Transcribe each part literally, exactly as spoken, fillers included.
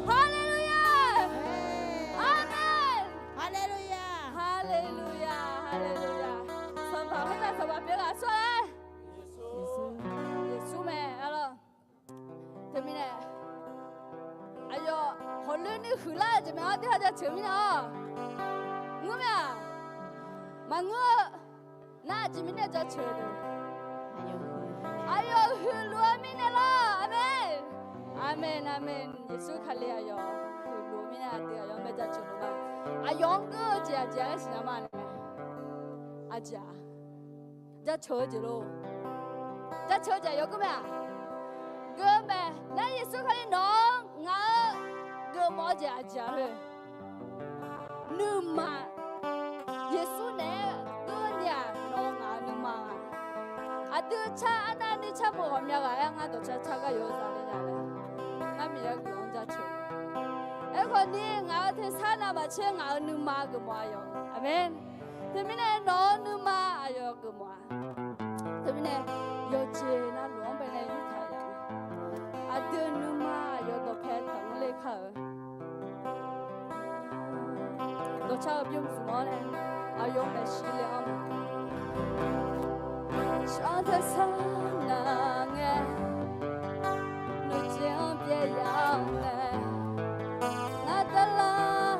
Haleluya! Amen! Haleluya! Haleluya! Haleluya! Sanqpaq khoertav Sanqpaq pyeuf laf tsawrhaq-aer, Yeqsur mae arlawr. Teumirnae aqyawf hawqloer nuir huiqlar-eu jeq mae-awr, aqdui ha jaceuq mirnae-awr, ngeur mae-aq, maqngeur-eu nar, aqjeq mirnae jaceuq-eu deuq, aqyawf huiqluf-eu mirnae lawr. Aqmeq. Aqmeq, aqmeq. Yeqsur Kali aqyawf huiqluf-eu mirnae aqdui aqyawf-anr bae jaceuq luf ma. Aqyawf-anr geur-eu jeq aqjeq-aq laer siqnya ma nae, aqjeq-aq jaceuq-eu jeq lor. Jaceuq-eu jeq aqyawf geur mae-aq, geur mae. Nar Yeqsur Kali nawq-anr ngaq-euq geufmawf-eu jeq aqjeq-aq, nuima Yeqsur naeq-aer geur ni-aq, nawq-eu ngaq-euq nuima-a. Aqdui car arnavni car bof ghawqmya ghaq-aer ngar dawqcar car gar yawzaq le nya laer, ngar Miqyaer guiqlanq-anr jaceuq. Aerkhawf ni ngaq-euq tersar navmaqtser ngaq-euq nuima geufmawf aqyawf. Aqmeq. Teumirnae nawq-eu nuima aqyawf geufmawf-a. Teumirnae yawqjeq navluf-anr baenae yurtaq ya-eu, aqdui nuima aqyawf dawqpae taqnur ler kar-euq. Dawqcar-eu bymr zmq-awr nae aqyawf-anr maeqshi le-awr ma. Shawr tersar nav ngae, nuijeq-anr byaev yaf-awr nae, ngar darlar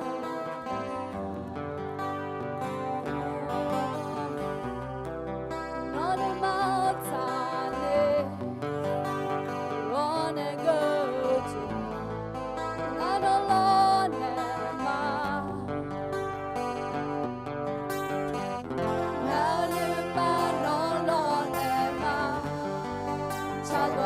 Nawr nuima-anr taqler, ghawrnae geur-eu jeq, ngar nawr lawrnaeq ma. Ngar nuima nawr lawrnaeq ma. Tsaq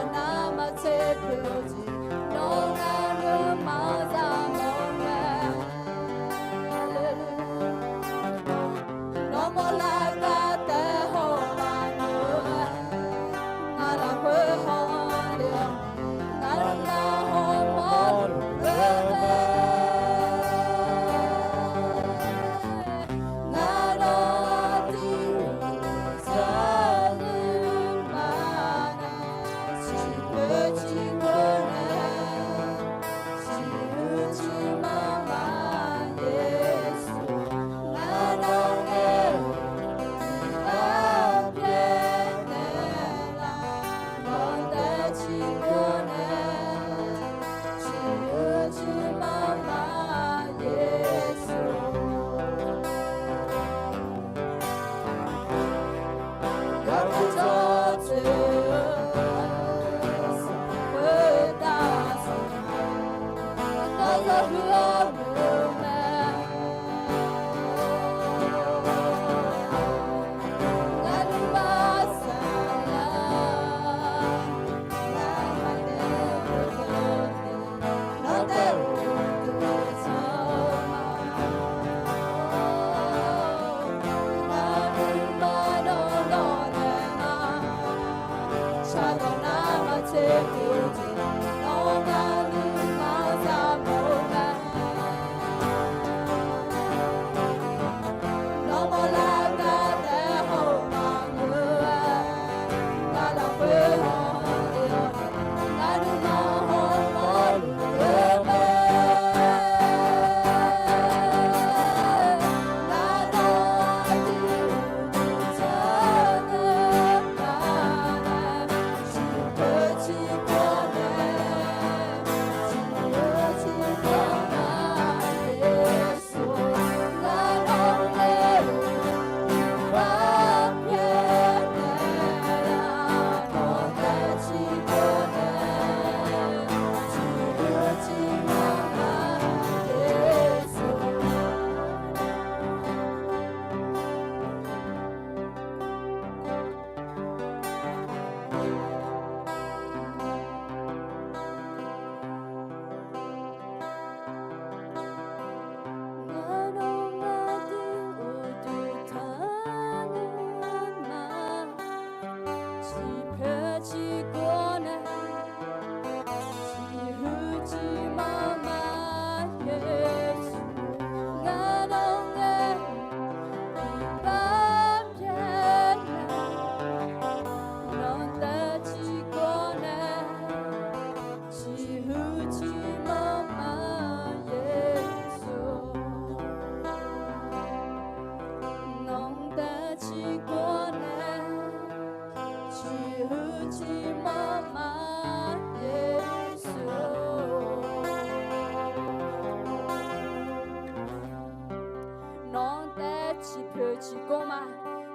poeq ciqgor ma.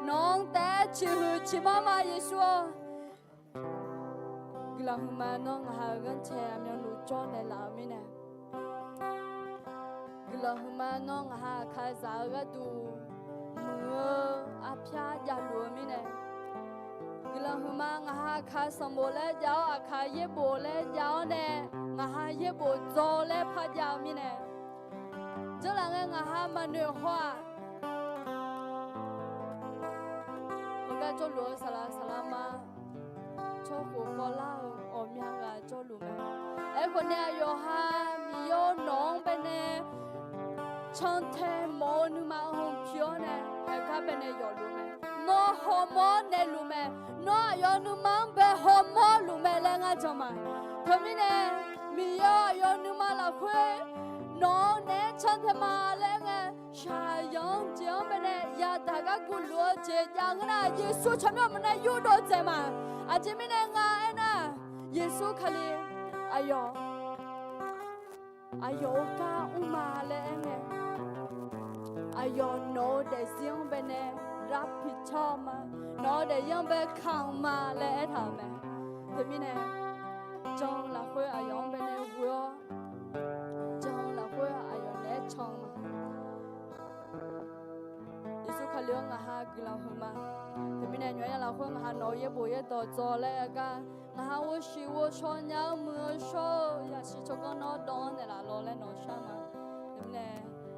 Nawq-anr taef-aer ciqhuiq ciqmanr ma, Yeqsur-or. Guiqlanq huiqma, nawr ngaq ha-euq ghanrcae aqmyanluf jawr naeqlaf-euq mirnae, guiqlanq huiqma, nawr ngaq ha aqkaqzaq-eu gharduq muiq-eu arpyar javluf-eu mirnae, guiqlanq huiqma, ngaq ha aqkaq sanqbof laer jav-awr, aqkaq yaerbof laer jav-awr nae, ngaq ha yaerbof dzaw laer par jav-eu mirnae, janrlaf ngae ngaq ha maqnoeq haw-aq. Heugar jawrluf-eu saqlaq saqlaq ma, tsawrkhof kawvlar-eu ghawqmya ghaq jawrluf mae. Aerkhawf nae aqyawf ha Miqyaer-or, nawq-anr baenae cantae mawf-eu nuima-anr pi-awr nae, heugar baenae yawfluf mae. Nawr hawmawr-awr naeqluf mae. Nawr aqyawf nuima-anr bae hawmawr luf mae laer ngar jan ma. Teumirnae, Miqyaer-or, aqyawf nuima lafkhoer nawq-anr naeq-aer cantae ma laer aer ngae, shaqzanq-anr jeq-anr baenae yadaq gar guvluf-eu jeq jav ngeur nar, Yeqsur tsawrmyanr maqnae yurdov dzaeq ma. Aqjeq mirnae nga aernar, Yeqsur Kali aqyawf aqyawf-euq gar mr ma laer aer ngae, aqyawf nawq-eu daefzir-anr baenae lavpiq cawr ma, nawq-eu daefzir-anr bae kamq ma laer aertaq-euq mae. Teumirnae, jan-eu lafkhoer aqyawf-anr baenae ghoe-awr, jan-eu lafkhoer aqyawf naeq-aer can ma. Yeqsur Kali-anr ngaq ha guiqlanq huiqma. Teumirnae nymq-aer ya lafkhoer ngaq ha nawq-eu yaerbof yaerdawq dzaw laer aer gar, ngaq ha ghovshiq ghovshaw nya-eu muiq-eu shawr-eu yasiq tsawrganr nawr dawv-anr naeqlaf lawq laer nawq-eu shar ma. Teumirnae,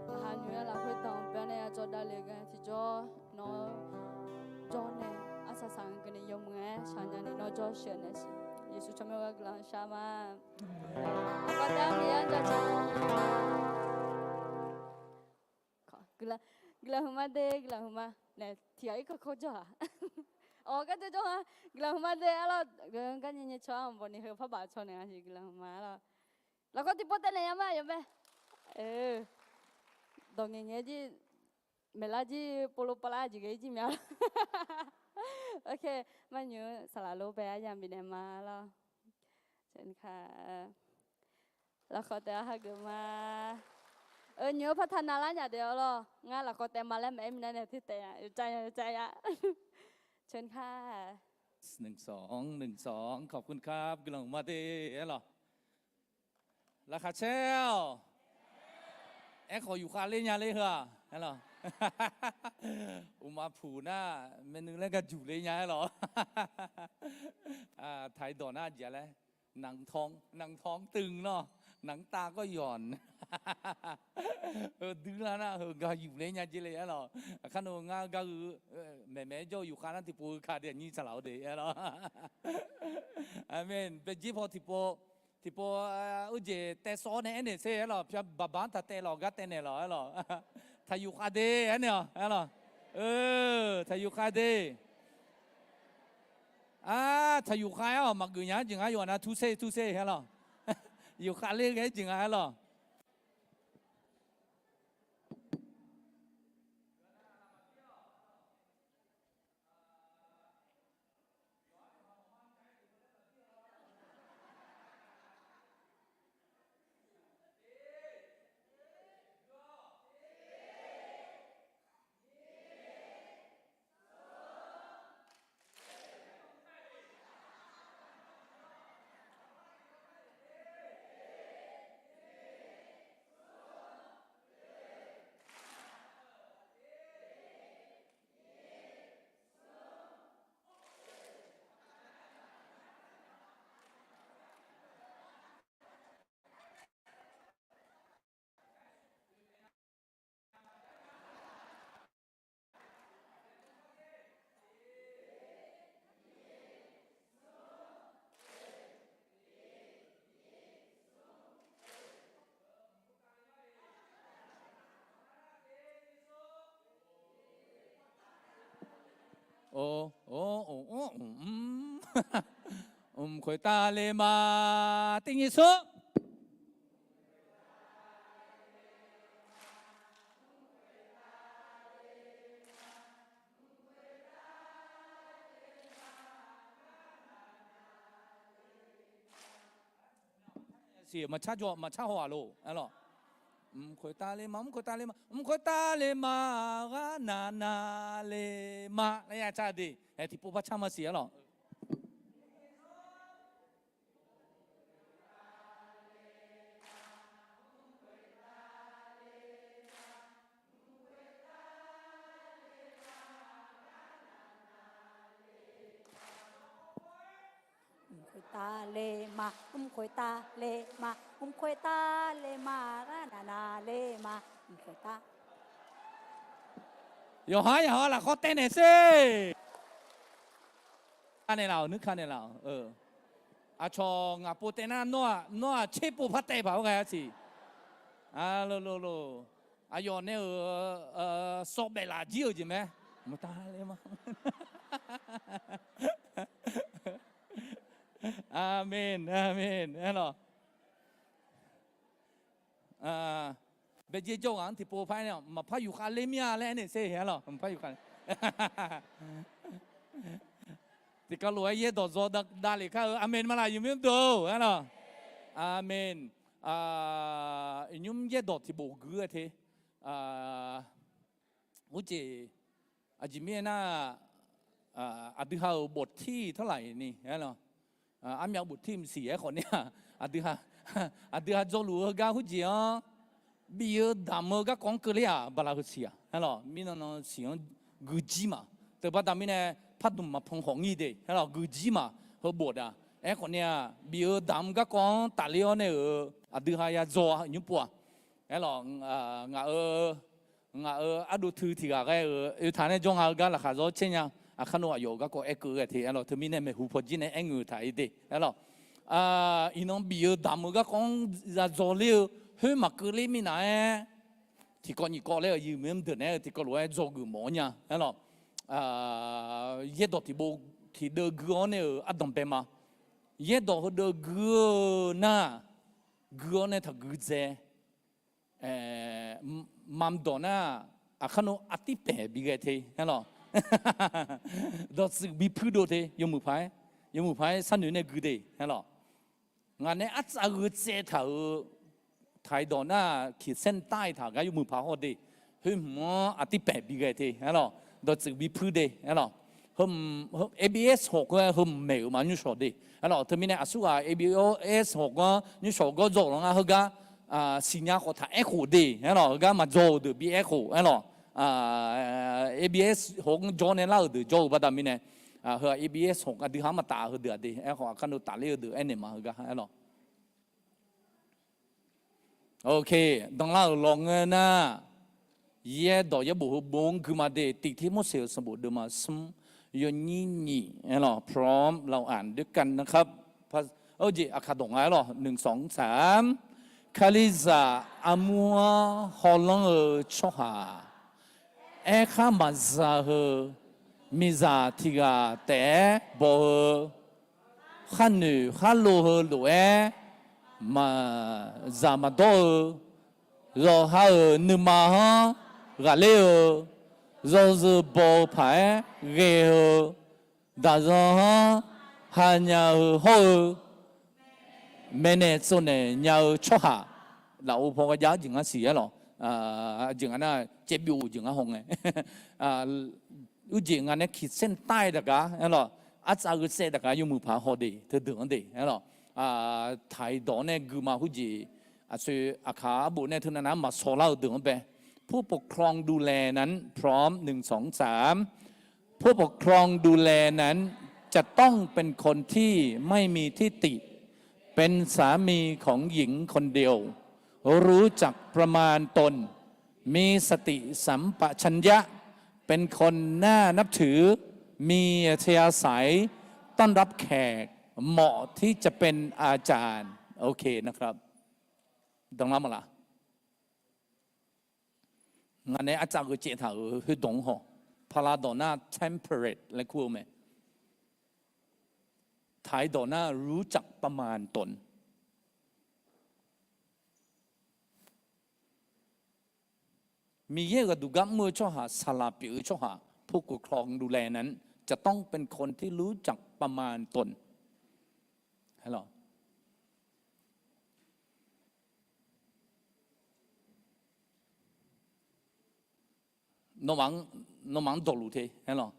ngaq ha nymq-aer ya lafkhoer danqbae nae ya jawr davle ghae tiqjawr nawr jawr nae arsaq saq-anr keuvni yawmuiq-aer shaqnya ni nawr jawr sheuq nae siq. Yeqsur tsawrmyanr-eu gar guiqlanq shar ma. Aqda Miqyaer-anr jaceuq. Guiqlanq huiqma de, guiqlanq huiqma. Nae tiq ghaq irkanr kawr jawr-aq. Awq, gar jawr jawr-a. Guiqlanq huiqma de arlawr. Garnyae nyae caw-ar, anqbawq ni heu parbaf caw naeq-a siq, guiqlanq huiqma arlawr. Lafkawr tiqpov taev naeq nya ma, yawbae. Dawq ngaeq ngaeq jir, maeqlar jir, povlov pavlar jeq ghae jir mya. Ok, marnymr saqlaq lor bae aryamq bifnaeq ma lawr. Lafkawr taev-a hageuf ma. Nymq-eu par taq navlar nya deuq-a lawr. Ngar lafkawr taev ma laer maqaer minav nae teu taev-a, yawcav ya, yawcav ya. เชิญค่ะ หนึ่งสอง หนึ่งสอง ขอบคุณครับ guiqlanq huiqma de aer lawq. Laqkhaq caer-awq. Aerkhawf yufkhav ler nya ler heu-aq aer lawq. Uqma puq nar, maeqnui laer gar juq ler nya aer lawq. Taq-ir dawq nar jeq laer, หนังท้องตึง lawr, หนังตาก็หย่อน. Heu duilar nar heugar yuf ler nya jir le aer lawq. Aqkar nov ngar gar-eu maeqmaeq-aer jawr-eu yufkhav nar tiqpov-eu ka de nyir tsaqlaq-awr de aer lawq. Aqmeq. Baejir paw tiqpov, tiqpov, uijeq taev sawv-awr nae aernaeq ser aer lawq. Pyar baqbaq-anr taq taev lawq, gar taev naeq lawq aer lawq. Taq yufkhav de aernaeq-awq aer lawq. Taq yufkhav de. Aq, taq yufkhav aer-awq, maqgeuf nya-aer jeq nga yawqha nar ทุเรศ ทุเรศ aer lawq. Yufkhav ler ghae-aer jeq nga aer lawq. Mq khoeqtav le ma. Tiv nyiq smr. Siq maqcar jawr maqcar haw-aq lof aer lawq. Mq khoeq tavle ma, mq khoeq tavle ma, mq khoeq tavle ma, ghar navnav le ma laer ya car de. Aer, tiqpov par car ma siq-aer lawq. Mq khoeq tavle ma, mq khoeq tavle ma, mq khoeq tavle ma, ghar navnav le ma, mq khoeq tav. Yawqha yawqha lafkhawr taev naeq sher. Ka naeqlaf-awq, nuir ka naeqlaf-awq. Aqcawq ngaq pov taev nar, nawr-aq tser pov par taev paq-aer ghae-a siq. Aqlolo, aqyawf nae-euq sawv baef laf jir-euq jeq mae. Mq tavle ma. Aqmeq, aqmeq, aer lawq. Baejae jawr ghaq-anr tiqpov par aer nae-awq, maqpar yufkhav ler mir-a laer aernaeq sher-aer lawq, maqpar yufkhav. Tiqkawv lof-aer yaerdawq dzaw davlef kar-eu, aqmeq ma laf, yufmyanr deuq-or aer lawq. Aqmeq. Iqnymr yaerdawq tiqbof gui-aer te. Urjeq aqjeq mirnae nar, aqdui ha-euq boftir tawrlaf ni aer lawq. Armyav boftir mqsiq aerkhawf nar-aq, aqdui ha dzawluf-eu gar heujeq-anr bif-eu damq-eu garkawv-anr keuvler-aq, bala heu siq-aq aer lawq. Mirnan nan siq-anr gui jir ma. Teubaqda mirnae pardmq maqpan khawf ngir de aer lawq, gui jir ma. Heu bof-aq, aerkhawf nar-aq, bif-eu damq-eu garkawv-anr tafler-awr nae-euq aqdui ha ya dzaw-a nymr pov-aq. Aer lawq, ngaq-euq ngaq-euq ardov tui tiq ghaq ghae-euq oe taq nae jawr nga-eu gar laqkhaq zawr caer nya. Aqkar nov aqyawf-euq garkawv aerkeuv ghae te aer lawq. Teumirnae maeqhu pawjir nae aernguiq taq-ir de aer lawq. Iqnan bif-eu damq-eu garkawv-anr ya dzaw ler-eu khoer maqkeuv ler mirnav-aer, tiqkawv nyiq kawv laer-euq yimq mr deuq naeq-aer tiqkawv lof-aer dzawgeuf mawf-awr nya aer lawq. Yaerdawq tiqpov tiqdeuv gui-awr nae-euq ardanq bae ma. Yaerdawq heudeuv gui-eu nar, gui-awr nae taqgui dzae. Mamq dawq nar, aqkar nov artir paeq bighae te aer lawq. Dawqtsuif bipuir dov te, yawmuiq paq-aer, yawmuiq paq-aer sharnoeq nae gui de aer lawq. Ngaq nae artsav gheu tsaev taq-euq taqi dawq nar, kiqsaer tav-iq taq gar yawmuiq paq haw de. Khoer hmq-anr artir paeq bighae te aer lawq. Dawqtsuif bipuir de aer lawq. Heu, ABS hawq khoer-aer heu maeq-euq ma nymrshawq de aer lawq. Teumirnae aqsurghaq ABS hawq khoer-anr nymrshawq gawr dzaw-euq lanr ngar heugar siqnya khawf taq aerkhof de aer lawq. Heugar maqdzaw-euq deuq bi aerkhof aer lawq. ABS hawq-anr jawr nae lar-euq deuq jawr-eu baqda mirnae, heu-aq ABS hawq aqdui ha-anr maqtaf heudeuq-aq de aerkhawf aqkar nov tafler-eu deuq aernaeq ma heugar aer lawq. Danlar-euq lawq ngeur nar, yaerdawq yaerbof heu bof-anr gui ma de. Tiq Tirmorseq-euq sanqbof deuvma smr yawnyir nyiq aer lawq. Prom เราอ่านด้วยกันนะครับ Aqkaq dawq nga aer lawq. หนึ่ง สอง สาม Kalizaq armur-anr hawlanr-eu tsawrhaq, aerkhar maqza heu miqzaq tiq ghaq taef-aer baw-eu, kharnoeq kharlo heu lof-aer maqzaq maqdawr-eu, yawqha-euq nuima-anr ghaqler-eu, yawzeu baw-eu paq-aer ghae-eu, daqyan-anr hanya-eu hawr-eu, maeqnaeq tsovnaeq nya-eu tsawrhaq, lafov paw gharjav-eu jeq ngar siq aer lawq. Aqjeq nga nar, caevbyov-eu jeq ngar haw ngae, urjeq nga nae kiqsaer tav-iq daq gar aer lawq. Artsav gheu tsaev daq gar yawmuiq paq haw de teudeuq-anr de aer lawq. Taq-iq dawq nae guima heujeq aqsoeq aqkaq arbof nae teunav nav-anr maqshaw lar-eu deuq-anr bae. ผู้ปกครองดูแลนั้น พร้อม หนึ่ง สอง สาม ผู้ปกครองดูแลนั้นจะต้องเป็นคนที่ไม่มีทิฐิ เป็นสามีของหญิงคนเดียว รู้จักประมาณตน มีสติสัมปชัญญะ เป็นคนน่านับถือ มีอัธยาศัยต้อนรับแขก เหมาะที่จะเป็นอาจารย์ โอเคนะครับ Danlar ma laf. Ngaq nae artsav gheu caev taq-euq khoerdawq-anr haw. Paqlav dawq nar temperate laer kur-eu mae. Taq-iq dawq nar รู้จักประมาณตน Miqyaer-euq ghaqduq gar mr-eu tsawrhaq, saqlaq pyeuf-eu tsawrhaq, ผู้ปกครองดูแลนั้น จะต้องเป็นคนที่รู้จักประมาณตน aer lawq. Nawmaf-anr dawqluf te aerlawq.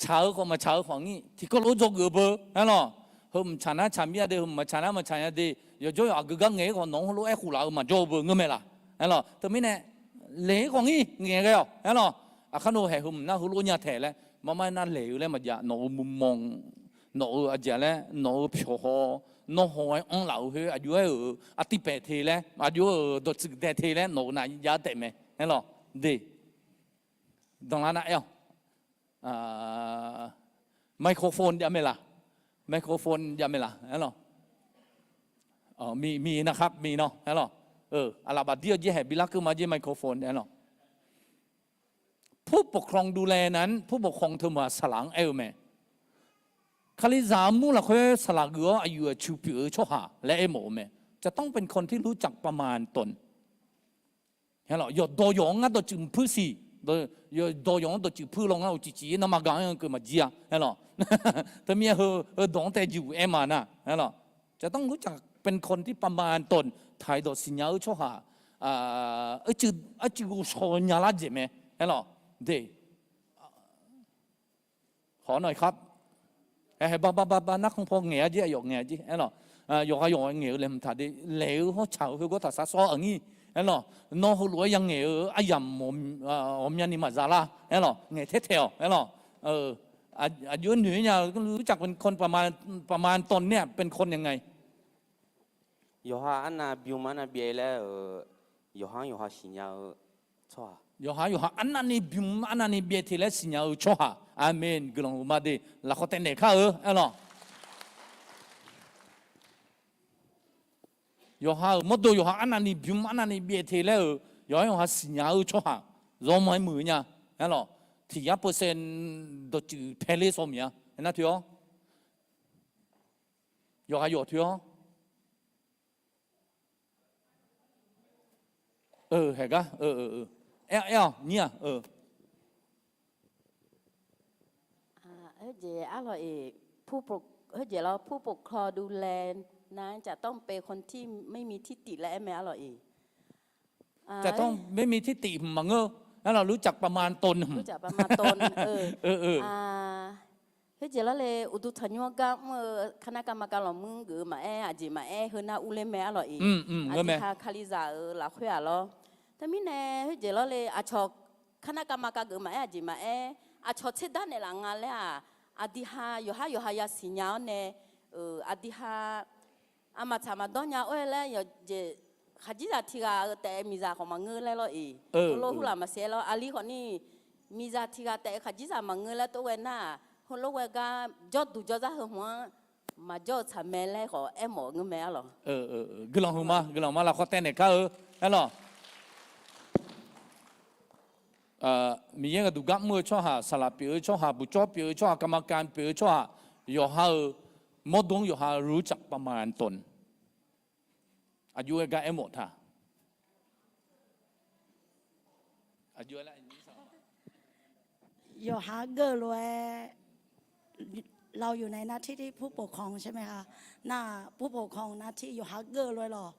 Tsaq-eu khawf maqtsaq-eu khawf ngir tiqkawv lof-aer dzawgeuf-eu beu aerlawq. Heu mqtsaq nar tsaq mir-a de, heu mqtsaq nar maqtsaq nya de. Yawqjawr yawq aqgeu gar ngaeq-ir khawf nawq-anr heulof-aer khoflaf-eu maqjawr-eu beu ngeurmae laf aerlawq. Teumirnae, leq-ir khawf ngir ngaeq ghae-awq aerlawq. Aqkar nawr haeq heu mq nar heulof nya taeq laer maqmar nar laeq-eu laer maqjav. Nawq-euq muqmanq, nawq-euq aqjeq laer, nawq-euq pyawq haw, nawr haw-aer anrlaf-euq khoer aqjox-aer-euq artiv paeq te laer, aqjox-euq dawqtsuif dae te laer nawq-euq navjav taef mae aerlawq. De, danqlar nar aer-awq. Microphone jav mae laf? Microphone jav mae laf aerlawq. Mi, mi nar khar mi nawr aerlawq. Aqlaf bafdir-eu jeq haeq bilar keuv ma jeq microphone aerlawq. ผู้ปกครองดูแลนั้น ผู้ปกครอง teu ma saqlaq-anr aer-eu mae. Kalizaq armur lafkhoer saqlaq geuf-awr aqyuif aqtsu pyeuf-eu tsawrhaq laer aermawf-eu mae. จะต้องเป็นคนที่รู้จักประมาณตน Aerlawq, yawqdawq yawq-anr ngar dawqtsuif puir siq. Yawqdawq yawq-anr dawqtsuif puir law ngar uqcif cif-ir nar maqgaq-anr-eu keuv maqjir-a aerlawq. Teumirnae heu, heu dawq-anr tae jeqhuq aer ma nar aerlawq. จะต้องรู้จักเป็นคนที่ประมาณตน taq-iq dawq siqnya-eu tsawrhaq, arcuiv ghovshaw nya lar jeq mae aerlawq. De, haw nawr-iq khar, hae ba ba ba ba narkhan paw ngaeq-a jer, aqyawf ngaeq-a jer aerlawq. Yawqghaq yawq ngaeq-eu laeqhmq taq de, laeq-eu hawr tsaq-eu khoergawr taqsar sawr-aq ngir aerlawq. Nawr heulof-aer yangaeq-eu aryamq ghawqmyani maqza lar aerlawq. Ngaeq taer taeq-awq aerlawq. Aqjox-aer noeq-ir nya, รู้จักเป็นคนประมาณตน เนี่ย เป็นคนยังไง Yawqha arnav bym arnav byaev laer-euq, yawqha-anr yawqha siqnya-eu tsawrhaq. Yawqha yawqha arnavni bym arnavni byaev te laer siqnya-eu tsawrhaq. Aqmeq. Guiqlanq huiqma de, lafkhawf taev naeq kar-eu aerlawq. Yawqha-euq mawrdo yawqha arnavni bym arnavni byaev te laer-euq, yawqha yawqha siqnya-eu tsawrhaq. Zawr ma-aer muiq-eu nya aerlawq. Tiq yar percent dawqtsuif paeler saw miq-a. Aernar toer-awr, yawqha yawq toer-awr, haeq gar, aer-awq nyir-aq. Khoerjeq arlawq-iq, khoerjeq lawr, ผู้ปกครองดูแลนั้น จะต้องเป็นคนที่ไม่มีทิฐิ laer aer mae arlawq-iq. จะต้องไม่มีทิฐิ hmq maqngeur. Aerlawq, รู้จักประมาณตน hmq. Khoerjeq lawr le, uqduq tanqnymr gar mr-eu คณะกรรมการ lawqmur geuf-eu maqaer, aqjeq maqaer, heunar urler mae arlawq-iq. Aqdui ha Kalizaq-euq lafkhoer-aq lawr. Teumirnae khoerjeq lawr le, aqcawq คณะกรรมการ geuf maqaer, aqjeq maqaer, aqcawq tserdar naeqlaf nga laer-aq, aqdui ha yawqhar yawqha yasiq nya-awr nae, aqdui ha aqmaqtsaq maqdawr nya-or laer yawqjeq khaqdzerzaq tiq ghaq-eu taef-aer miqzaq khawf maqngeur laer lawr-iq. Heulof hurlaf maqsiq-aer lawr, aqli khawfni miqzaq tiq ghaq taef-aer khaqdzerzaq maqngeur laer tov ghae nar-aq, heulof ghae gar jawrduq jawrzar heu hmq-anr maqjawr-eu tsaq mae laer khawf aermawf ngeur mae arlawq. Guiqlanq huiqma, guiqlanq ma, lafkhawf taev naeq kar-eu aerlawq. Miqyaer gharduq gar mr-eu tsawrhaq, saqlaq pyeuf-eu tsawrhaq, buqcawr pyeuf-eu tsawrhaq, กรรมการ pyeuf-eu tsawrhaq, yawqha-euq mawrdo-anr yawqha รู้จักประมาณตน. Aqjox-aer gar aermawf ta. Yawqha geur-eu lof-aer เราอยู่ในหน้าที่ที่ผู้ปกครองใช่ไหมคะ nar-aq, ผู้ปกครอง หน้าที่ yawqha geur-eu lof-aer lawq,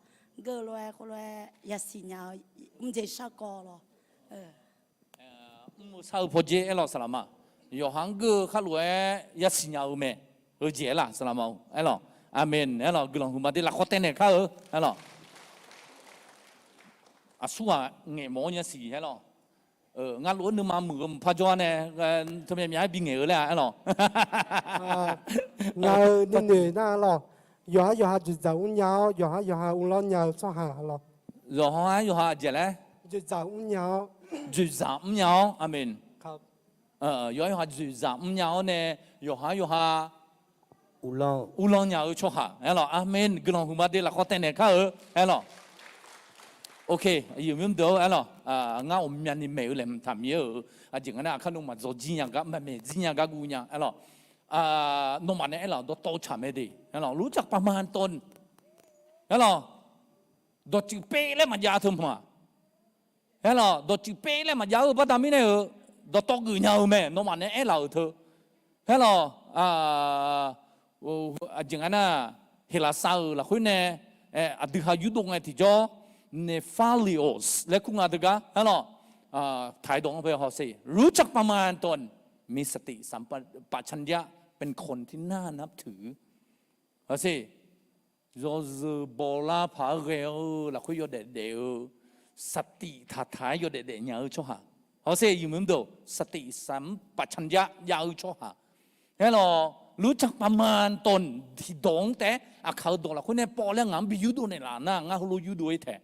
geur-eu lof-aer khoerlof-aer yasiq nya-eu mrjeq sharkawv lawq. Mr-eu shar-eu pawdzer aerlawq saqlaq ma. Yawqha-anr geur-eu khar lof-aer yasiq nya-eu mae. Heujeq aerlaf saqlaq ma-or aerlawq. Aqmeq aerlawq, guiqlanq huiqma de, lafkhawf taev naeq kar-eu aerlawq. Aqsurghaq ngaeq mawf-awr nya siq aerlawq. Ngar lof-aer nuima muiq-eu mqpar jawr-ar nae, teumyav myav-aer bingaeq-eu laer-a aerlawq. Ngaq-euq nuinoeq nar lawq, yawqha yawqha dzoeqdzaq mrnya-awr, yawqha yawqha uvlanr nya-eu tsawrhaq lawq. Yawqha-aer yawqha aqjeq laer dzoeqdzaq mrnya-awr, dzoeqdzaq mrnya-awr, aqmeq. Yawqha yawqha dzoeqdzaq mrnya-awr nae, yawqha yawqha uvlanr nya-eu tsawrhaq aerlawq. Aqmeq. Guiqlanq huiqma de, lafkhawf taev naeq kar-eu aerlawq. Ok, aqyuif aqnyir deuq-or aerlawq, ngar ghawqmyani maeq-eu laeqhmq taqmir-eu, aqjeq nga nar aqkar nawmaf dzawq jir nya gar, maeq maeq jir nya gar guv nya aerlawq. Nawmaf nae aerlaf-euq dawqtawv tsaq mae de aerlawq, รู้จักประมาณตน aerlawq. Dawqtsuif paev laer maqjav teu hmq-aq. Aerlawq, dawqtsuif paev laer maqjav-eu baqda mirnae-euq dawqtawv geuf nya-eu mae, nawmaf nae aerlaf-euq teu. Aerlawq, aqjeq nga nar, Heqlaqsar-euq lafkhoer nae aqdui ha yurdov ngae tiqjawr, Nephalios และ คุณงาม เถอะครับ ฮะเนาะ อ่า ไทยดองไป ฮอเซ่ รู้จักประมาณตน มีสติสัมปชัญญะ เป็นคนที่น่านับถือ Hawsher, yawzeu bawlar paq-aer ghae-eu lafkhoer yawdaef daef-eu, saqtiq taqtaq-aer yawdaef daef nya-eu tsawrhaq. Hawsher, iqmui mrdeuq saqtiq saq-anr paqcan jav jav-eu tsawrhaq. Aerlawq, รู้จักประมาณตน tiqdawq-anr taef-aer aqkaq-eu dawq lafkhoer nae pawv laer ngaq-anr bi yurdov naeqlaf nar, ngar heulof yurdov-aer taeq.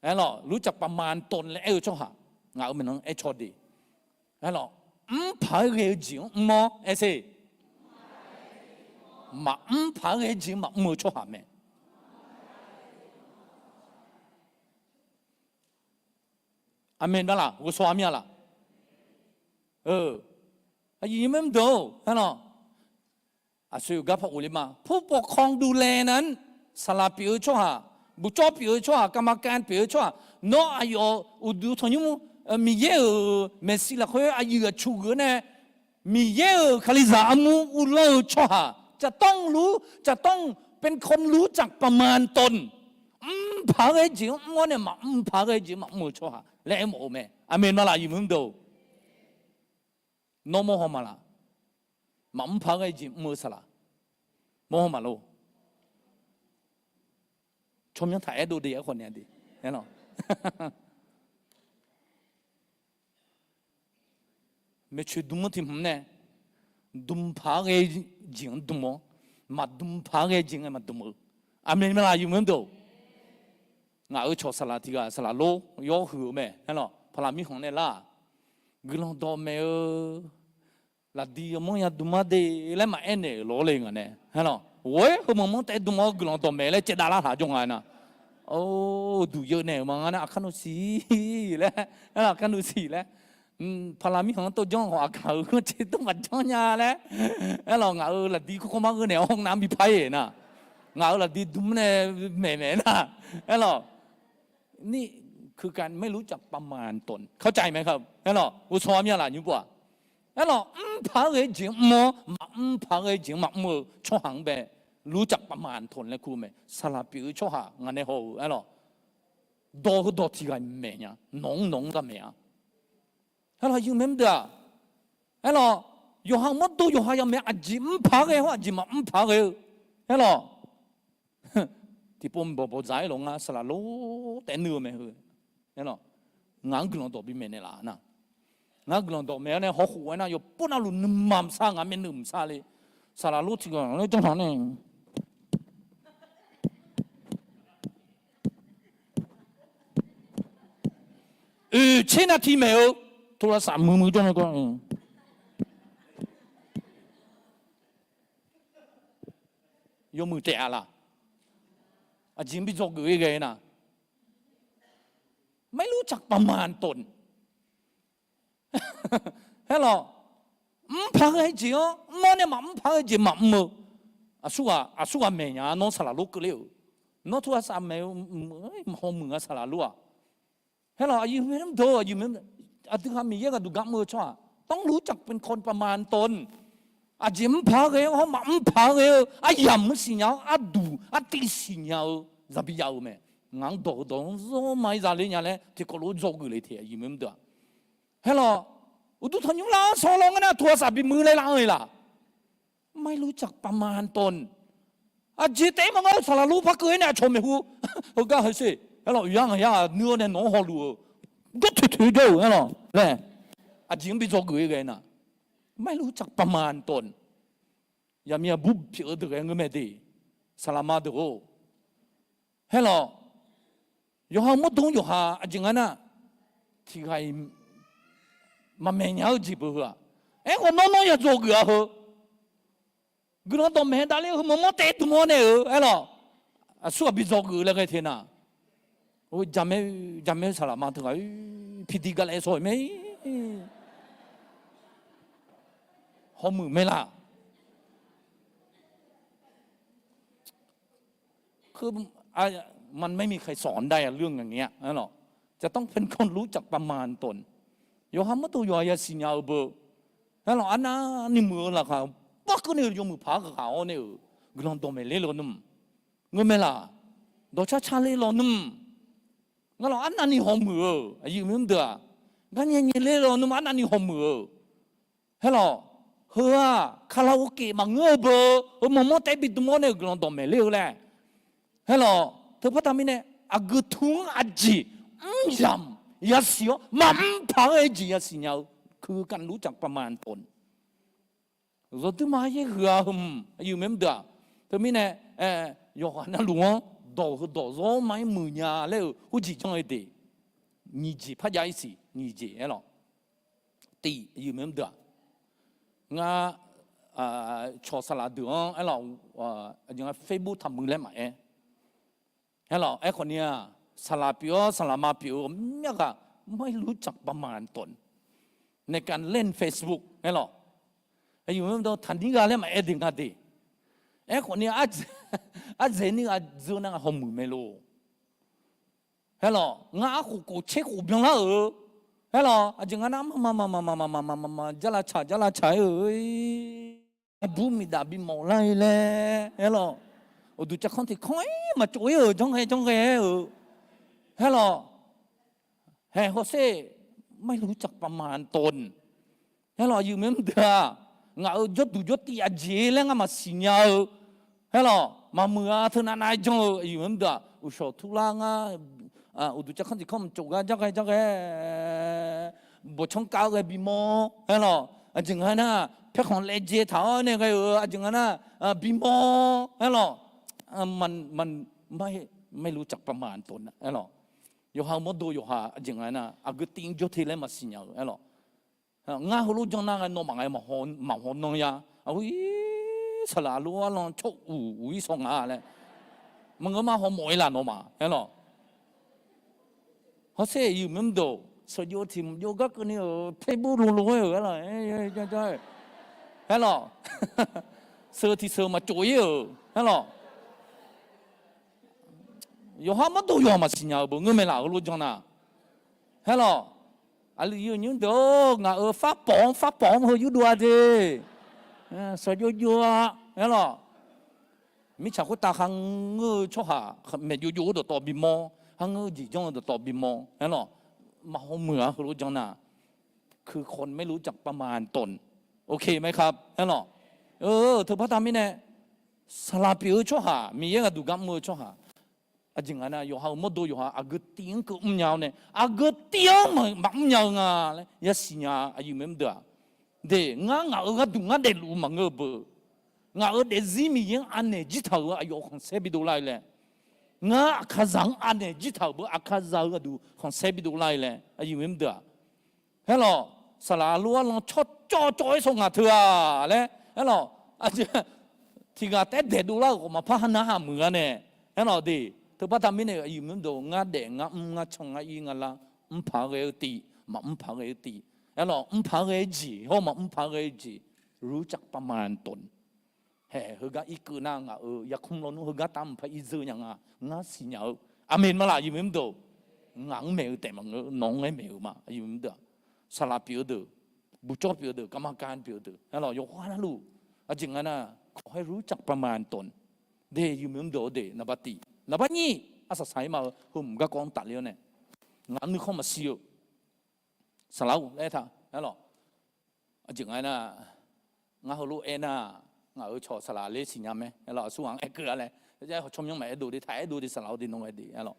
Aerlawq, รู้จักประมาณตน laer aer-eu tsawrhaq, ngaq-euq maeqnan-anr aer caw de. Aerlawq, mr paq-aer ghae-eu jeq-anr mr-awr aer sher. Maqmr paq-aer ghae-eu jeq-anr maqmr-eu tsawrhaq mae. Aqmeq nar laq, ghovshaw-a mir-a laq. Aqyuif nymr mrdeuq-or, aerlawq, aqsur gar par of le ma. ผู้ปกครองดูแลนั้น saqlaq pyeuf-eu tsawrhaq, buqcawv pyeuf-eu tsawrhaq, กรรมการ pyeuf-eu tsawrhaq, nawr aqyawf uqduq tanqnymr, Miqyaer-euq maeqshi lafkhoer aqyuif aqtsu geuf-eu nae, Miqyaer-euq Kalizaq armur uvlanr-eu tsawrhaq, จะต้องรู้ จะต้องเป็นคนรู้จักประมาณตน. Mr paq-aer ghae-eu jeq-anr mr-awr nae maqmr paq-aer ghae-eu jeq-anr maqmr-eu tsawrhaq laer aermawf-eu mae. Aqmeq nar laq, iqmui mrdeuq. Nawr mawrhaw ma laq? Maqmr paq-aer ghae-eu jeq mr-eu saqlaq mawrhaw ma lor. Tsawrmyanr taq aerdov de-aer khawf naeq de. Aerlawq, maeqtsoeq dm-anr tiq hmq nae, dm paq-aer ghae-eu jeq-anr dm-awr, maqdm paq-aer ghae-eu jeq ngae maqdm-eu. Aqmeq nar laq, iqmui mrdeuq. Ngaq-euq cawq saqlaq tiq ghaq saqlaq lor yawr huiq-eu mae. Aerlawq, paqlaq mirkhanq nae lar-aq, guiqlanq dawqmaeq-eu laqdi yawmanr ya dm-ar de laer maqaer naeq-euq lawr le ngaq nae. Aerlawq, ghoer heumanq manr taef dm-awr guiqlanq dawqmaeq laer caevdav lar taq jawr nga nar. Or, duq yeuv naeq-euq ma ngar nar, aqkar nuisiq laer, aerlawq, aqkar nuisiq laer, paqlaq mirkhanq-anr tov janr khawf aqkaq-euq ghanrcae tov maqjanr nya laer. Aerlawq, ngaq-euq laqdi kurkawr mar gheur naeq-awr nar bi par-ir nar, ngaq-euq laqdi dm nae maeqmaeq nar. Aerlawq, นี่คือการไม่รู้จักประมาณตน เข้าใจไหมครับ? Aerlawq, ghovshaw-a mir-a laq, nymr pov-aq. Aerlawq, mr paq-aer ghae-eu jeq mr-awr maqmr paq-aer ghae-eu jeq maqmr-eu tsawrhaq-anr bae รู้จักประมาณตน laer kur-eu mae. Saqlaq pyeuf-eu tsawrhaq ngaq nae haw-euq. Aerlawq, dawq heudawq tiq ghaq maeq nya, nawq-anr nawq-anr gar maeq-a. Aerlawq, iqmui mrdeuq-aq, aerlawq, yawqha-euq mawrdo yawqha yamaeq, aqjeq mr paq-aer ghae-awr aqjeq maqmr paq-aer ghae-eu. Aerlawq, tiqpov bawq bawq dzaq-aer lawq ngar saqlaq lor taef nuir-eu mae heu. Aerlawq, ngaq-anr guiqlanq dawq bimaeq naeqlaf nar, ngar guiqlanq dawq maeq-awr nae hawkhof-aer nar yawpov navluf nuima mqsar ngaq maeqnuiv mqsar le. Saqlaq lor tiq ghaq-anr janr taq nae oeq tser navtiq maeq-eu, โทรศัพท์ muiq muiq janr nae gar yawmuiq taef-a laq? Aqjeq-anr bi dzawgeuf-ir ghae nar, ไม่รู้จักประมาณตน. Aerlawq, mr paq-aer ghae-eu jeq-anr mr-awr nae maqmr paq-aer ghae-eu jeq maqmr-eu. Aqsur ghaq, aqsur ghaq maeq nya nawr saqlaq lor keuvler-euq. Nawr โทรศัพท์ maeq-eu hawmuiq-a saqlaq lor-aq. Aerlawq, aqyuif mrdeuq, aqyuif mr, aqdui ha Miqyaer ghaqduq gar mr-eu tsawrhaq ต้องรู้จักเป็นคนประมาณตน. Aqjeq mr paq-aer ghae-awr maqmr paq-aer ghae-eu aryamq-anr siqnya-awr arduq artiv siqnya-eu zaqbi jav-eu mae. Ngaq-anr dawq-eu dawq-anr zawr ma-ir zale nya laer tiqkawv lof-aer dzawgeuf le te, aqyuif mrdeuq-aq. Aerlawq, uqduq tanqnymr lar-anr saw law ngar nar โทรศัพท์ bi muiq laer lar-anr-eu laq? ไม่รู้จักประมาณตน. Aqjeq taef-aer maqngeur-eu saqlaq lor par keuv-aer nae aqcawq maeqhu heugar haer sher. Aerlawq, yar ngaq yar nuir-awr nae nawq-anr hawluf-eu jawr toeq toeq jawr-euq. Aerlawq laer, aqjeq-anr bi dzawgeuf-ir ghae nar, ไม่รู้จักประมาณตน. Yaqmir aqbur pyeuf-eu deuq ghae ngeur mae de, saqlaq ma deuq-or. Aerlawq, yawqha-eu mawrdo-anr yawqha aqjeq nga nar, tiq ghaq-iq maqmaeq nya-eu jeq beu heu-aq. Aerkhawf nawr nawr ya dzawgeuf-a heu. Guiqlanq dawqmaeq davler-eu heu maqmawr taef dm-awr nae-euq. Aerlawq, aqsur ghaq bi dzawgeuf laer ghae te nar, jamaer, jamaer saqlaq ma teughaq-ir, pidi galaef saw-iq mae-ir, hawmuiq mae laq. คือ มันไม่มีใครสอนได้อะ เรื่องอย่างเงี้ย จะต้องเป็นคนรู้จักประมาณตน. Yawqha mawrdo yawqha yasiq nya-eu beu. Aerlawq, arnavni muiq-eu laqkhaq, barkeuv nae-euq yawmuiq paq-aer ghaq ghaq-awr nae-euq guiqlanq dawqmaeq ler lawnmr, ngeur mae laq, dawqcar car ler lawnmr. Ngar lawq arnavni hawmuiq-eu aqyuif maqmr deuq-aq, garnyae nyae ler lawnmr arnavni hawmuiq-eu. Haer lawq, heu-aq kalaokeq maqngeur-eu beu, heu manqmawr taef-aer bidm-awr nae-euq guiqlanq dawqmaeq ler-eu laer. Haer lawq, teupar taq mirnae aqgeu tu-anr aqjeq mr yamq yasiq-awr maqmr paq-aer jeq yasiq nya-eu, keuka รู้จักประมาณตน. Zawqduirma yaerhuiq-a heumq aqyuif maqmr deuq-aq, teumirnae yawqghaq navluf-anr dawq heudawq zawr ma-aer muiq nya laer-euq khoerjeq janr-eu de. Nyiq jeq par jav-ir siq, nyiq jeq aer lawq. Tif aqyuif maqmr deuq-aq, ngar cawq saqlaq deuq-anr aer lawq, aqjeq nga Facebook taqmuiq laer maqaer. Aer lawq, aerkhawf ni-aq, saqlaq pyeuf-awr saqlaq ma pyeuf-eu ghawqmya ghaq ไม่รู้จักประมาณตน ในการเล่น Facebook aer lawq. Aqyuif maqmr deuq taqnir gha laer maqaer de nga de. Aerkhawf ni ardzaeq nir gha dzeur nar hawmuiq mae lor. Aer lawq, ngar arkhof khof tser khof byanlar-euq. Aer lawq, aqjeq nga nar ma ma ma ma ma ma ma ma ma jarlav tsaq jarlav tsaq-aer-eu, bur miqdaf bimawf lar-ir laer. Aer lawq, uqduq cavkanr tiq kanr-ir maqtsov-ir-euq janr ghae janr ghae-aer-euq. Aer lawq, haeq hawsher ไม่รู้จักประมาณตน. Aer lawq, aqyuif maqmr deuq-aq, ngaq-euq jawrduq jawrtiv aqjeq laer ngar maqsiq nya-eu. Aer lawq, maqmuiq-a teunav nav-aer janr-eu aqyuif maqmr deuq-aq, uqshawq turlar ngar uqduq cavkanr tiq kanr maqtsov gar jar ghae jar ghae, bawqcanr kav-eu ghae bimawr. Aer lawq, aqjeq nga nar paerkhanq laejae taq-awr nae ghae-euq aqjeq nga nar bimawr. Aer lawq, ไม่รู้จักประมาณตน aer lawq. Yawqha-euq mawrdo yawqha aqjeq nga nar aqgeu tiv-anr jawr te laer maqsiq nya-euq aer lawq. Ngar heulof janr nar ngae nawmaf ngae maqhaw nan ya. Aqhur-ir, saqlaq aqlof arlan tsawr uq uq-ir saw nga laer, maqngeur ma hawmawf-ir laf nawmaf aer lawq. Hawsher aqyuif maqmr deuq, sheuqjov tiq mq jov gar keuvni-euq Facebook lolo-aer-euq aer lawq. Aer lawq, sheuq tiq sheuq maqtsov-ir-euq aer lawq. Yawqha mawrdo yawqha maqsiq nya-euq beu ngeur mae laf heulof janr nar. Aer lawq, aqli yawnyir deuq-or, ngaq-euq farpawf-anr farpawf-anr heu yurdov-a de. Sheuqjov jov-a aer lawq. Mirtsaq khoertav kharngeur-eu tsawrhaq, maeq jov jov-eu dawqtawv bimawr, kharngeur-eu jeq janr-eu dawqtawv bimawr aer lawq. Maqhaw muiq-a heulof janr nar, คือคนไม่รู้จักประมาณตน โอเคไหมครับ aer lawq. Teupar taq mirnae, saqlaq pyeuf-eu tsawrhaq, Miqyaer ghaqduq gar mr-eu tsawrhaq, aqjeq nga nar yawqha-euq mawrdo yawqha aqgeu tiv-anr keuv mrnya-awr nae, aqgeu tiv-anr maqmr nya-eu nga laer yasiq nya-a aqyuif maqmr deuq-aq. De, ngar ngaq-euq gharduq ngar daefluf-eu maqngeur-eu beu, ngaq-euq daefzir Miqyaer-anr anaeq jir taq-euq aqyawf khanqsaer bidov lar-eu laer, ngar aqkaqzaq-anr anaeq jir taq-euq beu aqkaqzaq-eu gharduq khanqsaer bidov lar-eu laer aqyuif maqmr deuq-aq. Aer lawq, saqlaq aqlof arlan tsawrcawv cawv-aer saw ngaq teu-aq laer aer lawq. Tiqghaq taef-aer daefdov lar-euq khawf maqpar ha nar haq muiq-a nae. Aer lawq de, teupar taq mirnae aqyuif maqmr deuq ngar daef ngar mr ngar can ngar ir ngar lar, mr paq-aer ghae-eu tiv, maqmr paq-aer ghae-eu tiv, aer lawq, mr paq-aer ghae-eu jeq hawr maqmr paq-aer ghae-eu jeq, รู้จักประมาณตน. Hae, heugar irkeuv nar ngaq-euq yarkmr lawnmr heugar taf mqpar ir dzeur nya nga, ngar siqnya-eu. Aqmeq ma laf aqyuif maqmr deuq. Ngaq-anr maeq-eu taef maqngeur, nawq-anr aer maeq-euq ma aqyuif maqmr deuq-aq. Saqlaq pyeuf-eu deuq, buqcawr pyeuf-eu deuq, กรรมการ pyeuf-eu deuq, aer lawq, yawqghaq navluf, aqjeq nga nar, ขอให้รู้จักประมาณตน. De, aqyuif maqmr deuq-eu de, naqbar tiv, naqbar nyir, arsaq saq-ir ma-eu heumq garkawv-anr tafler-awr nae, ngaq nuikhanr maqsiq-eu, saqlaq-or laer aer taq aer lawq. Aqjeq nga aer nar, ngar heulof aer nar, ngaq-euq cawq saqlaq ler siqnya mae aer lawq, aqsur ghaq-anr aer keuv-a laer, aer tsawrmyanr maqaer dov de, taq aer dov de, saqlaq-or de, nawr aer de aer lawq.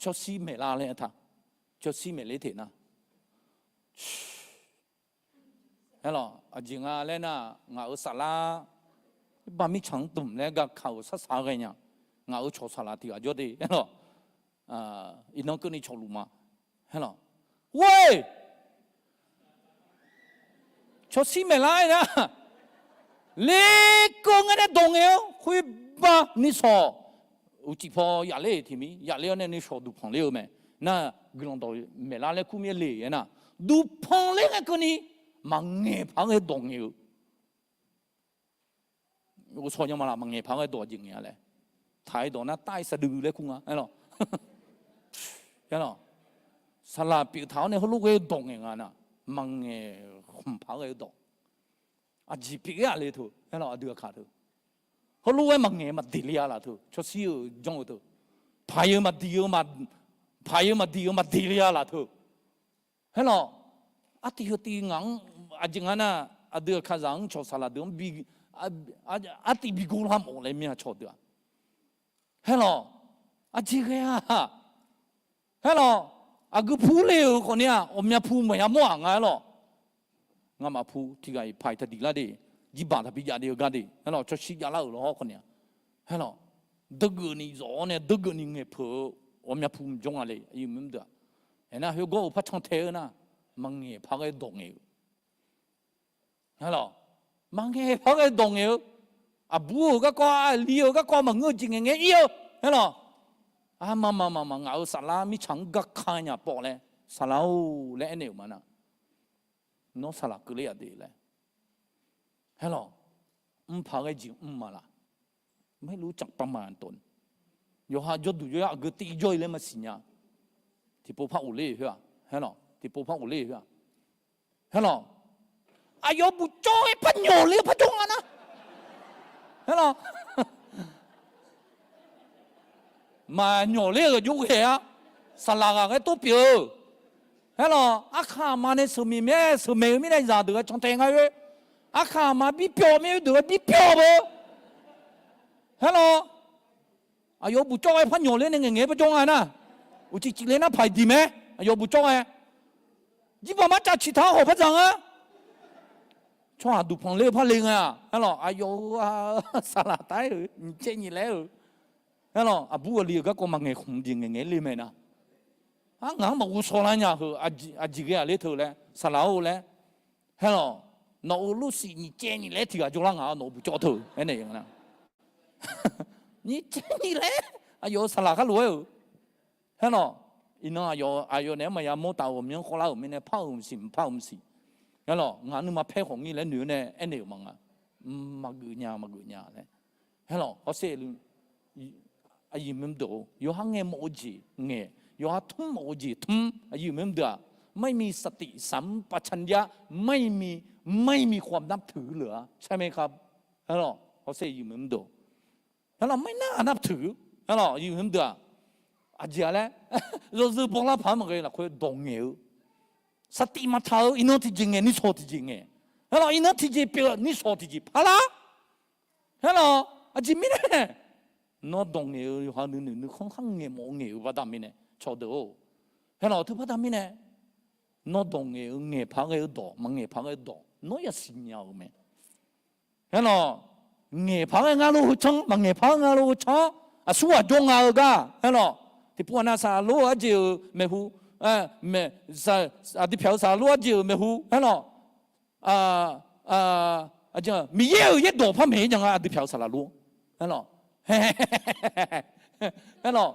Tsawrshir maeqlar laer aer taq, tsawrshir maeqler teq nar, aer lawq, aqjeq nga laer nar, ngaq-euq saflar, bar mirtsaq-anr dmq laer gakaq-euq sarsaq ghae nya, ngaq-euq cawq saqlaq tiq ghaq jawr de aer lawq. Iqnan keuvni cawqluf ma. Aer lawq, ghoe, tsawrshir maeqlar aer nar, lekeuv ngae nae dawq ngaeq-awr khoerbar nishawq uqcif paw yafler-euq tiq mir yafler-awr nae nishawq duqpanq ler-eu mae. Nar, guiqlanq dawq maeqlar laer kur mir-aer le aer nar, duqpanq ler ngae keuvni maqngaeq paq-aer ghae dawq ngaeq-eu. Ghovshaw nya ma laf, maqngaeq paq-aer ghae dawq jeq ngaeq-a laer. Taq-aer dawq nar, tav-ir saqdui laer kur nga aer lawq. Aer lawq, saqlaq pyeuf taq-awr nae heulof ghae dawq ngaeq nga nar, maqngaeq khmq paq-aer ghae-eu dawq. Aqjeq pyeuf-ir-aq le teu aer lawq, aqdui aqkaq teu. Heulof-aer maqngaeq maqdeq le-a laf teu, tsawrshir-euq janr-eu teu. Paq-eu maqdiq-eu, paq-eu maqdiq-eu maqdiq le-a laf teu. Haer lawq, artiv heu tiv ngaq-anr aqjeq nga nar, aqdui aqkazaq-anr cawq saqlaq deuq-anr bi, artiv bi gor lar mawf laer mir-a cawq deuq-aq. Haer lawq, aqjeq ghae-a. Haer lawq, aqgeu pur le-euq khawf ni-aq ghawqmya pu maqya mawr-aq nga-aer lawq. Ngamaf pu tiq ghaq-iq paq-iq taqdiq lar de, jirbaq taqbi jav de-eu gar de, haer lawq, cawshir javlar-euq lawr khawf ni-aq. Haer lawq, deugeuf ni zawq-awr nae deugeuf ni ngaeqpeuq-eu ghawqmya pu maqjawr nga le, aqyuif maqdeuq-aq. Aernar, khoergawr-euq par cantae-eu nar, maqngaeq paq ghae dawq ngaeq-eu. Haer lawq, maqngaeq paq ghae dawq ngaeq-eu. Aqbur-euq garkawv, aqli-euq garkawv maqngeur-eu jeq ngaeqngae ir-eu. Haer lawq, arma maqmaq ngaq-euq saflar mirtsaq-anr garka nya pawv laer, saqlaq-or laer aernaeq-euq ma nar, nawr saqlaq keuvler-a de laer. Haer lawq, mr paq ghae jeq mr ma laf. Maerluf cavpavmaqtawf ni, yawqha jawrduq jawryar aqgeu tiv jawr-ir laer maqsiq nya. Tiqpov par ghofler-eu khoer-aq, haer lawq, tiqpov par ghofler-eu khoer-aq, haer lawq, aqyawf buqcawv-aer par nyawq ler-eu par jawr nga nar, haer lawq, maqnyawq ler-eu ghaq jov ghae-a. Saqlaq ghaq ghae tov pyeuf-eu. Haer lawq, arkaq aqma nae sheuqmiq mae, sheuqmaeq-eu mirnae zaqdeuq ghae cantae nga-oer, arkaq aqma birpyawv mae-oer deuq ghae birpyawv beu. Haer lawq, aqyawf buqcawv ghae par nyawq ler nae ngaeqngae par jawr nga nar, uqcif cifle nar paq-iq diq mae. Aqyawf buqcawv ghae, jirbaq marcav ciqtaq-anr hawq par dzaq nga. Tsawrhaq duqpanq ler-eu par le nga-aq, haer lawq, aqyawf-eu saqlaq taef-aer-euq nyiq caev nyiq laer-eu, haer lawq, aqbur aqli-euq garkawv maqngaeq khmq jeq ngaeqngae le mae nar, ar ngaq-anr maqghov shaw lar nya heu, aqjeq ghae-aq ler teu laer, saqlaq-or laer, haer lawq, nawq-euq lorsiq nyiq caev nyiq laer tiq ghaq jawrlar ngaq-awr nawq-euq buqcawv teu aernaeq-eu nga nar, nyiq caev nyiq laer, aqyawf-euq saqlaq khar lof-aer-euq. Haer lawq, iqnan aqyawf naeq-aer maqya mawr taf-euq ghawqmyanr khawvlar-euq mirnae par-euq maqsiq, maqpar-euq maqsiq. Haer lawq, ngaq nuima paer khawf ngir laer noeq-awr nae aernaeq-euq ma nga. Maqgeuf nya, maqgeuf nya laer. Haer lawq, hawsher, aqyuif maqdeuq-or, yawqha ngaeq mawf-eu jeq ngaeq, yawqha tmr mawf-eu jeq tmr, aqyuif maqdeuq-aq, ไม่มีสติสัมปชัญญะ ไม่มี ไม่มีความนับถือเลย ใช่ไหมครับ? Haer lawq, hawsher, aqyuif maqdeuq, haer lawq, ไม่น่านับถือ. Haer lawq, aqyuif maqdeuq-aq, aqjeq-a laer, yawzeu bawlar paq-aer maqghae lafkhoer dawq ngaeq-eu, saqtif maqtaq-eu, iqnan tiqjeq ngaeq, nishawq tiqjeq ngaeq. Haer lawq, iqnan tiqjeq pyeuf, nishawq tiqjeq parlar. Haer lawq, aqjeq mirnae, nawr dawq ngaeq-eu yawqha nuinoeq nuikhanr khar ngaeq mawf ngaeq-eu baqda mirnae cawqdeuq-or, haer lawq, teu baqda mirnae, nawr dawq ngaeq-eu ngaeq paq ghae-eu dawq, maqngaeq paq ghae-eu dawq nawr yasiq nya-euq mae. Haer lawq, ngaeq paq ghae nga lof heu canr, maqngaeq paq ghae nga lof heu canr, aqsurghaq jawr nga-eu gar, haer lawq, tiqpov aqnav saqlaq lor-eu arjeq-euq maeqhu, aqdui pyaq-eu saqlaq lor arjeq-euq maeqhu, haer lawq, Miqyaer-euq yaerdawq par maeq-ir nya nga, aqdui pyaq-eu saqlaq lor, haer lawq, haer lawq,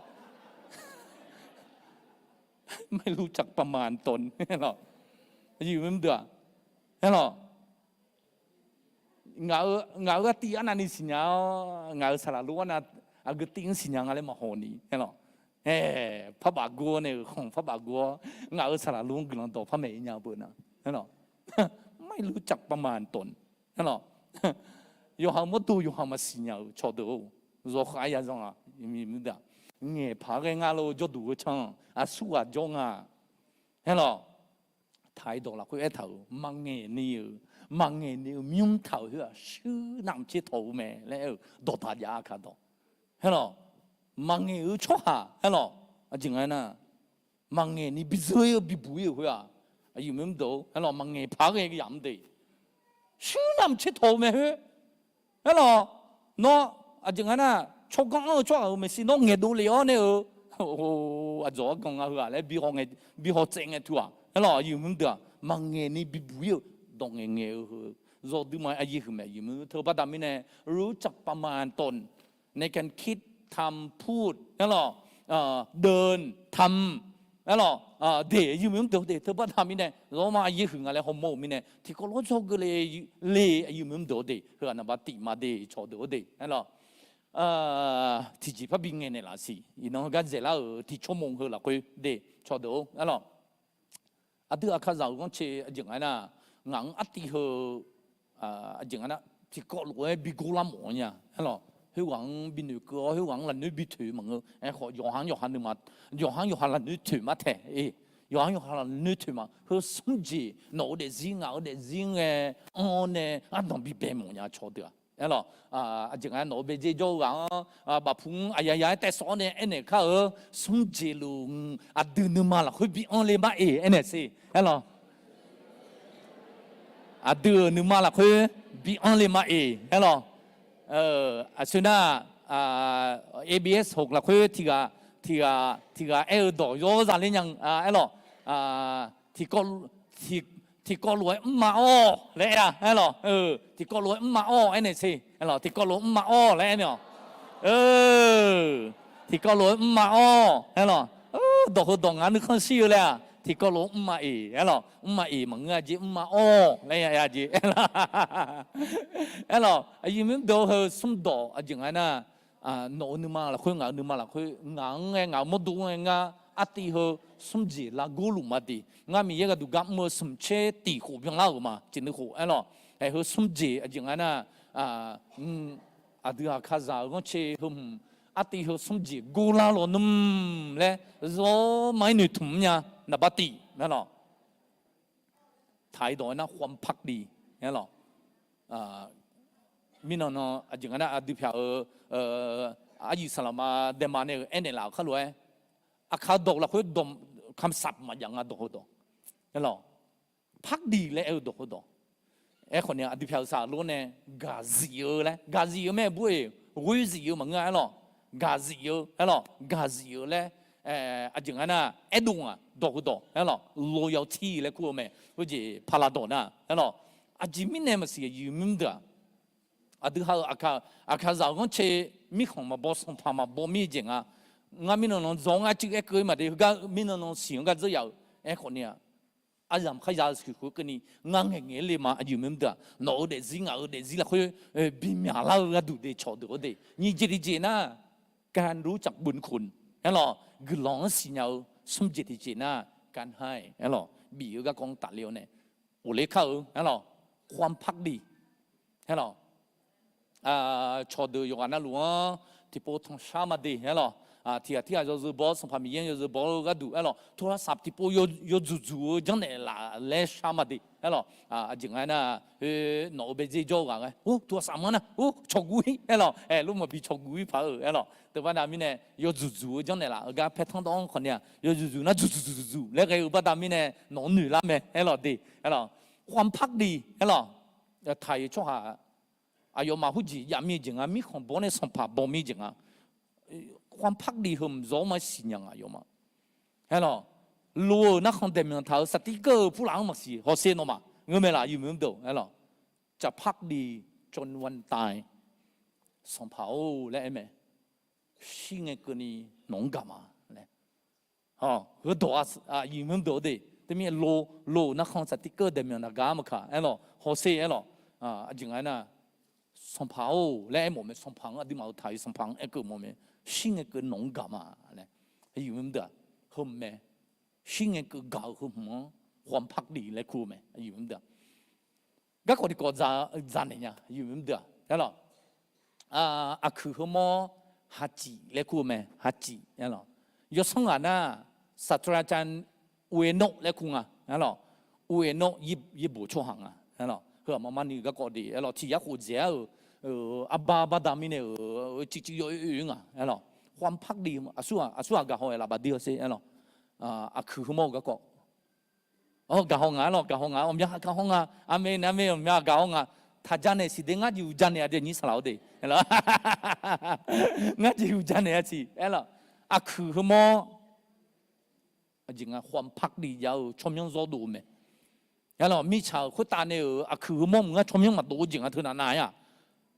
ไม่รู้จักประมาณตน lawq, aqyuif maqdeuq-aq, haer lawq, ngaq-euq artiv arnavni siqnya-awr, ngaq-euq saqlaq lor arnav aqgeu tiv-anr siqnya nga laer maqhaw ni, haer lawq, aer, parbaf gur-awr nae-euq khanq parbaf gur-awr, ngaq-euq saqlaq lor-anr guiqlanq dawq par maeq-ir nya beu nar, haer lawq, ไม่รู้จักประมาณตน haer lawq, yawqha mawrdo yawqha maqsiq nya-euq cawqdeuq-or, zawqkhav ya zanq-aq, ngaeq paq ghae nga lof-eu jawrduq heu canr, aqsurghaq jawr nga, haer lawq, taq-ir dawq lafkhoer aertaq-euq maqngaeq ni-euq, maqngaeq ni-euq myanr taq-euq khoer-aq shuir navmaqtser tawq-eu mae laer aer-euq dawqdaq jav-a kaq dawq, haer lawq, maqngaeq-eu tsawrhaq, haer lawq, aqjeq nga nar, maqngaeq ni bizeur-ir-eu bibuq-ir-euq khoer-aq, aqyuif maqdeuq-or, haer lawq, maqngaeq paq ghae yamq de, shuir navmaqtser tawq-eu mae khoer, haer lawq, nawr, aqjeq nga nar, tsawrganr anr-eu tsawrhaq-euq maeqshi nawr ngaeqdov lef-awr nae-eu, aqdzawq-awr ganq nga heu-aq laer bihaw tsaev ngae tu-aq, haer lawq, aqyuif maqdeuq-aq, maqngaeq ni bibuq-ir-euq dawq ngaeqngaeq-eu heu, zawqdui ma aqyuif huiq mae, aqyuif maqdeuq teu baqda mirnae, รู้จักประมาณตน ในการคิด ทำ พูด haer lawq, เดิน ทำ haer lawq, de, aqyuif maqdeuq de, teu baqda mirnae, zawr ma aqyuif huiq nga laer hawmawr-euq mirnae tiqkawv lawr dzawgeuf le, le, aqyuif maqdeuq de, heu-aq naqba tif ma de, cawqdeuq-or de, haer lawq, tiqjeq parbi ngaeqnaeq laf siq, iqnan heugar dzaeqlar-euq tiqcawr moq heu lafkhoer de, cawqdeuq-or, haer lawq, aqdui aqkazaq-euq ghanrcae aqjeq nga nar, ngaq-anr artiv heu, aqjeq nga nar, tiqkawv lof-aer bi gor lar mawf-awr nya, haer lawq, Khoerghaq-anr bi noeqkeuv-awr, khoerghaq-anr lafnoer bi toeq maqngeur. Aerkhawf, yawqha-anr yawqha nuima, yawqha-anr yawqha lafnoer toeq mar taeq. Yawqha-anr yawqha lafnoer toeq ma. Heu smr jeq, nawq-eu daefzir, ngaq-eu daefzir ngae, anr-awr nae ardanq bi bae mawf nya cawq deuq-aq. Aerlawq, aqjeq nga nawq-eu baedzer jawr-eu ghaq-anr, bafpu-anr aqyaya-aer taev sawf-awr nae aernaeq kar-eu, smr jeq-euq aqdui nuima lafkhoer bi anr le mar-eq aernaeq siq. Aerlawq, aqdui-euq nuima lafkhoer bi anr le mar-eq. Aerlawq, aqsur nar, ABS hoq lafkhoer tiq ghaq, tiq ghaq, tiq ghaq aer-eu dawq yawr za ler nya. Aerlawq, tiqkawv, tiq, tiqkawv lof-aer mrma-awr laer aer-a. Aerlawq, tiqkawv lof-aer mrma-awr aernaeq siq. Aerlawq, tiqkawv lof-aer mrma-awr laer aernaeq-awq. Tiqkawv lof-aer mrma-awr. Aerlawq, dawq heudawq ngaq nuikhanr shir-eu laer-aq, tiqkawv lof-aer mrma-eq. Aerlawq, mrma-eq maqngeur-a jeq, mrma-awr laer ya jeq. Aerlawq, aqyuif mr deuq heu smrdawq aqjeq nga aernar, nawq-eu nuima lafkhoer, ngaq-euq nuima lafkhoer, ngaq-anr ngae, ngaq-euq mawrdo-anr ngae, ngar artiv heu smr jeq largor luf ma de. Ngar Miqyaer gharduq gar mr-eu smq tser tiq khof byanlar-euq ma, tiq nui khof. Aerlawq, aer heu smr jeq aqjeq nga aernar, aqdui aqkazaq-euq ghanrcae heu hmq, artiv heu smr jeq gorlar lawnmr laer zawr ma-aer noeqtmq mr nya. Naqbar tiq, aerlawq, taq-iq dawq aernar ความพักดี. Aerlawq, mirnan nan aqjeq nga aernar, aqdui pyaq-euq aryiq saqlaqma daema nae-euq aernaeq laf-euq kharlof-aer, aqkar dawq lafkhoer dawq kamqsaq maqjav nga dawq heudawq. Aerlawq, พักดี laer aer-eu dawq heudawq. Aerkhawf ni aqdui pyaq-euq saqlor nae gaqzif-eu laer, gaqzif-eu mae bur-eq, ghoer zif-eu maqngeur-a. Aerlawq, gaqzif-eu, aerlawq, gaqzif-eu laer, aqjeq nga aernar, aerdov-aq dawq heudawq. Aerlawq, loyalty laer kur-eu mae. Khoerjeq paqlaq dawq nar, aerlawq, aqjeq mirnae maqsiq aqyuif mr deuq-aq, aqdui ha-eu aqkazaq-euq ghanrcae mirkhanq maqbaw, sanqpaq maqbaw mir-eu jeq nga. Ngar mirnan nan dzaw-anr ngar cuiv aer keuv-ir maqde, heugar mirnan nan siq-anr gar dzeur yaf-euq. Aerkhawf ni-aq, aryamq kharya-eu siqkhoeq keuvni ngar ngaeqngaeq-aer le ma. Aqyuif mr deuq-aq, nawq-eu daefzir ngaq-eu daefzir lafkhoer bimyaq lar-eu gharduq de cawqdeuq-awr de, nyiq jeq tiqjeq nar, การรู้จักบุญคุณ aerlawq, guiqlanq-anr siqnya-eu smr jeq tiqjeq nar, การให้ aerlawq, bif-eu garkawv-anr tafler-awr nae, ghofler kar-eu aerlawq, ความพักดี aerlawq, cawqdeuq yawqghaq navluf-anr tiqpov tanqshar ma de aerlawq. Tiqghaq tirghaq yawzeu baw-awr, Sanqpaq Miqyaer-anr yawzeu baw-eu gharduq aerlawq, โทรศัพท์ tiqpov yawdzmq dzmq-eu janrnaeq laf laer shar ma de aerlawq. Aqjeq nga aernar, nawq-eu baedzer jawr-eu ghaq ghae, or, โทรศัพท์ manr nar, or, cawqguv-ir aerlawq, aer, lor maqbi cawqguv-ir paq-eu aerlawq. Teubaqda mirnae yawdzmq dzmq-eu janrnaeq laf-eu gar paer tanr dawr-anr khawfni-aq, yawdzmq dzmq nar dzmq dzmq dzmq dzmq laer ghae-eu baqda mirnae nawq-anr noeq lar mae aerlawq de aerlawq. ความพักดี aerlawq, taq-iq tsawrhaq aqyawfmaf heujeq jav mir-eu jeq nga, mirkhanq baw nae sanqpaq baw mir-eu jeq nga. ความพักดี heu mqzawr-awr ma siqnya nga aqyawfmaf. Aerlawq, lo-euq narkhan daeqmyanq taq-euq saqtirkeuv-eu purlaf-anr maqsiq hawsher nawmaf ngeur mae laf, aqyuif mr deuq aerlawq, จะพักดีจนวันตาย sanqpaq-or laer aer mae. Shir ngae keuvni nawq-anr gaq ma laer. Heudawq-a, aqyuif mr deuq-awr de, teumirnae lo, lo-euq narkhan saqtirkeuv daeqmyanq naq gar maqkaq aerlawq, hawsher aerlawq, aqjeq nga aernar, sanqpaq-or laer aermawf mae, sanqpaq-anr, aqduimaf-euq taq-iq sanqpaq-anr aerkeuv mawf mae. Shir ngae keuv nawq-anr gaq ma laer, aqyuif mr deuq-aq, heu mae. Shir ngae keuv gaq-eu heu hmq-anr ความพักดี laer kur-eu mae, aqyuif mr deuq-aq. Garkawv tiqkawv dzaqnaeq nya, aqyuif mr deuq-aq aerlawq. Aqkuiq heumawr hacif laer kur-eu mae, hacif aerlawq. Yawsanr ghaq nar, ศาสตราจารย์ Ueno laer kur nga aerlawq. Ueno yaerbof tsawrhaq nga aerlawq. Heu aqma marni garkawv de aerlawq, tiq yar khof dzaeq-aer-euq, arbar baqda mirnae-euq, civciv yawoer oe nga aerlawq. ความพักดี aqsur aqsur ghaq gaqhaw-aer laf baqdir hawsher aerlawq. Aqkuiq heumawr-eu garkawv Awr, gaqhaw nga aerlawq, gaqhaw nga, awqmya gaqhaw nga, aqmeq aqmeq, awqmya gaqhaw nga. Taqja naeq siq de, ngar jeq uqja naeq-a de, nyir saqlaq-awr de aerlawq. Ngar jeq uqja naeq-a siq aerlawq. Aqkuiq heumawr aqjeq nga ความพักดี jav-eu tsawrmyanr zawr dov-eu mae. Aerlawq, mirtsaq-euq khoertav nae-euq aqkuiq heumawr mq ngar tsawrmyanr maqdov-eu jeq nga teu navnav-aq.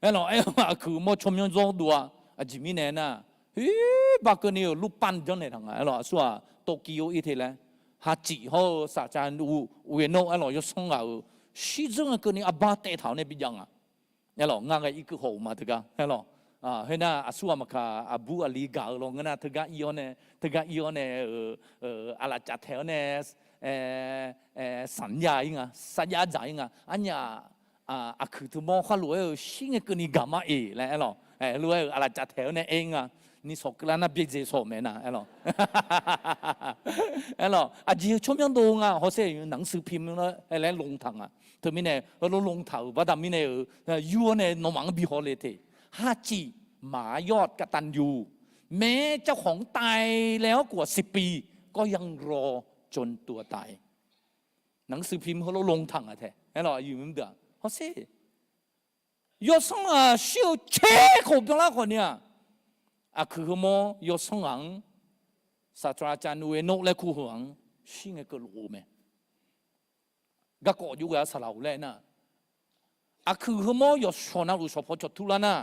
Aerlawq, aer-eu aqkuiq heumawr tsawrmyanr zawr dov-a. Aqjeq mirnae aernar, hoer ba keuvni-euq รูปปั้น janrnaeq taq nga aerlawq. Aqsur-aq, Tokyo ir te laer, hacif hawr-eu ศาสตราจารย์ Ueno aerlawq, yawsanr ghaq-euq shirdzeur nga keuvni arbar taev taq-awr nae bijav nga. Aerlawq, ngar ghae irkeuv haw-euq ma teugar aerlawq. Khoernar aqsur ghaq maqkaq aqbur aqli gaq-eu lawnmr nar teugar ir-awr nae, teugar ir-awr nae, aqlaf caf taeq-awr nae, sanqnya ir nga, sarjax dzaq ir nga. Arnyaf aqkuiq teu mawr khar lof-aer-euq shir ngae keuvni gaq mar-eq laer aerlawq. Aerlof-aer-euq aqlaf caf taeq-awr nae aer nga, nisawq keuvlar nar byaerdzae sawq-euq mae nar, aerlawq. Aerlawq, aqjeq tsawrmyanr dov nga, hawsher-euq หนังสือพิมพ์ laer ลงทัน nga. Teumirnae heulof ลงทัน-euq baqda mirnae-euq yur-awr nae nawmaf-anr bi hawle te. ห้าจิต หมายยอดกตัญญู แม้เจ้าของตายแล้วกว่า สิบปี ก็ยังรอจนตัวตาย หนังสือพิมพ์ heulof ลงทัน nga tae, aerlawq, aqyuif mr deuq-aq hawsher, yawsanr-aq shir-eu caer khof byanlar khawf ni-aq, aqkuiq heumawr yawsanr ghaq-anr, ศาสตราจารย์ Ueno laer kur-eu ghaq-anr shir ngae keuvlof-eu mae. Garkawv jov ghae-a saqlaq-euq laer nar, aqkuiq heumawr yawshawq navluf shawqpaw cawq turlar nar,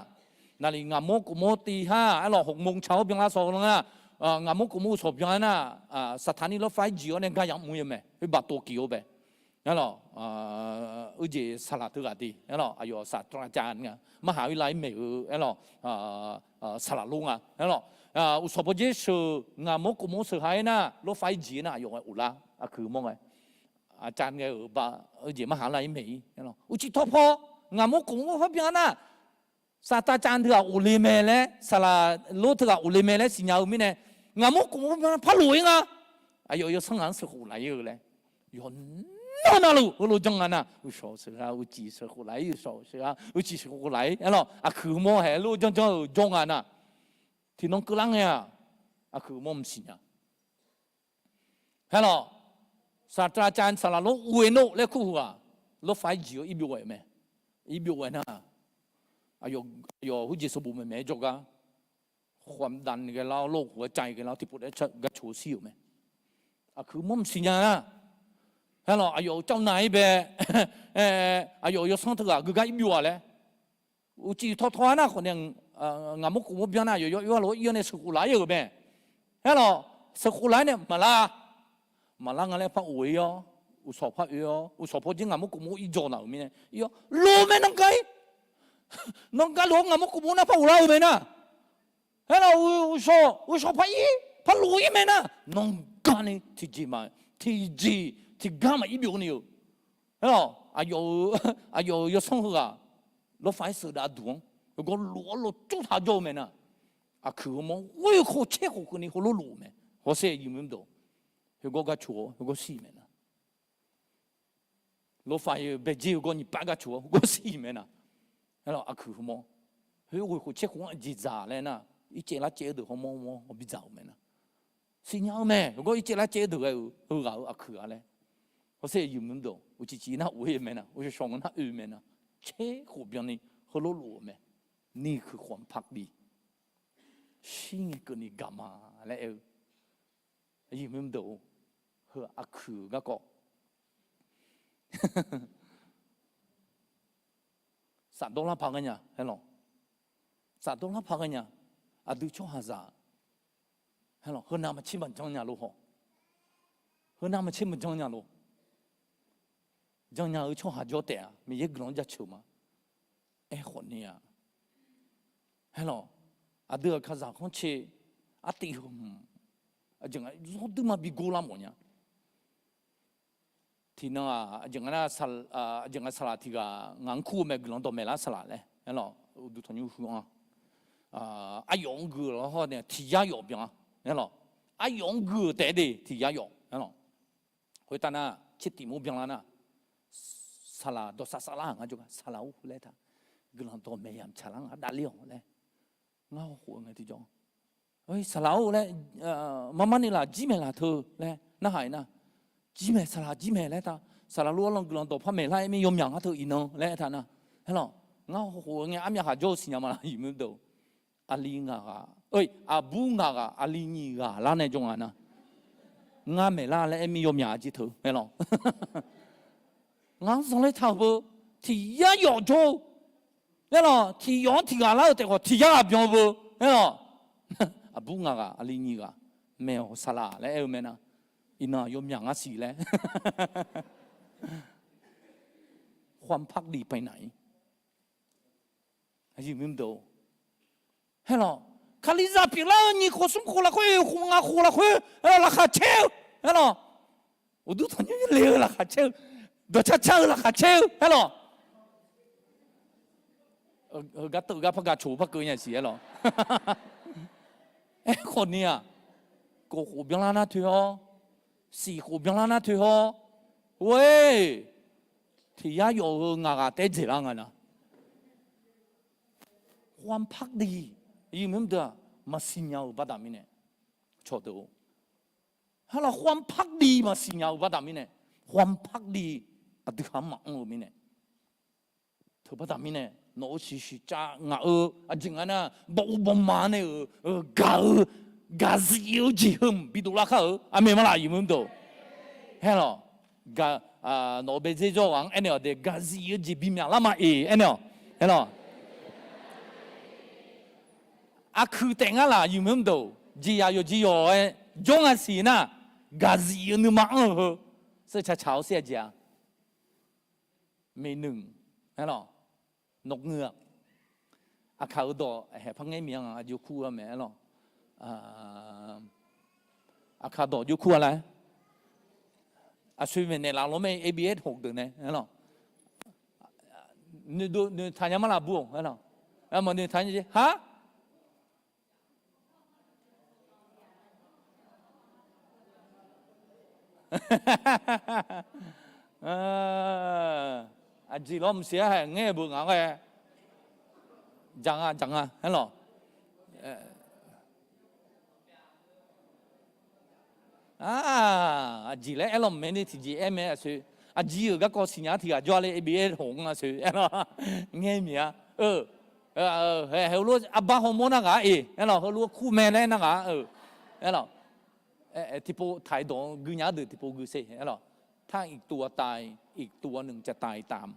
naqliq ngaqmawr kofmawr tiv har, aerlawq, หกโมงเช้า byanlar shawq-eu nar, ngaqmawr kofmawr-eu shawq byan-aer nar, saqtaq ni lawrfav-aer jiq-awr nae gar yamq mr-eu mae, khoer baqtov kif-eu bae. Aerlawq, uijeq saqlaq teughaq de, aerlawq, aqyawf ศาสตราจารย์ nga, มหาวิทยาลัย maeq-eu, aerlawq, saqlaq lor nga, aerlawq. Uqshawq pawdzer sheuq, ngaqmawr kofmawr sheuq ha-aer nar, lawrfav-aer jiq-aer nar, aqyawf ngae of lar, aqkuiq heumawr ngae, aqcav ngae-euq ba, uijeq มหาวิทยาลัย maeq-ir, aerlawq, uqcif tawpaw, ngaqmawr kofmawr par byan nar, ศาสตราจารย์ teughaq of le mae laer, saqlaq lor teughaq of le mae laer siqnya-eu mirnae, ngaqmawr kofmawr byan par lof-ir nga. Aqyawf yawsanr ghaq-anr sheuqkhof laf-ir-eu laer, yawqnan navluf heulof janr nga nar, uqshawq sheuq ha uqcif sheuqkhof laf-ir, uqshawq sheuq ha uqcif sheuqkhof laf-ir, aerlawq, aqkuiq heumawr haeq lof janr janr-euq jawr nga nar, tiqnan keuvlar ngae-aq, aqkuiq heumawr maqsiq nya. Aerlawq, ศาสตราจารย์ saqlaq lor Ueno laer kur-eu ghaq, lawrfav-aer jiq-awr irbyov ghae-euq mae. Irbyov ghae nar, aqyawf khoerjeq sanqbof maeqmaeq-aer jawrgar, khaqdan ghae lar-awr, lawrkhof-aer cav ghae lar-awr, tiqpov daef-aer gar coq-eu shir-euq mae. Aqkuiq mawr maqsiq nya nar, aerlawq, aqyawf-euq cawv nav-ir bae, aqyawf-euq yawsanr teughaq geugar irbyov-aq laer, uqcif tawtaw-a nar khawf nae, ngaqmawr kofmawr byan nar, aqyawf yawoer-a lof-aer ir-awr nae sheuqkhof laf-ir-euq mae. Aerlawq, sheuqkhof laf-aer nae maqlar, maqlar nga laer par of-ir-awr, uqshawq par oe-awr, uqshawq pawdzer ngaqmawr kofmawr ir jawr laf-euq mirnae ir-awr, lof mae nanrgar-ir. Nanrgar lof-awr ngaqmawr kofmawr nar par of lar-eu mae nar. Aerlawq, uqshawq, uqshawq par ir, par lof-ir mae nar, nanrgar ni tiqjeq ma, tiqjeq tiqgar maqir byov ni-euq. Aerlawq, aqyawf-euq yawsanr heughaq, lawrfav-aer sheuqdav duq-anr, heugar lof-awr lof tsov taq jawr-eu mae nar, aqkuiq heumawr ghoer khof caer khof keuvni heulof lof-eu mae. Hawsher aqyuif mr deuq, heugar gar coq-awr heugar shir-iq mae nar, lawrfav-aer baedzer-eu gawr nyiq pav gar coq-awr heugar shir-iq mae nar, aerlawq, aqkuiq heumawr, khoer ghoer khof caer khof-anr aqjeq dzaq laer nar, ircaev larcaev-eu deuq hawmawr hawmawr bidzaq-euq mae nar, siqnya-eu mae. Heugar ircaev larcaev-eu deuq ghae-euq heughaq-euq aqkuiq-a laer, hawsher aqyuif mr deuq, uqcif cif nar of-ir-eu mae nar, uqshawq shawq-eu nar oe-eu mae nar, caer khof byanni heulof lof-euq mae. Niqhuiq khawf-anr par bi shir ngae keuvni gaq ma laer aer-eu, aqyuif mr deuq-or, heu aqkuiq-eu garkawv safdawr lar paq ghae nya, aerlawq, safdawr lar paq ghae nya. Aqdui tsawrhaqzaq, aerlawq, heunav maqtser maqjan nya lof haw, heunav maqtser maqjan nya lof, jan nya-eu tsawrhaq jawr taef-a, Miqyaer guiqlanq-anr jaceuq ma. Aerkhawf ni-a, aerlawq, aqdui-euq kaqzaq khanr cae artiv heu hmq, aqjeq nga zawr dui ma bi gor lar mawf nya. Tiqnan-aq, aqjeq nga nar, aqjeq nga saqlaq tiq ghaq ngaq-anr kur-eu mae, guiqlanq dawqmaeq lar saqlaq laer, aerlawq, uqduq tanqnymr hu-anr, aryawf-anr gui-euq lawr hawr nae tiq yar yawf byan-a, aerlawq, aryawf-anr gui-euq taef-aer de tiq yar yawf, aerlawq. Khoertav nar tser tiq mur byanlar nar, saqlaq dawqsav saflar-aq ngar jawrgar saqlaq-or laer taq, guiqlanq dawqmaeq yamq tsaqlar nga davler-awq laer, ngar hawkhof-eu ngae tiqjawr, saqlaq-or laer, marmar ni laf jir maeq laf teu laer narhaq-iq nar, jir maeq saqlaq jir maeq laer taq, saqlaq lof-aer lan guiqlanq dawqpar maeqlar-aer mir yawmyaq ngar teu iqnan laer aertaq nar, aerlawq, ngar hawkhof-eu ngae armyav khaq jawr-eu siqnya ma laq, aqyuif mr deuq, aqli ngaq ghaq, aqbur ngaq ghaq aqli nyiq ghaq lar nae jawr nga nar, ngar maeqlar laer aer mir yawmyaq jeq teu, aerlawq, ngar-anr zanqler taq-euq beu, tiq yar yawf jawr-eu, aerlawq, tiq yawf-anr tiq ghaq lar-eu taef khawf tiq yar ghaq byan-eu beu, aerlawq, aqbur ngaq ghaq aqli nyiq ghaq maeq-awq saqlaq laer aer-eu mae nar, iqnan yawmyaq ngar siq laer ความพักดีไปไหน Aqyuif mr deuq, aerlawq, Kalizaq pyeuflar-eu nyiq khof smr khof lafkhoer, khof ngaq khof lafkhoer, aerlawq, laqkhaq caer-eu, aerlawq, uqduq tanqnymr le-eu laqkhaq caer-eu, dawqcar car-eu laqkhaq caer-eu, aerlawq, Heugar teuv gar par gaq coq par keuv nya siq aer lawq. Aerkhawf ni-aq, kof khof byanlar nar toer-awr, siq khof byanlar nar toer-awr, oe, tiq yar yawf-eu ngaq ghaq taer dzaeqlar nga na. ความพักดี yawmuiq mr deuq-aq maqsiq nya-euq baqda mirnae, cawqdeuq-or, ha lawq ความพักดี maqsiq nya-euq baqda mirnae, ความพักดี aqdui khaq-anr maqanr-eu mirnae, teu baqda mirnae, nawq-euq siqsiq cav ngaq-eu aqjeq nga nar, bawuv bawma nae-euq gaq-eu, gaqzif-eu jeq heu bidov lar kar-eu aqmeq ma laf yawmuiq mr deuq. Aer lawq, nawq-euq baedzer jawr ghaq-anr aernaeq-awq de, gaqzif-eu jeq bimyaq lar ma-eq aernaeq-awq. Aer lawq, aqkuiq taef ngar laf yawmuiq mr deuq, jeqzaq yawqjeq yawq-aer jawr nga siq nar, gaqzif-eu nuima anr-eu heu, seuvcaq caq-awr sir-a jeq-a. Meqnmq, aer lawq, nawqngeur-aq, aqkaq-eu dawq haeq par ngaer miq-a, aqjox kur-a mae aer lawq. Aqkaq dawq jox kur-a laer, aqsoeq maeqnaeq laf lawr mae, A B S hoq deuq nae aer lawq. Noeqtaq nya mar laf bur-or aer lawq. Maq noeqtaq nya jeq har Aqjeq lawr mqsiq-aer hae ngaer-eu beu ngaq ghae. Jaq nga jaq nga aer lawq. Aqjeq laer aer lawq maqmae ni tiqjeq aer mae aqsoeq. Aqjeq-euq garkawv siqnya tiq ghaq jawr-a le, A B S hoq nga aqsoeq aer lawq. Ngaer miq-a. Heulof arbar hawmawr nar ghaq-a eq aer lawq, heulof kur mae laer nar ghaq-a. Aer lawq, tiqpov taqdawq-eu guinya deuq tiqpov gui se aer lawq. ถ้าอีกตัวตาย อีกตัวหนึ่งจะตายตาม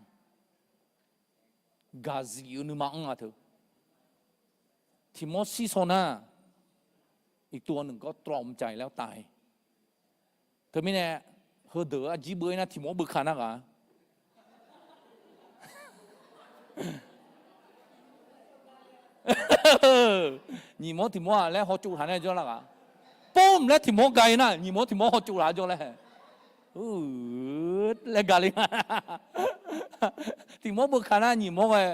Gaqzif-eu nuima anr-a teu. Tiq mawr shir shaw nar, อีกตัวหนึ่งก็ตรอมใจแล้วตาย Teumirnae, heudeuq-eu arjir beu-ir nar tiq mawr beuka nar ghaq. Nyiq mawr tiq mawr-aq laer hawtsov taq nae jawr lar ghaq. Pov laer tiq mawr ga-ir nar nyiq mawr tiq mawr hawtsov taq jawr laer. Laer ga le. Tiq mawr beuka nar nyiq mawr ghae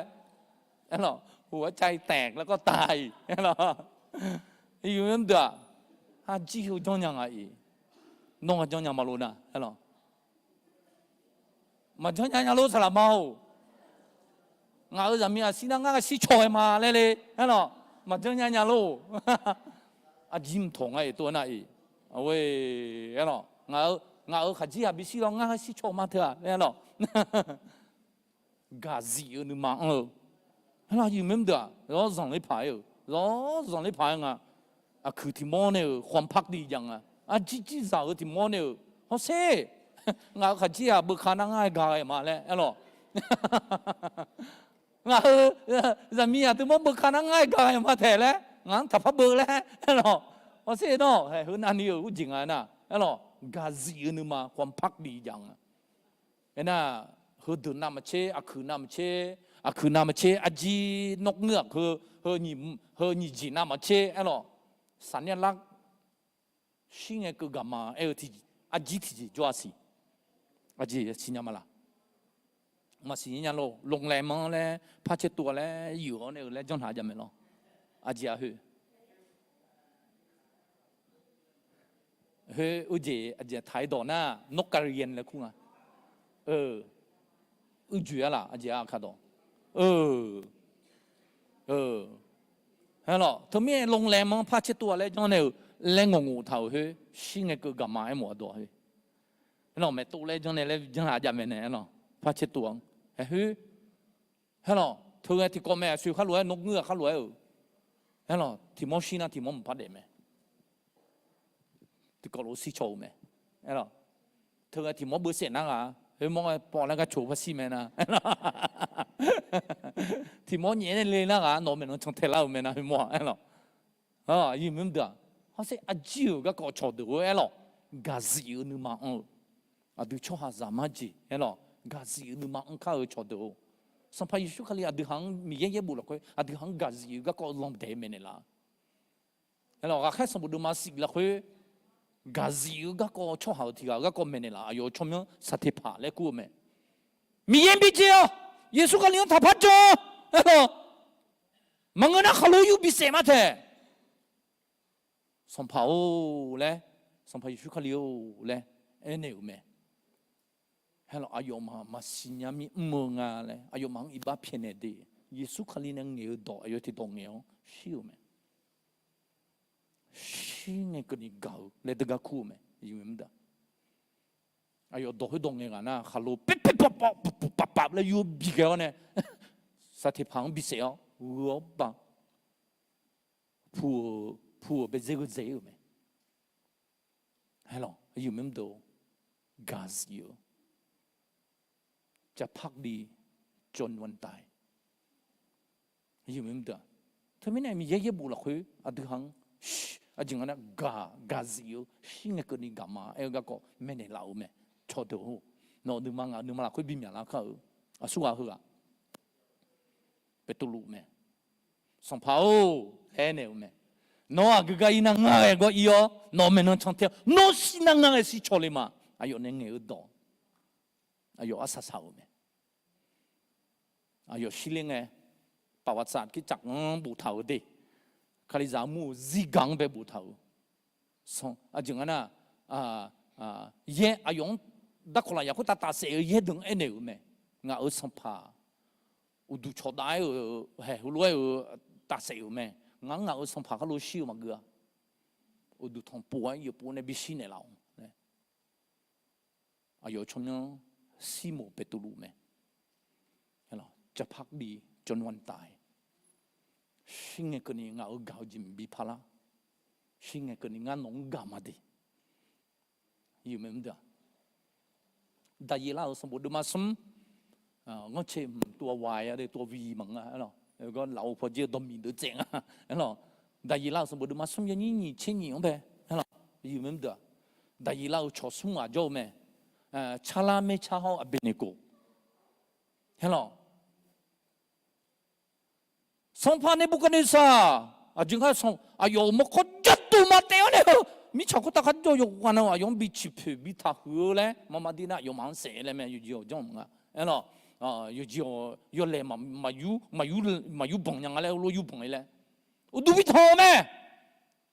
aer lawq, หัวใจแตกแล้วก็ตาย aer lawq. Yawmuiq mr deuq-aq, arjir heu janrnya nga-iq. Nawr nga janrnya ma lof nar aer lawq. Maqjanr nya nya lor saqlaq ma-or. Ngaq-euq zaqmiq aqshir nar ngar ghae shir caw ghae ma laer le aer lawq. Maqjanr nya nya lor. Arjir mqtawq nga-iq tov nar-iq. Aer lawq, ngaq-euq khaqjir ghaq bishir lawr ngar ghae shir caw ma teu-aq laer aer lawq. Gaqzif-eu nuima anr-eu, aer lawq, yawmuiq mr deuq-aq zawr zanqler paq-aer-euq, zawr zanqler paq-aer nga. Aqkuiq tiq mawr nae-euq ความพักดี jav nga. Arjir jir zaq-eu tiq mawr nae-euq hawsher. Ngaq-euq khaqjir-aq beuka nar ngar-aer ga ghae ma laer aer lawq. Ngaq-euq zaqmiq aqdui mawr beuka nar ngar-aer ga ghae ma taeq laer ngaq-anr taqpar beu laer aer lawq. Hawsher nawr haeq heu navni-euq urjeq nga nar aer lawq, gaqzif-eu nuima ความพักดี jav nga. Aernar, heudeuq navmaqtser, aqkuiq navmaqtser, aqkuiq navmaqtser arjir nawr ngeur-aq heu, heu nyiq jeq navmaqtser aer lawq. Saqnyaer lar shir ngae keuv gaq ma aer-eu arjir tiqjeq jawr-a siq. Aqjeq siqnya ma laq? Maqsiq nya lor. โรงแรม-anr laer par caer tov-a laer yuif-awr nae-eu laer janrhaq jav mae lawr. Aqjeq-aq heu Heu uijeq aqjeq taq-ir dawq nar, นกกระเรียน laer kur nga. Uijoeq-a laf aqjeq-a kaq dawq. Aer lawq, teumirnae โรงแรม-anr par caer tov-a laer janr nae-euq laer ngawq ngof taq-euq khoer shir ngae keuv gaqma aermawf-a dawq-a khoer. Aer lawq, maeqtov laer janr nae laer janr-a jav mae nae aer lawq, par caer tov-a-anr. Aer khoer Aer lawq, teughae tiqkawv mae aqsur khar lof-aer nawr ngeur-aq khar lof-aer-euq. Aer lawq, tiq mawr shir nar tiq mawr mqpar daef mae. Tiqkawv lof-aer shir caw-eu mae. Aer lawq, teughae tiq mawr beusaef nar ghaq, khoermawr-aer pawv laer gar coq par shir mae nar. Tiq mawr nyaef nae le nar ghaq, nawq maeqnan cantae lar-euq mae nar khoermawr-aq aer lawq. Aqyuif mr deuq-aq, hawsher arjir-euq garkawv cawqdeuq-eu aer lawq, gaqzif-eu nuima anr-eu. Aqdui tsawrhaqzaq marjeq aer lawq, gaqzif-eu nuima anr kar-eu cawqdeuq-or. Sanqpaq Yeqsur Kali aqdui haq-anr Miqyaer yaerbof lafkhoer aqdui haq-anr gaqzif-eu garkawv lanq daef maeqnaeq laf. Aer lawq, ghaqkhaer sanqbof deuvma shif lafkhoer gaqzif-eu garkawv tsawrhaq-euq tiq ghaq-eu garkawv maeqnaeq laf. Aqyawf-euq tsawrmyanr Saqteqpaq laer kur-eu mae. Miqyaer bijae-awq. Yeqsur Kali-anr taqpar jan-awq. Aer lawq, Maqngeur nar khaqlo yur bisaef ma taeq. Sanqpaq-or laer, Sanqpaq Yeqsur Kali-or laer aernaeq-euq mae. Haer lawq, aqyawfmaf maqsiq nya mir mr-eu nga laer aqyawfmaf-anr iqbax pyaeqnaeq de. Yeqsur Kali nae ngaeq-eu dawq aqyawf tiqdawq ngaeq-awr shir-euq mae. Shir ngae keuvni gaq-eu laer deugar kur-eu mae. Aqyawf dawq khoerdawq ngaeq ghaq nar khaqlo paerpaer pavpav puq puq pavpav laer yur-awr bighae-awr nae, saqteqpaq-anr bisaef-awr gheu-awr ba, pu-euq baedzer gheu dzaeq-ir-euq mae. Haer lawq, aqyuif maqmr deuq, gaqzif-eu จะพักดีจนวันตาย. Teumirnae Miqyaer yaerbof lafkhoer aqdui ha-anr aqjeq nga nar gaq gaqzif-eu shir ngae keuvni gaq ma aer-eu garkawv maeqnaeq laf-euq mae. Cawqdeuq-or, nawq nuima ngaq nuima lafkhoer bimyaq lar kar-eu aqsurghaq heughaq Beqtuvluv mae. Sanqpaq-or laer aernaeq-euq mae. Nawr aqgeu gar ir nar ngar ghae gawr ir-awr nawq maeqnan cantae-awr nawr shir nar ngar ghae shir caw le ma. Aqyawf nae ngaeq-eu dawq aqyawf arsaq saq-euq mae. Aqyawf shirler ngae, paqvaqtsaf kirtsaf-anr boftaq-euq de, Kalizaq armur-eu zirgaq-anr bae boftaq-euq. Aqjeq nga nar, yaer aqyawf-anr darkawq lafyaq khoertav tafsaef-eu yaerdeuq-anr aernaeq-euq mae. Ngaq-euq sanqpaq uqduq cawqdav-aer-euq haeq heulof-aer-euq tafsaef-euq mae. Ngaq-anr ngaq-euq sanqpaq khar lof shir-eu maqgeu-a. Uqduq tanqpov-aer yawpov nae bishir naeqlaf-awq. Aqyawf tsawrmyanr 西摩 Beqtuvluv mae. จะพักดีจนวันตาย. Shir ngae keuvni ngaq-euq gaq-eu jeq bi parlar. Shir ngae keuvni ngar nawq-anr gaq ma de. Daqyeqlar-euq sanqbof deuvma smr, nganrcae mq tov-a waiq-a de tov-a viq maqnga aer lawq. Gawr lafov pawjir-eu dawqmiq deuq tsaev nga aer lawq. Daqyeqlar-euq sanqbof deuvma smr yawnyir nyiq tser nyiq-anr bae aer lawq. Daqyeqlar-euq cawq smr ghaq jawr-eu mae. Carlar maercar hawr Aqbeqneqgoq aer lawq. Sanqpaq Neqbuqkaqneqsaq aqjeq nga aqyawf-euq mawrkawr jawrduq maqtaef-awr nae-eu, mirtsaq khoertav kharjawr yawqghaq na aqyawf-anr bi ciqpoeq bi taqhuiq-eu laer maqmaq dir nar aqyawfmaf-anr saef-aer laer mae. Yawqjeq-awq janr mq nga aer lawq. Yawqjeq-awq yawlaeq maqyur, maqyur banq nya nga laer lof yur banq-ir laer uqduq bi tanq-eu mae.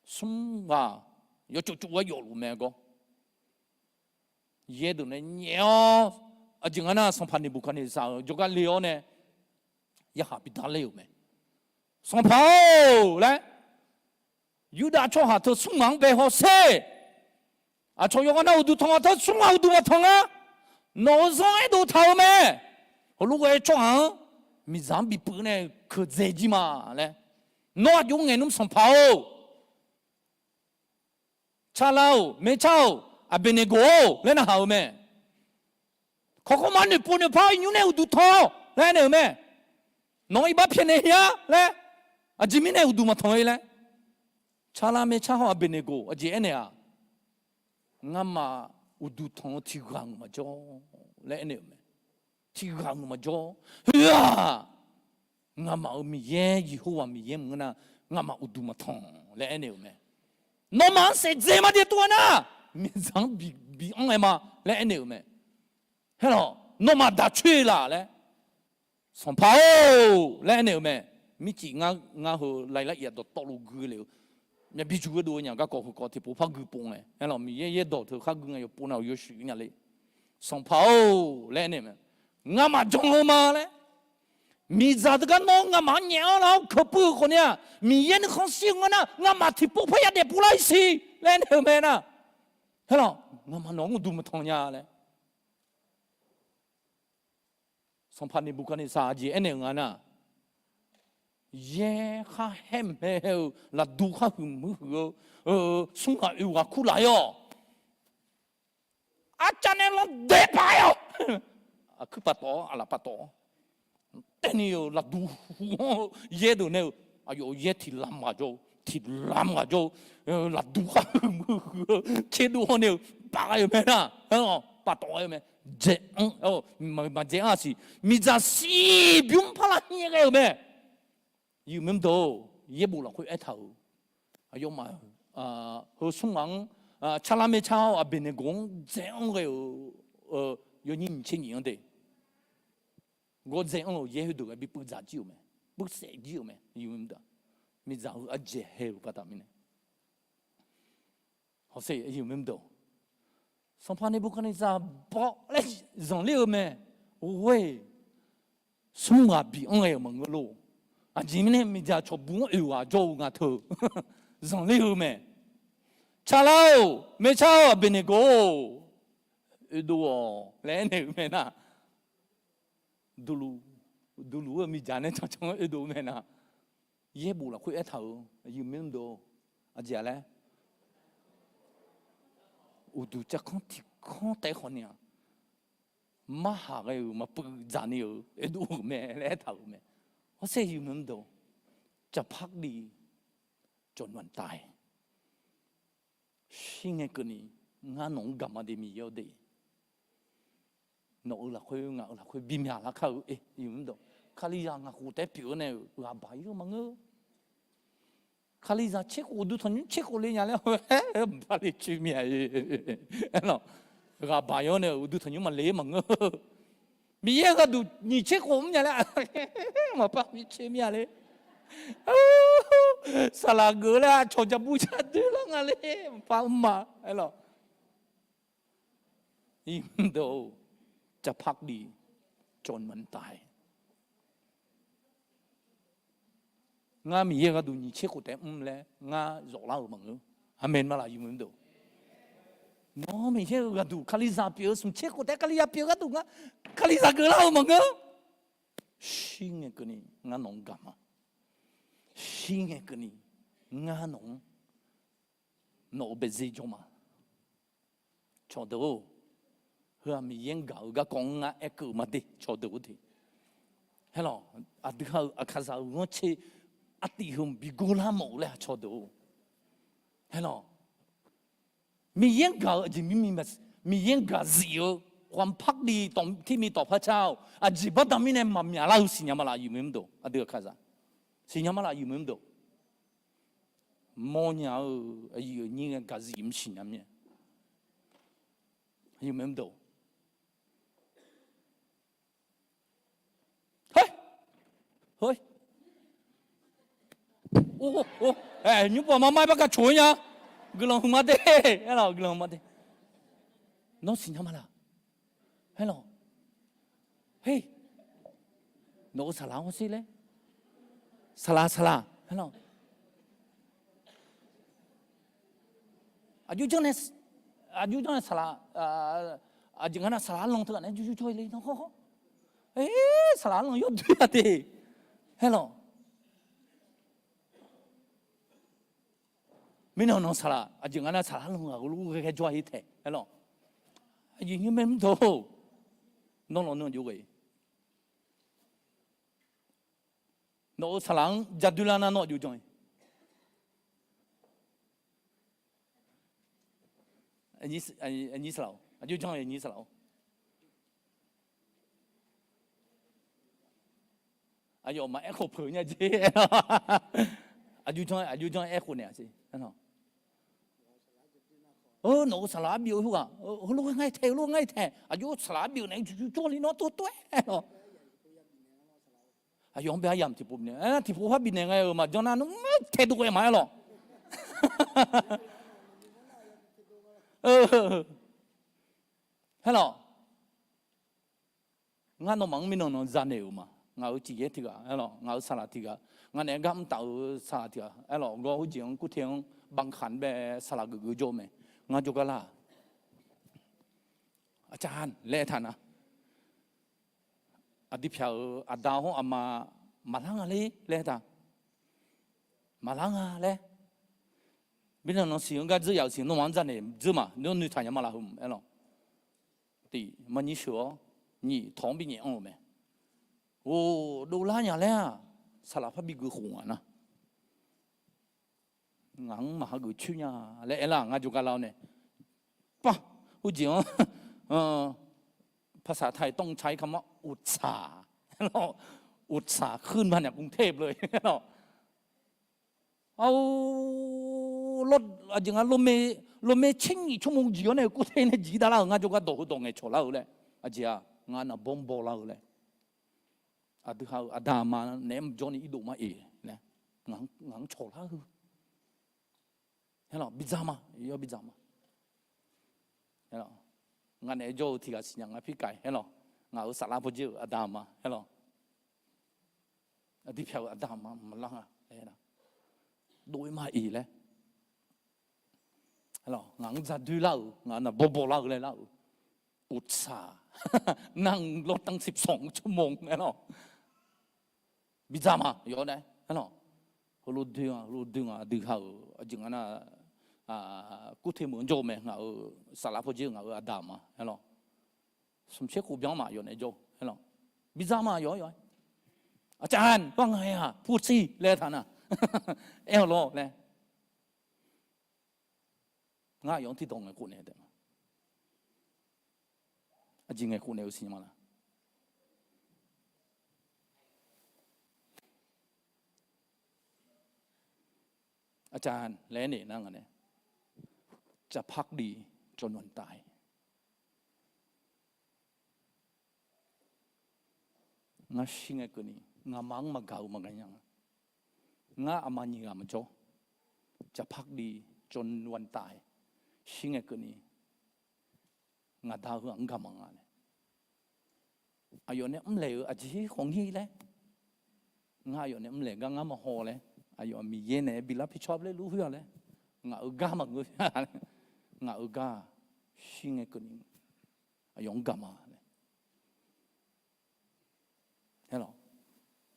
Smr ghaq yawtsov tsov-aer yawfluf mae gawr. Yaerdeuq nae nyaef-awr, aqjeq nga nar sanqpaq Neqbuqkaqneqsaq-euq jawrgar le-awr nae yarkhaq bi darler-euq mae. Sanqpaq-or laer, Yurdav tsawrhaq teu smr ghaq-anr bae hawsher. Aqcawq yawqghaq nav uqduq tanq-aq teu smr ghaq uqduq maqtanq nga. Nawq-euq zanr aerdov taq-eu mae. Heulof ghae tsawrhaq-anr miqdzaq-anr bi puiv nae keuqdzae jir ma laer. Nawr aqjox ngaeq nmr sanqpaq-or, Carlar-or, Mercar-or, Aqbeqneqgoq-or laer narhaq-eu mae. Kawqkawv ma noeqpov noeqpar-awr iqnymr nae uqduq tanq-awq laer aernaeq-eu mae. Nawq-anr iqbax pyaeqnaeq hae-ar laer, aqjeq mirnae uqduq maqtanq-eu laer. Carlar Mercar hawr Aqbeqneqgoq aqjeq aernaeq-aq, ngamaf uqduq tanq-eu tiqghaq-euq maqjawr laer aernaeq-euq mae. Tiqghaq-euq maqjawr. Heu-aq, ngamaf-euq Miqyaer Yeqhowa Miqyaer maqngeur nar, ngamaf uqduq maqtanq laer aernaeq-euq mae. Nawmaf-anr saef dzae ma de tov-aer nar, miqdzaq-anr bi anr-aer ma laer aernaeq-euq mae. Haer lawq, nawmaf daq coer laf laer, Sanqpaq-or laer aernaeq-euq mae. Mircif ngar heu รายละเอียด dawqtawvluf gui le-eu, myavbi juq gheudov-eu nya garkawv heukawv tiqpov par gui pov ngae, aer lawq, Miqyaer yaerdawq teu khar gui ngae yawpov nav-euq yawshuif nya le. Sanqpaq-or laer aernaeq mae. Ngamaf jan-eu ma laer. Miqdzaq teugar nawr ngamaf-anr nyaef-anr lar-awr keupuiv-eu khawf ni-aq, Miqyaer nuikhanr shir-eu ngeur nar, ngamaf tiqpov parya daefpov lar-ir siq laer aernaeq-eu mae nar. Haer lawq, ngamaf nawq-anr uqduq maqtanq nya laer. Sanqpaq Neqbuqkaqneqsaq aqjeq aernaeq-eu nga nar, yaer khar haer mae-eu, lafduq khar huiq muiq huiq-eu, smr ghaq oeq ghaq kur laf-ir-awq. Arcav nae lanr daeq paq-aer-awq. Aqkuir paftawf-awr aqlaf paftawf-awr, taev ni-euq lafduq hu-anr-eu yaer deuq nae-eu, aqyawf-euq yaer tiq lamq ghaq jawr-eu, tiq lamq ghaq jawr-eu, lafduq khar huiq muiq huiq-eu, kerdov hawr nae-eu, baf ghae-euq mae nar, paftawf ghae-eu mae. Dzaeq-anr, maqdzaeq-anr-aq siq, miqdzaq siq bymr par lar nyaer ghae-euq mae. Yawmuiq deuq-or, yaerbof lafkhoer aertaq-euq, aqyawfmaf heu smr ghaq-anr, Carlar Mercar-awr Aqbeqneqgoq-anr dzaeq-anr ghae-euq, yawnyir nyiq tser nyiq-anr de, gawr dzaeq-anr-euq yaer heudeuq ghae bi puiv dzaq jir-euq mae. Buisaef jir-euq mae, miqdzaq-eu ardzaeq hae-euq baqda mirnae. Hawsher, Sanqpaq Neqbuqkaqnezaq baw laer zanqler-eu mae. Ghoer, smr ghaq bi anr ghae-euq maqngeur lor. Aqjeq mirnae miqdzaq cawqbur-anr oeq ghaq jawr-eu nga teu zanqler-eu mae. Tsaqlar-or, Meqcar-or, Aqbeqneqgor-or, oedov-awq laer aernaeq-eu mae nar, duqluf-eu miqdzaq nae cancan-anr oedov-eu mae nar, yaerbof lafkhoer aertaq-euq, aqyuif mr deuq, aqjeq-a laer, uqduq cavkanr tiqkanr taef-aer khawf ni-aq, marhaq ghae-euq maqpuiv dzaq ni-euq oedov-euq mae laer aertaq-euq mae. Hawsher, aqyuif mr deuq, จะพักดี จนวันตาย Shir ngae keuvni, ngar nawq-anr gaqma de Miqyaer-awr de. Nawq-euq lafkhoer ngaq-euq lafkhoer bimyaq lar kar-eu, e, mr deuq, Kalizaq ngaq khof taef-aer pyeuf-eu nae-euq ghaqbaq ir-eu maqngeur. Kalizaq tser khof, uqduq tanqnymr tser khof le nya laer, maqpar le coer mir-a, aerlawq. Ghaqbaq ir-awr nae-euq uqduq tanqnymr maqle maqngeur. Miqyaer gharduq nyiq tser khof mr nya laer, maqpar bi coer mir-a le. Saqlaq geuf laer aqcawq jaqbur jadoer lar nga le, maqpar mr-a, aerlawq. Iqdeuq-or, จะพักดี จนวันตาย Ngar Miqyaer gharduq nyiq tser khof taef-aer mr laer ngar zawflar-euq maqngeur. Aqmeq ma laf, aqyuif mr deuq? Nawr Miqyaer-euq gharduq Kalizaq pyeuf-eu smq tser khof taef-aer Kalizaq pyeuf-eu gharduq ngar Kalizaq geuflar-euq maqngeur. Shir ngae keuvni ngar nawq-anr gaqma. Shir ngae keuvni ngar nawq-anr, nawq-euq baeqzer jawr ma. Cawqdeuq-or, heu-aq Miqyaer-anr gaq-eu garkawv-anr ngar aerkeuv ma de, cawqdeuq-or de. Aerlawq, aqdui ha-euq aqkaqzaq-euq ghanrcae artiv heu bi gor lar mawf-eu laer-aq cawqdeuq-or. Aerlawq, Miqyaer-anr gaq-eu aqjeq mirmi, Miqyaer-anr gaq zif-eu ความพักดีที่มีต่อพระเจ้า aqjeq baqda mirnae maqmyaq lar-eu siqnya ma laf, aqyuif mr deuq? Aqdui aqkaqzaq siqnya ma laf, aqyuif mr deuq? Mawrnya-eu aqyuif aqnyir ngae gaq zif mr siqnya mir-a, aqyuif mr deuq? Hei, nymr pawf ma mar-aer bar gaq coq-ir nya. Guiqlanq hmq ma de, aerlawq, guiqlanq hmq ma de. Nawr siqnya ma laf? Aerlawq, hei, nawq-euq saqlaq-anr hawsher laer, saqlaq, saqlaq, aerlawq, aqjox janr nae, aqjox janr nae saqlaq, aqjeq nga nar saqlaq arlan teughaq nae jawr jawr jawr-ir le nawr. Saqlaq arlan yawdoer-a de, aerlawq. Mirnan nan saqlaq, aqjeq nga nar saqlaq arlan ghaq heulof ghae ghae jawr-a-ir taeq, aerlawq. Aqyuif aqnyir mr deuq-or, nawr lawnmr aqjox ghae, nawq-euq saqlaq-anr jadoer lar nar nawr aqjox jan-ir. Aqnyir saqlaq-or, aqjox jan-ir, aqnyir saqlaq-or. Aqyawf maqaer khof peuq nya jeq. Aqjox jan, aqjox jan-aer aerkhof naeq-a siq. Nawq-euq saqlaq arbyov-eu khoerghaq heulof ngar-ir taeq, heulof ngar-ir taeq, aqjox saqlaq arbyov naeq-aer jur jur jawr le nawr tov tov-aer lawq. Aqyawf-anr bae aryamq tiqpov bifnaeq, tiqpov par bifnaeq ngae-euq maqjan nar nmr taedov ghae ma-aer lawq. Aerlawq, ngar nawmaf-anr mirnan nan zanaeq-euq ma. Ngaq-euq ciqyaer tiq ghaq, aerlawq, ngaq-euq saqlaq tiq ghaq, ngaq naeq-aer gar mr taf-eu saqlaq tiq ghaq, aerlawq, gawr heujeq-anr kurte-anr banqkaq-anr bae saqlaq geuf geuf jawr-eu mae. Ngar jawrgar lar-aq, aqcaq laer aertaq nar, aqdui pyaq-euq aqda hawr aqma maqlar nga ler laer aertaq, maqlar nga laer. Mirnan nan siq-anr gar dzeur yaf-euq siq nawmaf-anr zanaeq dzeur ma, nawr noeqtaq nya ma laf heu-m aerlawq. Tiq, maqnyir sheuq-awr, nyiq, tawq-anr binyaef anr-euq mae. Or, dovlar nya laer-aq, saqlaq parbi gui khof nga nar, ngaq-anr maqhageuf coer nya laer aerlar-aq, ngar jawrgar lar-awr nae, par, heujeq-anr ภาษาไทยต้องใช้คำว่าอุตส่าห์ อุตส่าห์ขึ้นมาจากกรุงเทพฯเลย Ar, aqjeq nga lormae tser nyiq tsawrmawr jeq-awr nae kurte nae jeq-ir davlar-euq ngar jawrgar dawq heudawq ngaeqcawq lar-eu laer, aqjeq-aq ngar naqbawr-anr bawlar-eu laer. aqdui ha-euq aqda aqma naeq-aer maqjawr ni irdov ma-iq laer, ngaq-anr cawqlar-eu. Aerlawq, bidzaq ma, yawr bidzaq ma. Aerlawq, ngaq naeq-aer jawr-eu tiq ghaq siqnya nga pirkav-iq, aerlawq, ngaq-euq saflar pawdzer-euq aqda aqma, aerlawq, aqdui pyaq-euq aqda aqma maqlar nga, dov-ir ma-iq laer. Aerlawq, ngaq-anr dzaqdoer lar-euq, ngaq-anr naqbawr bawlar-eu laer lar-euq. Uqtsaq, นั่งรถตั้งสิบสองชั่วโมง aerlawq. Bidzaq ma yawr nae, aerlawq. Heulof doer nga, heulof doer nga, aqdui ha-euq aqjeq nga nar, kurte meuq-anr jawr-eu mae, ngaq-euq saflar pawdzer-eu ngaq-euq aqda aqma, aerlawq. Smqtser khof byan ma yawf nae jawr-eu, aerlawq. Bidzaq ma yawr yawr. Aqcaf-anr, ว่าไงอ่ะ พูดสิ laer taq nar, aer-awq lawr laer. Ngar aqyawf-anr tiqdawq ngaeqkhof naeq taef ma. Aqjeq ngaeqkhof naeq-eu siqnya ma laq? Aqcaf laer naeq nar nga nae, จะพักดีจนวันตาย. Ngar shir ngae keuvni ngaqma-anr maqgaq-eu maqgaq nya nga. Ngar aqma nyiq ghaq maqjawr, จะพักดีจนวันตาย. Shir ngae keuvni ngaqda heu-aq mr gaq ma nga nae, aqyawf nae mrlaeq-eu aqjeq khawf ngir laer, ngar aqyawf nae mrlaeq gar ngar maqhaw laer, aqyawf Miqyaer naeq-aer bi lar pi cawr ler lur khoer-a laer, ngaq-euq gar maqngeur, ngaq-euq gar-aq, shir ngae keuvni aqyawf mr gaq ma laer. Aerlawq,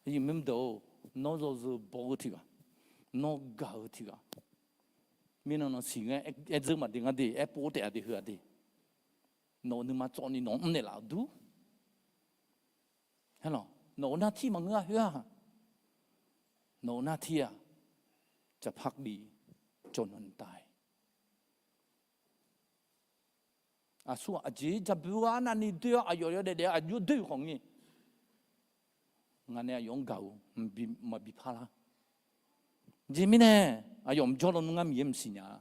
aqyuif maqmr deuq-or, nawr yawzeu baw-eu tiq ghaq, nawr gaq-eu tiq ghaq, mirnan nan siq ngae aer dzeur maqde ngar de, aer pov taef-a de heu-a de, nawq-euq nuima tsawvni nawq-anr mrnaeq laf-eu dur. Aerlawq, nawq-euq nartir maqngeur-a khoer-aq, nawq-euq nartir-aq, จะพักดีจนวันตาย. Aqsur-aq aqjeq jadoer-eu arnavni doer-awr aqyawf yawdaef daef-eu aqjox doer-eu khawf ngir, ngaq nae aqyawf-anr gaq-eu maqbi parlar. Jeq mirnae aqyawf maqjawr lawnmr ngar Miqyaer maqsiq nya-a.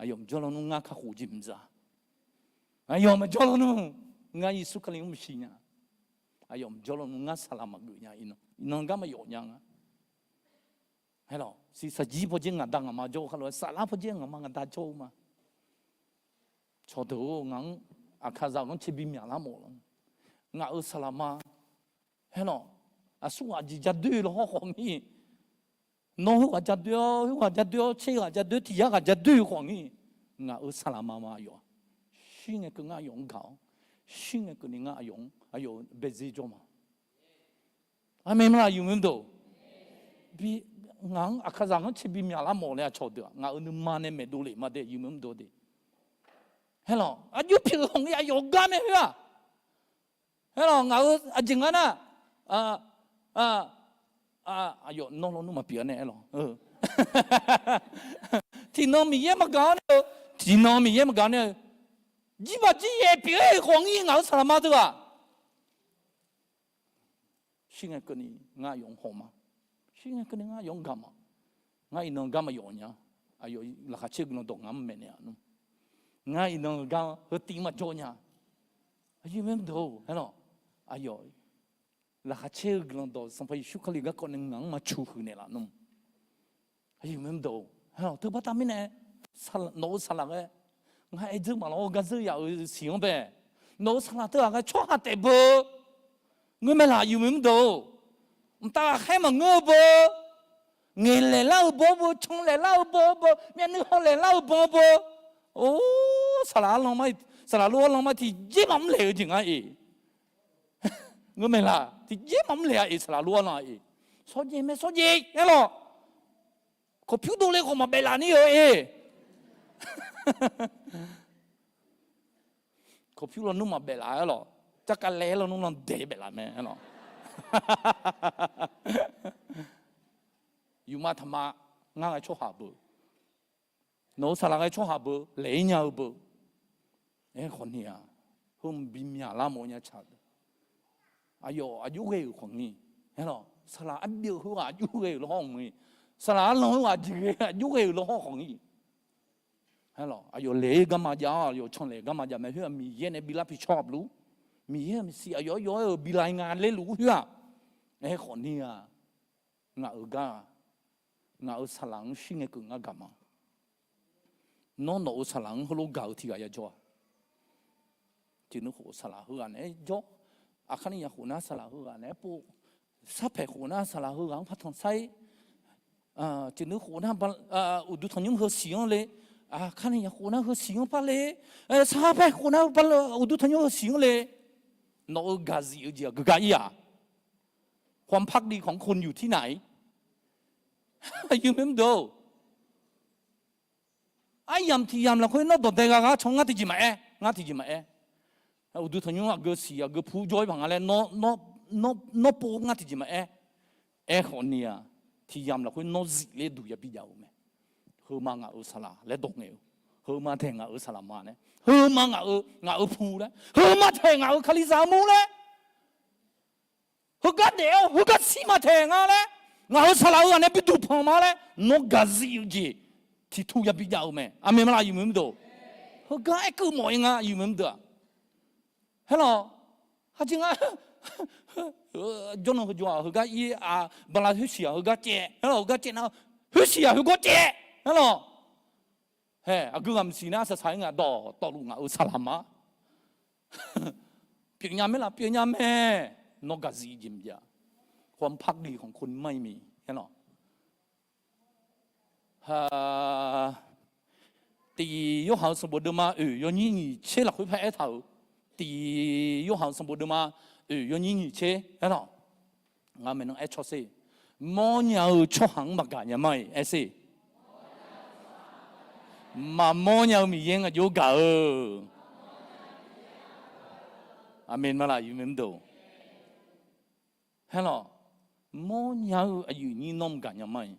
Aqyawf maqjawr lawnmr ngar kakhof jeq maqza. Aqyawf maqjawr lawnmr ngar Yeqsur Kali-anr maqsiq nya. Aqyawf maqjawr lawnmr ngar saqlaq maqgeuf nya. Iqnan gar maqyawf nya nga. Aerlawq, siqsaqjir pawdzer ngaqda ngaqma jawr-eu kharlof-aer saflar pawdzer ngaqma ngaqda jawr-eu ma. Cawqdeuq-or, ngaq-anr aqkaqzaq-anr caebi myaqlar mawf lawr, ngaq-euq saqlaq ma. Aerlawq, aqsur ghaq jeq jadoer lawhawr khawf ngir, nawr khoerghaq jadoer-awr, khoerghaq jadoer-awr, tser ghaq jadoer, tiq yar ghaq jadoer-eu khawf ngir, ngaq-euq saqlaq ma ma aqyawf-aq. Shir ngae keuv ngar aqyawf-anr gaq-awr, shir ngae keuvni ngar aqyawf-anr, aqyawf-euq baezer jawr ma. Aqmeq maqlaq, aqyuif maqmr deuq? Ngaq-anr aqkaqzaq-anr caebi myaqlar mawf laer-a cawqdeuq-aq, ngaq-euq nuima nae maeqdov lef ma de, aqyuif maqmr deuq de. Aerlawq, aqjox pyeuf-eu khawf ngir aqyawf gar mae khoer-aq. Aerlawq, ngaq-euq aqjeq nga nar, aqyawf nawr lawnmr maqpyeuf-a nae aerlawq. Tiqnan Miqyaer maqgaq-awr nae-eu, tiqnan Miqyaer maqgaq-awr nae-eu, jirbaq jir yaeq pyeuf-aer-euq khawf ngir ngaq-euq saqlaq ma teughaq. Shir ngae keuvni ngar aqyawf-anr haw ma. Shir ngae keuvni ngar aqyawf-anr gaq ma. Ngar iqnan gar maqyawf nya. Aqyawf laqkhaq caer-eu guiqlanq dawq ngaq-anr maeqnaeq-a nmr. Ngar iqnan gar heu tiv maqjawr nya. Aqyuif maqmr deuq-or, aerlawq, aqyawf laqkhaq caer-eu guiqlanq dawq Sanqpaq Yeqsur Kali garkawv nae ngaq-anr maqcuq huiq naeqlaf nmr. Aqyuif maqmr deuq-or, aerlawq, teubaqda mirnae nawq-euq saqlaq ghae ngar aer dzeur maqlawr-awr gar dzeur yaf-euq siq-anr bae, nawq-euq saqlaq teughaq ghae tsawrhaq taef beu, ngeur mae laq, aqyuif maqmr deuq-or, mqtav ghaqkhaer maqngeur-eu beu, ngaeq laeqlar-eu baw beu, can laeqlar-eu baw beu, myavnuiv haw laeqlar-eu baw beu, or, saqlaq arlan, saqlaq lof arlan ma tiqjeq maqmr laeq-eu jeq nga-iq. Ngeur mae laq, tiqjeq maqmr laeq-a iq, saqlaq lof arlan-a iq. Shawrjaev mae shawrjaev aerlawq. Kawqpyur dovle khawf maqbaef laf ni-eu e. Kawqpyur lawnmr maqbaef laf aerlawq. Jarkavlae lawnmr lan daeq baef laf mae aerlawq. Yufma taqma, ngar ghae tsawrhaq beu, nawq-euq saqlaq ghae tsawrhaq beu, laeq-ir nya-eu beu, aerkhawf ni-aq, heu mqbi myaqlar mawf nya tsaq. Aqyawf aqjox ghae-euq khawf ngir, aerlawq, saqlaq arbyeuv khoerghaq aqjox ghae-euq lawhawr-anr ngir, saqlaq arlan khoerghaq jeqghae aqjox ghae-euq lawhawr khawf ngir. Aerlawq, aqyawf laeq-ir garma jav-awr aqyawf can laeq garma jav mae khoer-aq, Miqyaer nae bi lar pi cawr-a lur. Miqyaer-euq maqsiq aqyawf-aer yawr-aer-euq bi la nga ler luf-ur khoer-aq, aerkhawf ni-aq, ngaq-euq gar-aq, ngaq-euq saqlaq-anr shir ngae keuv ngar gaq ma. Nawr nawq-euq saqlaq-anr heulof gaq-eu tiq ghaq yajawr-a. Tiq nuikhof saqlaq heughaq naeq-aer jawr, aqkar ni yaqkhof nar saqlaq heughaq naeq-aer pov, sarpaeq khof nar saqlaq heughaq-anr par tanqsar-ir, tiq nuikhof nar uqduq tanqnymr heusiq-anr le, aqkar ni yaqkhof nar heusiq-anr par le, sarpaeq khof nar uqduq tanqnymr heusiq-anr le. Nawq-euq gaqzif-eu jeq-aq geugar ir-aq, ความพักดีของคุณอยู่ที่ไหน? อาร์ยาม tiq yamq lafkhoer nawr dawqdae gha gar can ngar tiqjeq maqaer, ngar tiqjeq maqaer. Uqduq tanqnymr aqgeu siq aqgeu pu jawr-ir paq nga laer nawr pov ngar tiqjeq maqaer. Aerkhawf ni-aq, tiq yamq lafkhoer nawr zifler duq yabi jav-euq mae. Heuma ngaq-euq saqlaq laer dawq ngaeq-eu, heuma taeq ngaq-euq saqlaq ma laer, heuma ngaq-eu, ngaq-euq pu laer, heuma taeq ngaq-euq kalizaq mur laer, heugar daef-awr heugar shir ma taeq nga laer, ngaq-euq saqlaq-eu ghaq nae biduq panq ma laer nawr gaqzif-eu jeq tiq tu yabi jav-eu mae. Aqmeq ma laf aqyuif meuq mr deuq? Heugar aerkeuv mawf-ir nga aqyuif meuq mr deuq-aq. Haerlawq, haqjeq nga, jawrnan heujawr-aq heugar ir-a, bala khoersiq-aq heugar caev, haerlawq heugar caev nar, khoersiq-aq heugar caev, haerlawq. Hae, aqgeu ghaq maqsiq nar saqsaq-ir nga dawq tawvluf ngaq-euq saqlaq ma. Pyeufnya maer laf, pyeufnya mae. Nawr gaqzif jeq maqjav. ความพักดีของคุณไม่มี haerlawq. Tiq Yorhaq-euq sanqbof deuvma oeq yawnyir nyiq tser lafkhoer par aertaq-euq. Tiq Yorhaq-euq sanqbof deuvma oeq yawnyir nyiq tser aerlawq. Ngar maeqnan aer cawsher, mawrnya-eu tsawrhaq-anr maqgaq nya ma-iq aersher. Maqmawr nya-eu Miqyaer-anr aqjox gaq-eu. Aqmeq ma laf aqyuif meuq mr deuq? Haerlawq, mawrnya-eu aqyuif nyir nawr maqgaq nya ma-iq,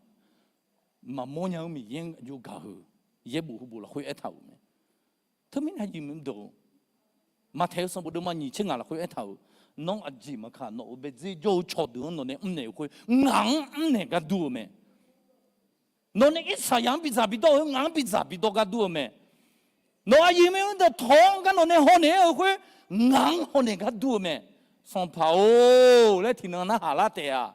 maqmawr nya-eu Miqyaer-anr aqjox gaq-eu. Yaerbof heubof lafkhoer aertaq-euq mae. Teumirnae aqyuif meuq mr deuq, Maqtaeq-eu sanqbof deuvma nyiq tser ngaq lafkhoer aertaq-euq, nawr aqjeq maqkaq nawq-euq baedzer jawr-eu cawqdeuq-anr nawq nae mrnaeq-eu khoer ngaq-anr mrnaeq gar dur-eu mae. Nawq nae Irsaqyaq-anr bidzaq bidawr-eu khoer ngaq-anr bidzaq bidawr gar dur-eu mae. Nawq aqyuif meuq mr deuq tawq-anr gar nawq nae hawnaeq-aer-eu khoer ngaq-anr hawnaeq gar dur-eu mae. Sanqpaq-or laer tiqnan narhaq lar taef-a.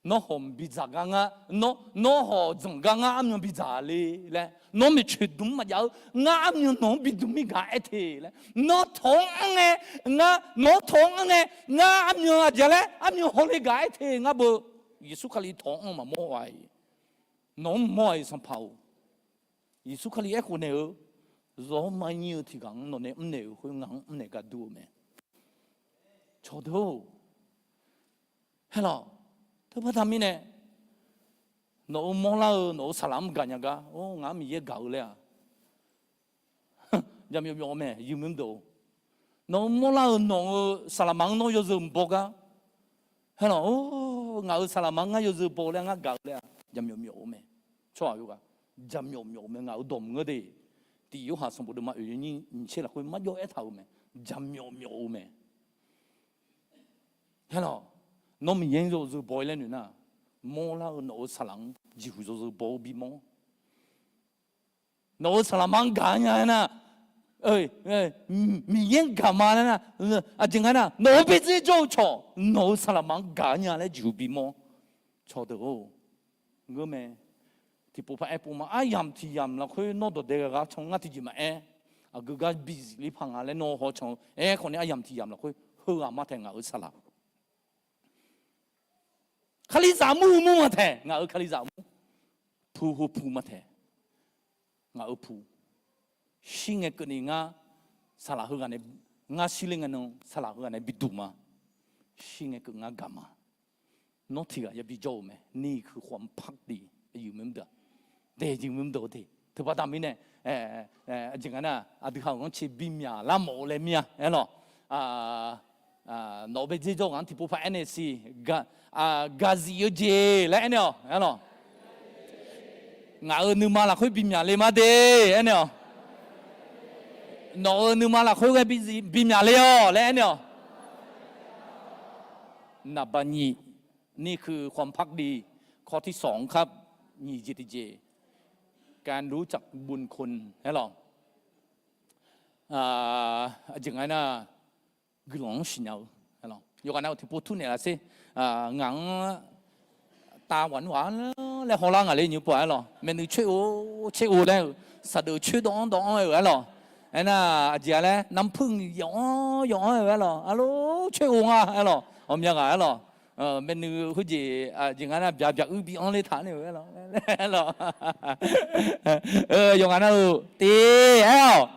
Nawr hawq bidzaq gar ngar, nawr hawq dzanq gar ngar armyan bidzaq le laer, nawr maeqtsoeq dmq maqjav-eu ngar armyan nawq-anr bidmq mir gaq-aer te laer, nawr tawq-anr anr ngae, ngar nawq-anr tawq-anr anr ngae, ngar armyan aqjeq laer armyan hawle gaq-aer te ngar beu. Yeqsur Kali tawq-anr maqmawr-a-iq, nawq-anr mawr-a-iq Sanqpaq-or. Yeqsur Kali aerkhof naeq-eu, zawr maqnyir-eu tiq ghaq-anr nawq nae mrnaeq-euq khoer ngaq-anr mrnaeq gar dur-eu mae. Cawqdeuq-or, haerlawq, teubaqda mirnae nawq-euq mawrlar-eu nawq-euq saqlaq-anr gaqnya gar, or ngaq-anr Miqyaer gaq-eu laer-aq, jaqmyawf myawf-eu mae, aqyuif meuq mr deuq-or. Nawq-euq mawrlar-eu nawq-euq saqlaqmaf-anr nawr yawzeu mq baw gar, haerlawq, or ngaq-euq saqlaqmaf-anr ngar yawzeu baw laer ngar gaq-eu laer-aq, jaqmyawf myawf-eu mae. Tsawrhaq yawqghaq jaqmyawf myawf-eu mae, ngaq-euq dawq maqngeur de. Tiq Yorhaq sanqbof deuvma oeq yawnyir nyiq tser lafkhoer marjawr aertaq-euq mae. Jaqmyawf myawf-eu mae. Haerlawq, nawr Miqyaer-anr yawzeu baw-ir laer noeq nar, mawrlar-eu nawq-euq saqlaq-anr jeqhuq yawzeu baw-eu bimawr. Nawq-euq saqlaqmaf-anr gaq-a nya-aer nar, Miqyaer-anr gaq ma laer nar, aqjeq nga nar nawq-euq baedzer jawr-eu cawq nawq-euq saqlaqmaf-anr gaq-a nya laer jeqhuq bimawr. Cawqdeuq-or, ngeur mae. Tiqpov par aer pov ma, aryamq tiq yamq lafkhoer nawr dawqdae ghaq gar can ngar tiqjeq maqaer, aqgeu gar bizif ler paq nga laer nawr hawcan-eu aerkhawf ni aryamq tiq yamq lafkhoer heughaq ma taeq ngaq-euq saqlaq. Kalizaq mur-eu mur ma taeq ngaq-euq kalizaq mur, pu heu pu ma taeq ngaq-euq pu. Shir ngae keuvni ngar saqlaq heughaq nae, ngar shir ler ngae nan saqlaq heughaq nae biduq ma. Shir ngae keuv ngar gaq ma. Nawr tiq ghaq yabi jawr-eu mae, นี่คือความภักดี aqyuif meuq mr deuq-aq. Daeq aqyuif meuq mr deuq-eu de, teubaqda mirnae, aqjeq nga nar, aqdui ha-euq ghanrcae bimyaq lar mawf-eu laer mir-a aerlawq. Nawq-euq baedzer jawr ghaq-anr tiqpov par aernaeq siq, gaqzif-eu jeq laer aernaeq-awq aerlawq. Ngaq-euq nuima lafkhoer bimyaq le ma de aernaeq-awq. Nawq-euq nuima lafkhoer ghae bimyaq le-awq laer aernaeq-awq. Naqbaq nyiq, นี่คือความภักดี ข้อที่สองครับ nyiq jeq tiqjeq, การรู้จักบุญคุณ aerlawq. Aqjeq nga aernar, guiqlanq-anr siqnya-eu. Yawqghaq nav-euq tiqpov tur naeqlaf sher. Ngaq-anr tav ghaq nmr ghaq laer hawlar ngaq le nymr pov-a aer lawq. Maeqnui coer-or coer-or laer-euq saqdeuf coer dawv-anr dawv-anr-eu aer lawq. Aernar aqjeq-a laer nampuir yawf-anr yawf-anr-eu aer lawq. Arlor coer-or nga aer lawq. Ghawqmya ghaq aer lawq. Maeqnui khoerjeq jeq nga nar byaq byaq uir bi-anr ler taq nae-euq aer lawq. Yawqghaq nav-euq te aer-awq.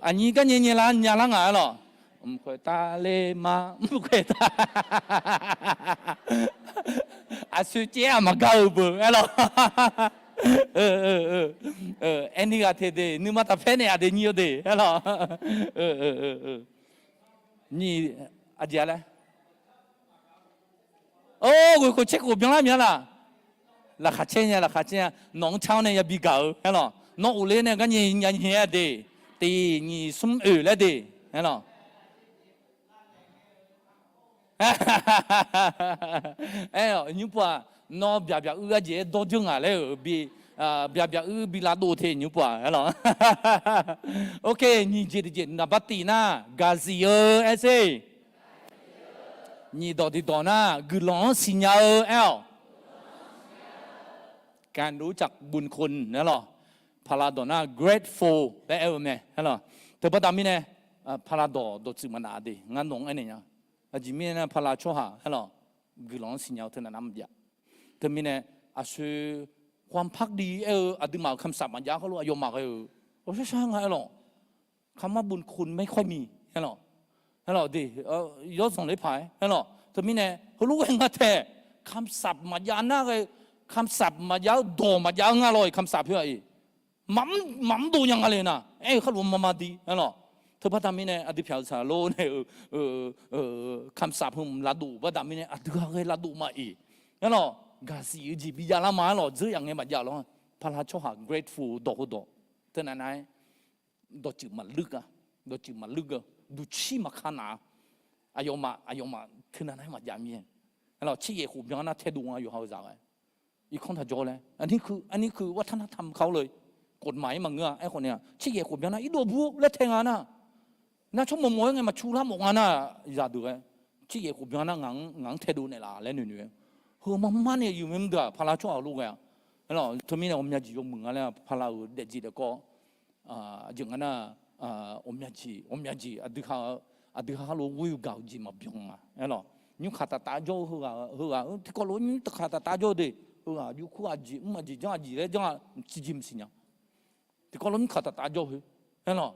Aqnyir garnyae nyaelar nyalar ngaq aer lawq. Mq khoeq tavler ma, mq khoeq tav. Aqsoeq caev-aer aqma gar-eu beu aer lawq. Aerni ghaq te de, nuima taqpaer naeq-aq de nyir-eu de aer lawq. Nyiq, aqjeq-a laer. Or, ghoeq khof caer khof byanlar mya laq. Laqkhaq caer nya, laqkhaq caer nya. Nawq-anr car-awr nae yabi gaq-eu aer lawq. Nawr ghofler nae garnyae nya nyae-a de. Tiq nyiq smr oeq laer de aer lawq. Aer-awq nymr pov-aq, nawr byaq byaq uir garjeq-aer dawr dzeur ngaq laer-euq bi, byaq byaq uir bi lavdov te nymr pov-aq aer lawq. Ok, nyiq jeq tiqjeq naqbar tiq nar gaqzif-eu aer sher. Nyiq dawq tiqdawq nar guiqlanq-anr siqnya-eu aer-awq. การรู้จักบุญคุณ aer lawq. Paqlav dawq nar grateful laer aer-eu mae aer lawq. Teubaqda mirnae paqlav dawq dawqtsuif maqnaf de ngar nawq-anr aernaeq nya. Aqjeq mirnae nar paqlav tsawrhaq aer lawq, guiqlanq-anr siqnya-eu teunav nar maqjav. Teumirnae aqsoeq ความพักดี aer-eu aqduimaf-euq kamsaf maqjav khar lof aqyawfmaf ghae-euq awshar shar nga aer lawq. คำว่าบุญคุณไม่ค่อยมี aer lawq. Aer lawq de, yawrzanq ler paq-aer aer lawq. Teumirnae heulof ghae nga tae kamsaf maqjav nar ghae, kamsaf maqjav-eu dawq maqjav-eu nga lawq-iq kamsaf khoer-aq-iq maqmr dov nya nga le nar aer-eu khar lof mama di aer lawq. Teubaqda mirnae aqdui pyaq-eu saqlor nae-eu kamsaf heu lavdov baqda mirnae aqdui ghaq ghae lavdov ma-iq aer lawq. Gaqzif-eu jeq bi javlar ma aer lawq, dzeur yaf ngae maqjav lawr. Paqlav tsawrhaq grateful dawq heudawq teunav nav-aer dawqtsuif maqluir-a, dawqtsuif maqluir-eu duqcir maqka naf-a. Aqyawfmaf aqyawfmaf teunav nav-aer maqjav mir-a. Aer lawq, ciryaef khof byan nar taedov nga yawqha-eu zaq ghae. Irkanr taq jawr laer, arnir keuv arnir keuv วัฒนธรรมเขาเลย กฎหมาย maqngeur-a. Aerkhawf nae-aq ciryaef khof byan nar irdov bur laer tae nga nar, nar tsawrmawq mawq-aer ngae maqcu lar mawf nga nar, zaqdeuq-aer ciryaef khof byan nar ngaq-anr taedov naeqlaf laer noeqnoeq-aer heu marmar nae yuif mae mr deuq-aq paqlav tsawrhaq lof ghae-a. Aer lawq, teumirnae ghawqmya jeq yawmuiq nga laer paqlav-euq daefjeq daefkawv aqjeq nga nar, ghawqmya jeq ghawqmya jeq aqdui ha, aqdui ha khar lof ghoer-eu gaq-eu jeq maqbyan nga aer lawq. Nymrkaq taf taf jawr-eu heughaq heughaq tiqkawv lof-aer nymr taf taf taf jawr-eu de, heughaq yurkur aqjeq mr aqjeq janr aqjeq laer janr-a, tiqjeq maqsiq nya. Tiqkawv lof nymrkaq taf taf jawr-eu aer lawq.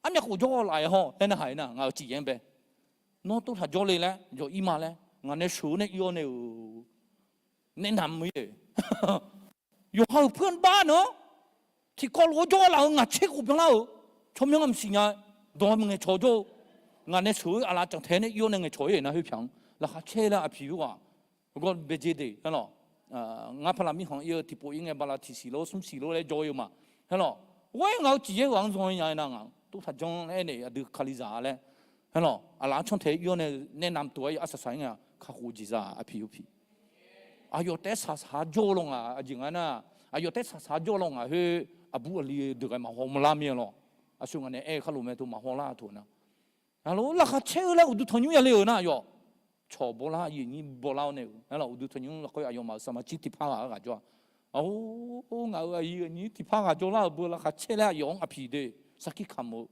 Armyav khof jawr-awr laf-aer hawr laer narhaq-ir nar ngaq-euq cifyaer-anr bae. Nawr tov taq jawr le laer yawq ir ma laer ngaq nae sheuq-eu nae ir-awr nae-euq naeq namq-ir-e. Yawqha-euq peur-anr bar nar, tiqkawv lof-aer jawr-awr laf-eu ngaq tser khof byanlar-euq tsawrmyanr-anr maqsiq nya. Dawq-anr ngaeqcawq jawr-eu ngaq nae sheuq-eu aqlaf canq tae nae ir-awr nae ngaeqcawq-ir-e nar khoerpyaq-anr laqkhaq caer laer aqpiq-eu ghaq gawr baejae de aer lawq. Ngar paqlav mirkhanq ir-eu tiqpov ir ngae bala tiqsiq lor smrsiq lor laer jawr-ir-eu ma. Aer lawq, ghoer ngaq-euq cifyaer ghaq-anr zanr-ir nya-aer nar ngaq tov taq janr laer aernaeq aqdui kalizaq-a laer. Aer lawq, aqlaf-anr canr tae ir-awr nae naeq namq tov-aer arsaq saq-ir ngae-a kakhof jeqzaq aqpiq-eu piq. Aqyawf taef-aer saqsaq jawr-eu lawr ngaq aqjeq nga nar, aqyawf taef-aer saqsaq jawr-eu lawr ngaq khoer aqbur aqli deuq ghae maqhaw mawrlar mir-a lawq. Aqsur ngaq nae aer-eu khar lof mae tov maqhaw lar-a tov nar. Aqlor laqkhaq caer-eu laer uqduq tanqnymr yale-euq nar aqyawf cawq bawlar aqyuif aqnyir bawlar-awr nae-euq aer lawq. Uqduq tanqnymr lafkhoer aqyawfmaf-euq saqmaqcir tiqpar ghaq-anr ghaq jawr-a. Or, ngaq-euq aqyuif aqnyir tiqpar ghaq jawrlar-euq beu laqkhaq caer laer aqyawf-anr aqpiq de sarkir kamq-eu.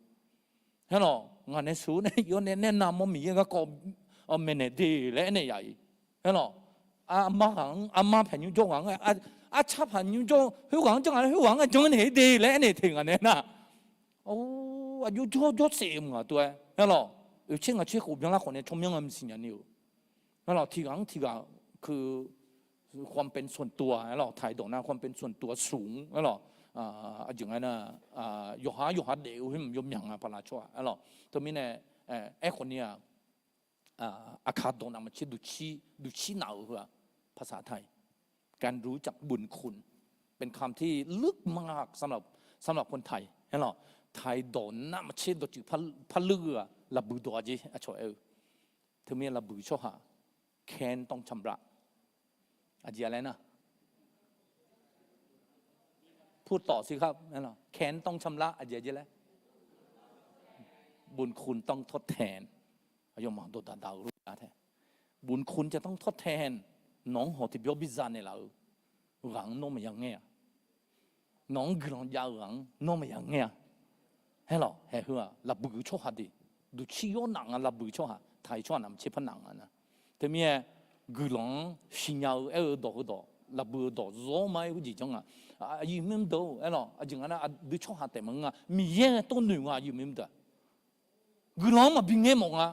Aer lawq, ngaq nae sheuq-eu nae ir-awr nae naeq namq-awr Miqyaer garkawv maeqnaeq de laer aernaeq yaf-iq. Aerlawq, armar ghaq-anr, armar paq nymr jawr ghaq-anr, arcar paq nymr jawr, khoerghaq-anr janr nga laer, khoerghaq-anr jan naeq-ir de laer aernaeq teq nga nae nar, or, aqjox jawr jawr saef-euq maqtov-aer, aerlawq, oeqtser ngaq tser khof byanlar khawf nae tsawrmyanr nga maqsiq nya ni-euq. Aerlawq, tiqghaq-anr tiqghaq ความเป็นส่วนตัว aerlawq, taqdawq nar ความเป็นส่วนตัวสูง aerlawq, aqjeq nga nar, yawqha yawqha daef-eu khoer maqyaw myaq nga paqlaq tsawrhaq aerlawq. Teumirnae, aerkhawf ni-aq, aqkaq dawq navmaqtser duqcir naf-euq heu-aq, ภาษาไทย การรู้จักบุญคุณ เป็นคำที่ลึกมากสำหรับคนไทย aerlawq, taqdawq navmaqtser dawqtsuif parluir-eu-aq lafbuiq dawq-a jeq aqcawq aer-eu. Teumirnae lafbuiq tsawrhaq แค้นต้องชำระ aqjeq-a laer nar, purtawf siq khar, แค้นต้องชำระ aqjeq-a jeq laer, บุญคุณต้องทดแทน aqyawfmaf dawqdaq daq-eu lof-a tae, บุญคุณจะต้องทดแทน nawq-anr haw tiqbyawr biza naeqlaf-eu ghaq-anr nawr maqya ngaer-a. Nawq-anr guiqlanq jav-eu ghaq-anr nawr maqya ngaer-a. Aerlawq, haeq heu-aq lafbuiq-eu tsawrhaq de, duqcir yawr naf nga lafbuiq tsawrhaq, taq-iq tsawrhaq navmaqtser par naf nga nar. Teumirnae guiqlanq-anr siqnya-eu aer-eu dawq heudawq lafbuiq-eu dawq zawr ma-aer khoerjeq janr nga. Aqyuif mr deuq-or, aerlawq, aqjeq nga nar aqdui tsawrhaq taef maqngeur nga, Miqyaer nae tawrnoeq nga aqyuif mr deuq-aq. Guiqlanq-anr maqbi ngaer mawf nga.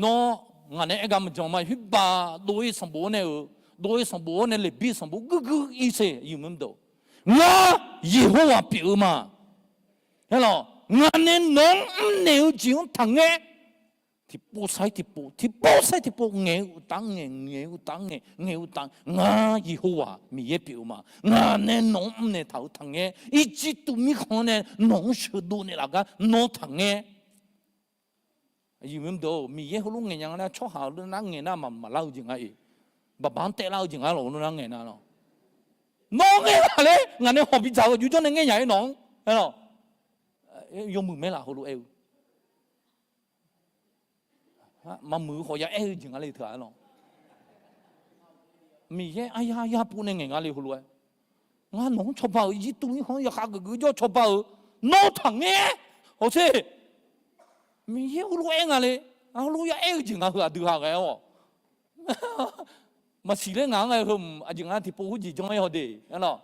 Nawr ngaq nae aer gar maqjan ma, khoerbaq dov-ir sanqbof-awr nae-euq, dov-ir sanqbof-awr nae Leqbir sanqbof guirguir-ir se aqyuif mr deuq, ngar Yeqhowa pyeuf-eu ma. Aerlawq, ngaq nae nawq-anr mrnaeq-eu jeq-anr taqngaer. Tiqpov sair tiqpov, tiqpov sair tiqpov ngaeq-eu uqtaf-anr ngaeq, ngaeq-eu uqtaf-anr ngaeq, ngaeq-eu uqtaf, ngar Yeqhowa Miqyaer pyeuf-eu ma. Ngaq nae nawq-anr mrnaeq taq-eu taqngaer. Irjirtuv mirkhanq-anr nae nawq-anr sheuqdov naeqlaf gar nawr taqngaer. Aqyuif mr deuq-or, Miqyaer heulof ngaeq nya nga nar, tsawrhaq-euq nar ngaeq nar maq, maqlar-eu jeq nga-iq, baqbaq-anr taev lar-eu jeq nga lawq, heulof nar ngaeq nar lawq. Nawr ngaeq laf laer ngaq nae hawq bidzaq-eu aqjox janr nae ngaer nya-ir nawq-anr, aerlawq, yawmuiq maer laf heulof aer-eu. Maqmuiq-eu khawf ya aer-eu jeq nga le teu-aq lawq. Miqyaer arya arya pov nae ngaeq nga le heulof-aer. Ngar nawq-anr cawba-euq irjirtuv mirkhanq-anr yawkhav geuf geuf jawr cawba-euq, nawr taqngaer. Hawsher, Miqyaer heulof aer nga le. Heulof ya aer-eu jeq nga heu aqdui ha ghae-awq. Maqsiq ler ngaq-anr ghae heu, aqjeq nga tiqpov khoerjeq janr-ir haw de, aerlawq,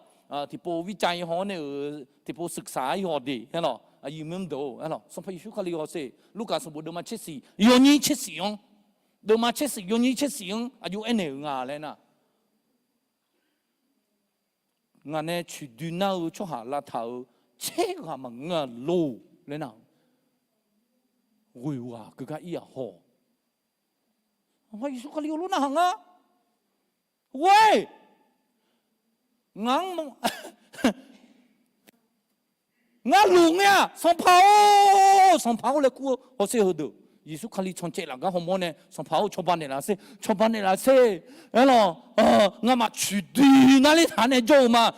tiqpov วิจัย-ir haw-awr nae-euq tiqpov ศึกษา-ir haw de, aerlawq, aqyuif mr deuq-or, aerlawq, Sanqpaq Yeqsur Kali hawsher, Lurkaf sanqbof deuvma tser siq yawnyir tser siq-anr, deuvma tser siq yawnyir tser siq-anr aqjox aernaeq-euq nga laer nar, ngaq nae coeqdoi nar-eu tsawrhaq lavtaq-euq tser ghaq maqngeur-a lor laer nar, ghoeq ghaq keugar ir-aq haw. Sanqpaq Yeqsur Kali heulof narhaq nga. Ghoe, ngaq-anr ngar luf ngaer-aq, Sanqpaq-or, Sanqpaq-or laer kur-eu hawsher heudeuq, Yeqsur Kali cancaev laf gar hawmawr nae, Sanqpaq-or, cawba naeqlaf sher, cawba naeqlaf sher. Aerlawq, ngamaf coeqdoi nar ler taq nae jawr-eu ma.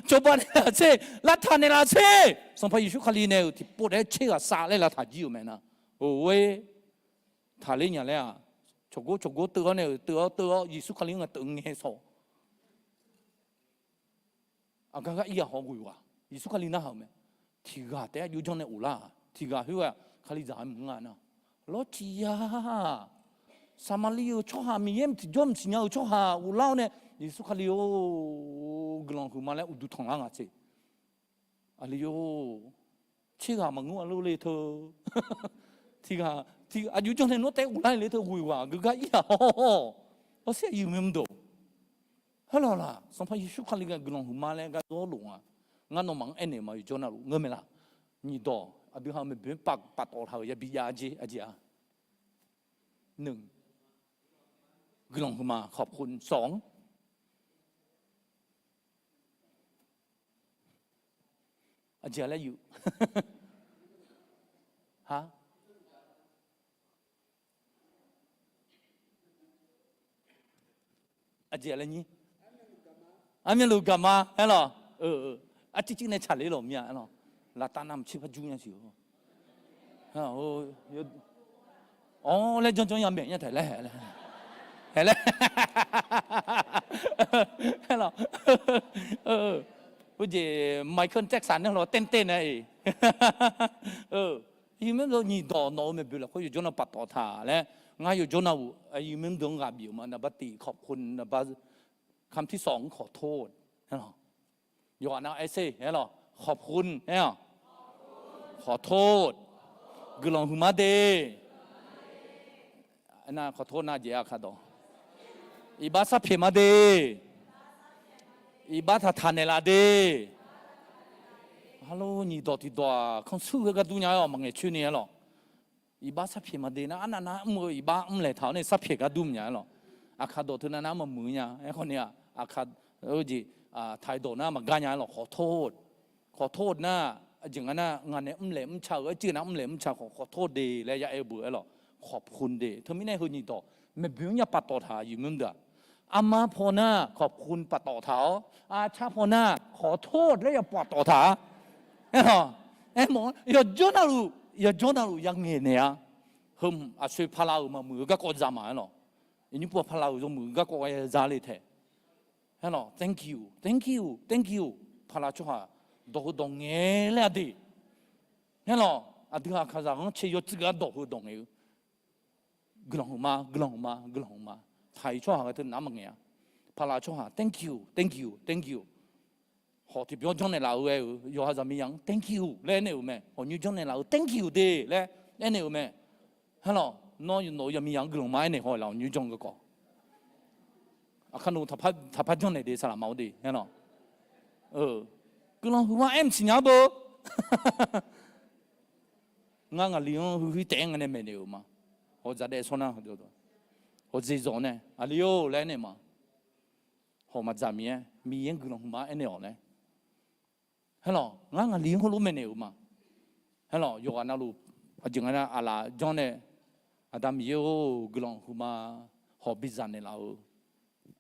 Cawba naeqlaf sher, lavtaq naeqlaf sher. Sanqpaq Yeqsur Kali nae-euq tiqpov taef-aer tser ghaq sav laer lavtaq jir-euq mae nar. Or-e, taqler nya laer-aq, cawqgor cawqgor teuv-awr nae-euq teuv-awr teuv-awr Yeqsur Kali-anr ngaq teuv ngae sawq. Aqgar gar ir-aq haw ghoeq ghaq, Yeqsur Kali narhaq-euq mae. Tiq ghaq taef-aer aqjox janr nae of lar-aq, tiq ghaq khoer-aq Kalizaq-aer maqngeur-a nar. Lawrciq ya, Saqmaqliv-euq tsawrhaq, Miqyaer tiqjawr maqsiq nya-euq tsawrhaq of lar-awr nae, Yeqsur Kali-or, guiqlanq huiqma laer uqduq tanqlar nga tser. Aqli-or, tser ghaq maqngeur-a lor le teu. Tiq ghaq, aqjox janr nae nawr taef-aer of lar le teu, ghoeq ghaq geugar ir-aq haw. Hawsher aqyuif mr deuq, aerlawq laq, Sanqpaq Yeqsur Kali ghae guiqlanq huiqma laer gar dawr lof nga. Ngar nawmaf-anr aernaeq ma, yawjawr navluf ngeur mae laq. Nyiq dawq aqdui ha maeqboeq-anr paftawf taq-euq yabi jav jer aqjeq-a. Guiqlanq huiqma ขอบคุณ สอง aqjeq laer yuf. Ha, aqjeq laer nyir. Armyanluf gaqma aerlawq. Arcivciv nae tsaqler lawq mir-a aerlawq. Laftav navmaqtser par jur nya siq-a. Awr laer janrjanr ya maeq nya taef laer, haeq laer, khoerjeq Michael Jackson nae lawq เต้นเต้น nae-iq, yawmyanr nyiq dawq nawq-euq maeqboeq lafkhoer yawjawr nae paftawf taq laer, Ngar yawjawr navluf aqyuif meuq deuq-anr ghaq bif-euq ma, นบาร์ตี้ ขอบคุณ นบาร์ตี้ คำที่สอง ขอโทษ aer-awq. Yawqghaq nav aer sher aer-awq, ขอบคุณ aer-awq. ขอโทษ guiqlanq huiqma de. Nar ขอโทษ nar jeq aqkaq dawq, iqbax sarpyaeq ma de. Iqbax taqtaq naeqlaf de. Arlawr, nyiq dawq tiq dawq-aq kanqsur ghae gar dur nya-awr maqngaeq coer ni aer-awq. Iqbax sarpyaeq ma de nar, arnav nar mr-eu iqbax mrlaeq taq-awr nae sarpyaeq gar dur maqnya aer-awq. Aqkaq dawq teunav nar maqmuiq nya aerkhawf ni-aq, aqkaq-eu jeq, taq-eu dawq nar maqgar nya aer-awq. ขอโทษ nar, aqjeq nga nar ngaq nae mrlaeq mrca-euq aer ceuv nar mrlaeq mrca khawf ขอโทษ de laer ya aer-eu beu aer-awq. ขอบคุณ de. Teumirnae heu nyiq dawq maeqboeq-anr nya paftawf taq aqyuif meuq deuq-aq, armar paw nar ขอบคุณ paftawf taq-awr, arcar paw nar ขอโทษ laer ya paftawf taq-a. Aer-awq, aermawf-anr yawjawr navluf, yawjawr navluf ya ngaeqnaeq-a. Heu aqsoe pala-euq maqmuiq-eu garkawv za ma aer-awq. Iqnyir pov pala-euq yawmuiq-eu garkawv za le taeq. Aer-awq, thank you, thank you, thank you. Pala tsawrhaq dawq heu dawq ngaeq laer-a de. Aer-awq, aqdui aqkaqzaq-anr cae yawtsuif gar dawq heu dawq ngaeq-eu, guiqlanq huiqma, guiqlanq huiqma, guiqlanq huiqma. Taq-iq tsawrhaq ghae teu nar maqngaeq-a. Pala tsawrhaq thank you, thank you, thank you. Hawq tiqbyan janrnaeq laf-eu ghae-euq yawqha zaqmiqzaq-anr thank you laer aernaeq-euq mae. Hawq nymr janrnaeq laf-eu thank you de laer aernaeq-euq mae. Aer-awq, nawr nawq-eu zaqmiqzaq-anr guiqlanq ma aernaeq haw-eu laf-awq nymr janr garkawv. Aqkar nawq-eu taqpar janrnaeq de saqlaq ma-awr de aer-awq. Guiqlanq huiqma aer maqsiq nya-a beu. Ngar ngaqli-anr huiqhuiq taef-aer nga nae maeqnaeq-euq ma. Hawq zaqdaev sawr nar, hawq zeqzawq nae aqli-or laer aernaeq ma. Hawq maqdzaq mir-aer Miqyaer guiqlanq huiqma aernaeq-awq laer. Aer-awq, ngar ngaqli-anr heulof maeqnaeq-euq ma. Aer-awq, yawqghaq navluf aqjeq nga nar aqlaf janr nae, Aqda Miqyaer-or, guiqlanq huiqma. Hawq bidzaq naeqlaf-eu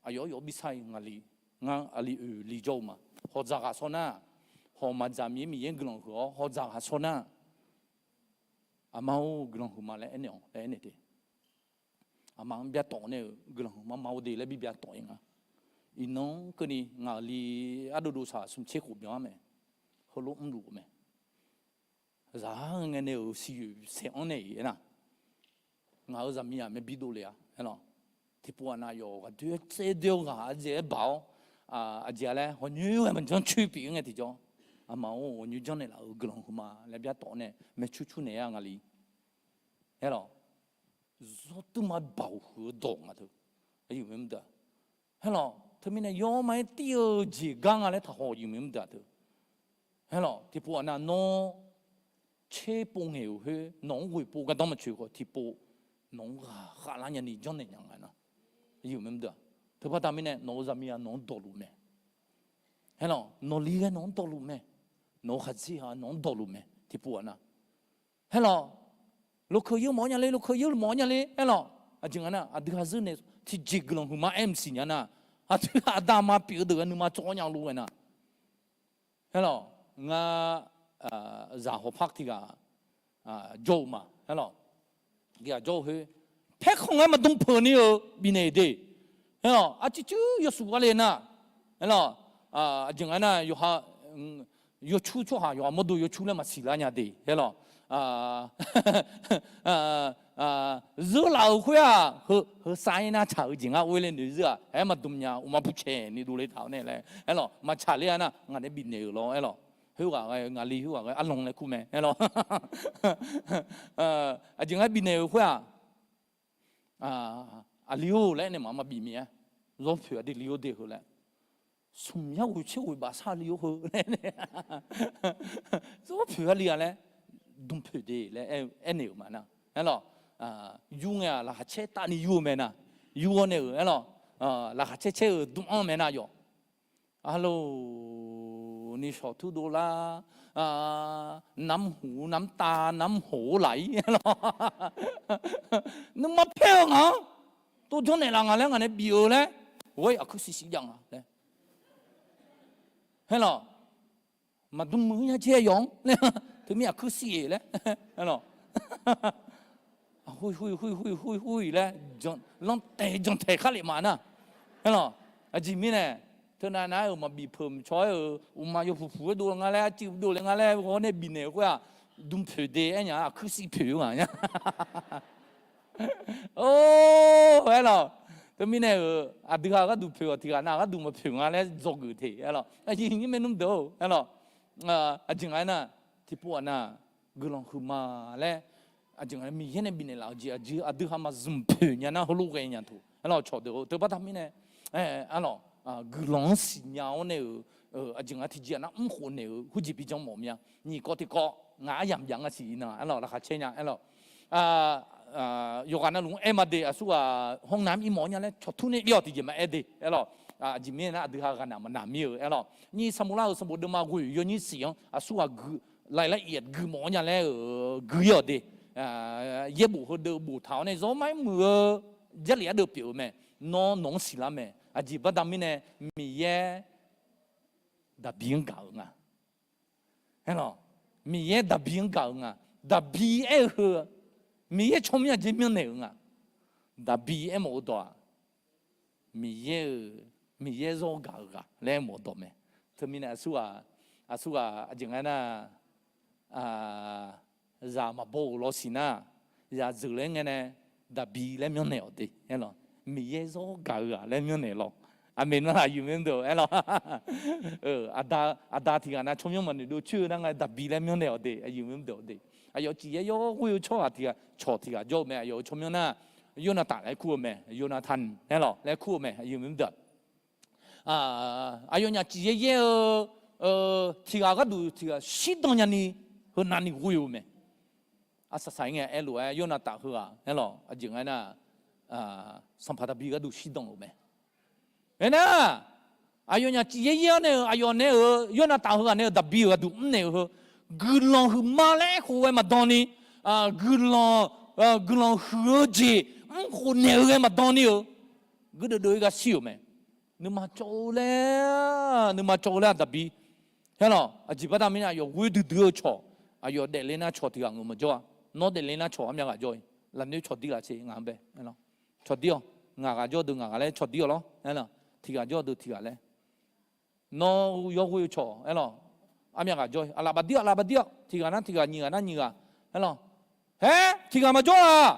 aqyawf yawf bi sar-iq ngaqli, ngar aqli oeq li jawr-eu ma. Hawq dzaqghaq sawr nar, hawq maqdzaq mir Miqyaer guiqlanq huiq-awr hawq dzaqghaq sawr nar, aqma-or guiqlanq huiqma laer aernaeq-awq laer aernaeq te. Aqma-anr byav tawf nae-euq guiqlanq huiqma ma-or de laer bi byav tawf-ir nga. Iqnan-anr keuvni ngaqli ardov dov saq smq tser khof byan-ar mae. Heulof mrluf-eu mae. Zaq-ar ngae nae-euq siqyoeq saeq-anr nae-iq aernar, ngaq-euq zaqmiqzaq mae bidov le-a aer-awq. Tiqpov aqnav yawf ghaqdoer-aer tsaevdoer-eu ghaq ardzaeq-aer baq-awr, aqjeq-a laer hawq nymr ghae maqjanr coer pyeuf-ir ngae tiqjawr, aqma-or, hawq nymr janrnaeq laf-euq guiqlanq huiqma laer byav tawf nae maeqcur cur naeq-a ngaqli. Aer-awq, zawr tuirma baoq huiq-eu dawq nga teu. Aqyuif meuq deuq-aq, aer-awq, teumirnae yawr ma-aer tir-eu jeq gar nga laer taqhaw aqyuif meuq deuq-aq teu. Aer-awq, tiqpov aqnav nawr tser pov ngaeq-euq khoer nawq-anr ghoeq pov gardanr maqtsoeq khawf tiqpov nawq-anr ghaq khavlar nyani janrnaeq nya nga nar. Aqyuif meuq deuq-aq, teubaqda mirnae nawq-eu zaqmiqzaq nawq-anr dawqluf mae. Aer-awq, nawqli ghae nawq-anr dawqluf mae. Nawq-eu khaqdzerzaq nawq-anr dawqluf mae tiqpov aqnav. Aer-awq, lokeuv yeur mawf-awr nya le, lokeuv yeur mawf-awr nya le aer-awq. Aqjeq nga nar aqdui ghaq zeur nae tiqjeq guiqlanq huiqma aer maqsiq nya nar, aqdui aqda aqma pyeuf-eu deuq-aq nuima tsawv-awr nya lof-aer nar. Aer-awq, ngar zaq hawpar tiq ghaq jawr-eu ma. Aer-awq, tiq ghaq jawr-eu khoer, paerkhanq-aer maqdm peuq ni-euq bifnaeq de. Aer-awq, arcuir cuir yawshuif gar le nar. Aer-awq, aqjeq nga nar yawqha yawcur tsawrhaq yawqha mawrdo yawcur laer maqsiq lar nya de. Aer-awq, zeur laf-euq khoer-aq, heu sav-ir nar tsaq-eu jeq ngar or-aer le noeq zeur-aq, aer maqdm nya uqma puqcaeq ni dovle taq-awr nae laer aer-awq, maqtsaq ler-a nar ngaq nae bifnaeq-euq lawr aer-awq. Khoerghaq ghae ngaqli khoerghaq ghae arlanq laer kur mae aer-awq. Aqjeq nga bifnaeq-euq khoer-aq, aqli-or laer aernaeq maq maqbif mir-aer, zawr poeq aqdui li-or de heu laer, smq yar ghoeq tser ghoeq baf sar li-or heu laer, zawr poeq aqli-a laer, dm poeq de laer aernaeq-euq ma nar. Aer-awq, yur ngae-aq laqkhaq caer tavni yur-eu mae nar, yur-awr nae-euq aer-awq, laqkhaq caer caer-euq dm-anr mae nar yawf. Arlawr, ni shawq tur dovlar, namq huq namq tav namq hoq laf-ir aer-awq. Nuima paer-eu ngaq-anr tov janrnaeq laf ngaq laer ngaq nae bif-eu laer, ghoer aqkuir siq siq jav nga laer. Aer-awq, maqdm muiq-ir nya caer yawf-anr laer, teumir aqkuir siq-eq laer. Aer-awq, hui hui hui hui hui hui laer, lantaeq jantaeq khar lef ma nar. Aer-awq, aqjeq mirnae, teunav nav-aer-euq maqbif peuq mqcawq-aer-euq uqma yawpuq puq-aer dovle nga laer, arcuiv dovle nga laer ghawr nae bifnaeq-euq khoer-aq, dm poeq de aernya aqkuir siq poeq-eu nga nya. Or, aerlawq. Teumirnae-euq aqdui ha gharduq poeq-awq, tiq ghaq nav gharduq maqpoeq nga laer dzawgeuf te, aerlawq. Aqyuif aqnyir maernmr deuq-or, aerlawq. Aqjeq nga aernar, tiqpov aqnav guiqlanq huiqma laer, aqjeq nga Miqyaer nae bifnaeq laf-eu jeq aqdui ha maqzmq poeq nya nar heulof ghae nya taq, aerlawq, cawqdeuq-or. Teubaqda mirnae, aerlawq, guiqlanq-anr siqnya-awr nae-euq, aqjeq nga tiqjeq aqnav mrkhof naeq-euq khoerjeq bijan mawf mya. Nyiq kawv tiqkawv ngaq aryamq jav nga siq iqnan, aerlawq, laqkhaq caer nya, aerlawq. Yawqghaq navluf-anr aer ma de, aqsurghaq hawr navmr ir mawf-awr nya laer cawqtur nae byaw tiqjeq maqaer de, aerlawq. Aqjeq mirnae nar aqdui ha ghaq naq maqnaq mir-eu, aerlawq. Nyiq Saqmorlar-euq sanqbof deuvma ghoeq yawnyir siq-anr aqsurghaq gui, laeq laer iq gui mawf-awr nya laer-euq gui-awq de. Yaerbof heudeuq boftaq-awr nae zawr mar-aer muiq-eu Jarlif ardeuv pyeuf-eu mae. Nawr nawq-anr siqlar mae. Aqjeq baqda mirnae Miqyaer daqbi-anr gaq-euq nga. Aerlawq, Miqyaer daqbi-anr gaq-euq nga. Daqbi aer-eu heu, Miqyaer tsawrmyanr aqjeq myanrnaeq-euq nga. Daqbi aermawf-eu dawq-aq, Miqyaer-eu, Miqyaer zawr gaq-eu ghaq laer aermawf-eu dawq mae. Teumirnae aqsurghaq, aqsurghaq aqjeq nga aernar, zaq maqbaw-euq lawsiq nar, zaq zeuq laer ngae nae daqbi laer myanrnaeq-awq de, aerlawq. Miqyaer zawr gaq-eu ghaq laer myanrnaeq lawq. Aqmeq nar aqyuif mr deuq aerlawq. Aqda tiq ghaq nav tsawrmyanr maqnoeq dov coer-eu nar nga daqbi laer myanrnaeq-awq de, aqyuif mr deuq de. Aqyawf cif yaer yawr ghoer-eu tsawrhaq tiq ghaq cawq tiq ghaq jawr-eu mae, aqyawf-euq tsawrmyanr nar, Yornataf laer kur-eu mae, Yonatan aerlawq laer kur-eu mae, aqyuif mr deuq. Aqyawfnyaf cif yaer yaer-eu tiq ghaq gharduq tiq ghaq shirdan nyani, heu navni ghoe-eu mae. Arsaq saq-ir ngae aerlof-aer Yornataf heughaq aerlawq, aqjeq nga aernar, sanqpaq daqbi gharduq shirdan-euq mae. Aernar, aqyawfnyaf cif yaer yaer-awr nae-euq aqyawf nae-euq Yornataf heughaq nae-euq daqbi-euq gharduq mrnaeq-eu heu, guiqlanq huiqma laer aerkhof ghae maqdan ni, guiqlanq, guiqlanq huiq-eu jeq mrkhof naeq-eu ghae maqdan ni-euq, guirdeuv deuv-ir gar shir-euq mae. Nuima cawv-eu laer, nuima cawv-eu laer-aq daqbi. Aerlawq, aqjeq baqda mirnae aqyawf ghoer duidui-eu cawq, aqyawf daefle nar cawq tiq ghaq ngeur maqjawr-a. Nawr daefle nar cawq armyav ghaq jawr-ir. Lafnoer cawqdir laf tser ngaq-anr bae. Cawqdir-awq. Ngaq ghaq jawr deuq ngaq ghaq laer cawqdir-awq lawr. Aerlawq, tiq ghaq jawr deuq tiq ghaq laer. Nawr yawr ghoer-eu cawq aerlawq, armyav ghaq jawr-ir. Aqlaf bafdir-awq, aqlaf bafdir-awq. Tiq ghaq nar tiq ghaq, nyiq ghaq nar nyiq ghaq. Aerlawq, haer tiq ghaq maqjawr-aq.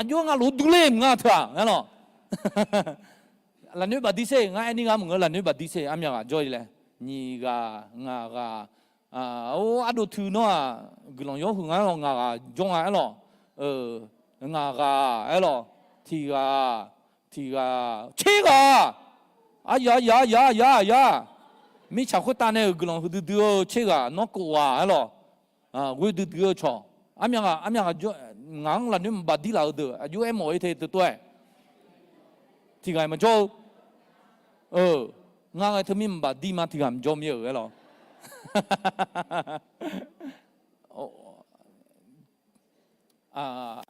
Aqjox nga lof durler mq nga teu-aq aerlawq. Lafnoer bafdir sher, ngar aerni ghaq mq ngeur, lafnoer bafdir sher, armyav ghaq jawr-ir laer. Nyiq ghaq, ngaq ghaq, or ardov tui nawr-aq, guiqlanq yawr huiq nga aerlawq, ngaq ghaq jawr nga aerlawq. Ngaq ghaq aerlawq, tiq ghaq, tiq ghaq, tser ghaq. Aqyaq, aqyaq, aqyaq, aqyaq, aqyaq. Mirtsaq khoertav nae-euq guiqlanq huiqdui dui-eu tser ghaq nawr kov ghaq aerlawq. Ghoer duidui-eu cawq. Armyav ghaq, armyav ghaq jawr, ngaq-anr lafnoer maqbafdir laf-eu deuq aqjox aermawf-ir te teu tov-aer. Tiq ghaq maqjawr-eu. Ngar ngae teumir maqbafdir ma tiq ghaq maqjawr mir-euq aerlawq.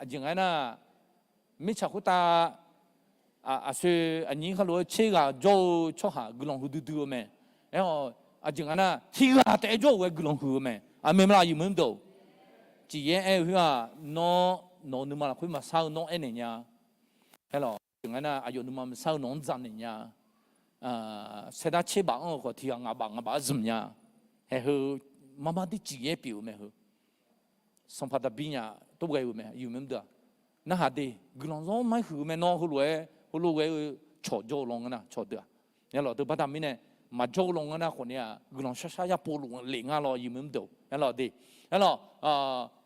Aqjeq nga aernar, mirtsaq khoertav aqsoe aqnyir khar lof-aer tser ghaq jawr-eu tsawrhaq guiqlanq huiqdui dui-eu mae. Aer-awq, aqjeq nga nar tiq ghaq taef-aer jawr-euq ghae guiqlanq huiq-eu mae. Aqmeq maqlaq aqyuif maqyur deuq-or. Cif yaer aer-eu khoer-aq, nawr nawq-eu nuima lafkhoer maqsar-eu nawr aernaeq nya. Aerlawq, aqjeq nga aernar aqyawf nuima maqsar-eu nawq-anr dzaqnaeq nya. Saerdar tser baf anr-eu khawf tiq ghaq ngaq baf ngaq baf-aer zmq nya. Haeq heu mar mar dir cif yaer pyeuf-eu mae heu. Sanqpaq daqbir nyaf tov ghae-euq mae, aqyuif maqyur deuq-aq. Narhaq de, guiqlanq zawr mar-aer huiq-eu mae, nawr heulof-aer heulof ghae-eu cawq jawr-eu lawngan nar cawq deuq-aq. Aerlawq, deuq baqda mirnae maqjawr-eu lawngan nar khawf ni-aq guiqlanq shar shar yar pov luf lef ngar lawr, aqyuif maqyur deuq-or. Aerlawq de, aerlawq,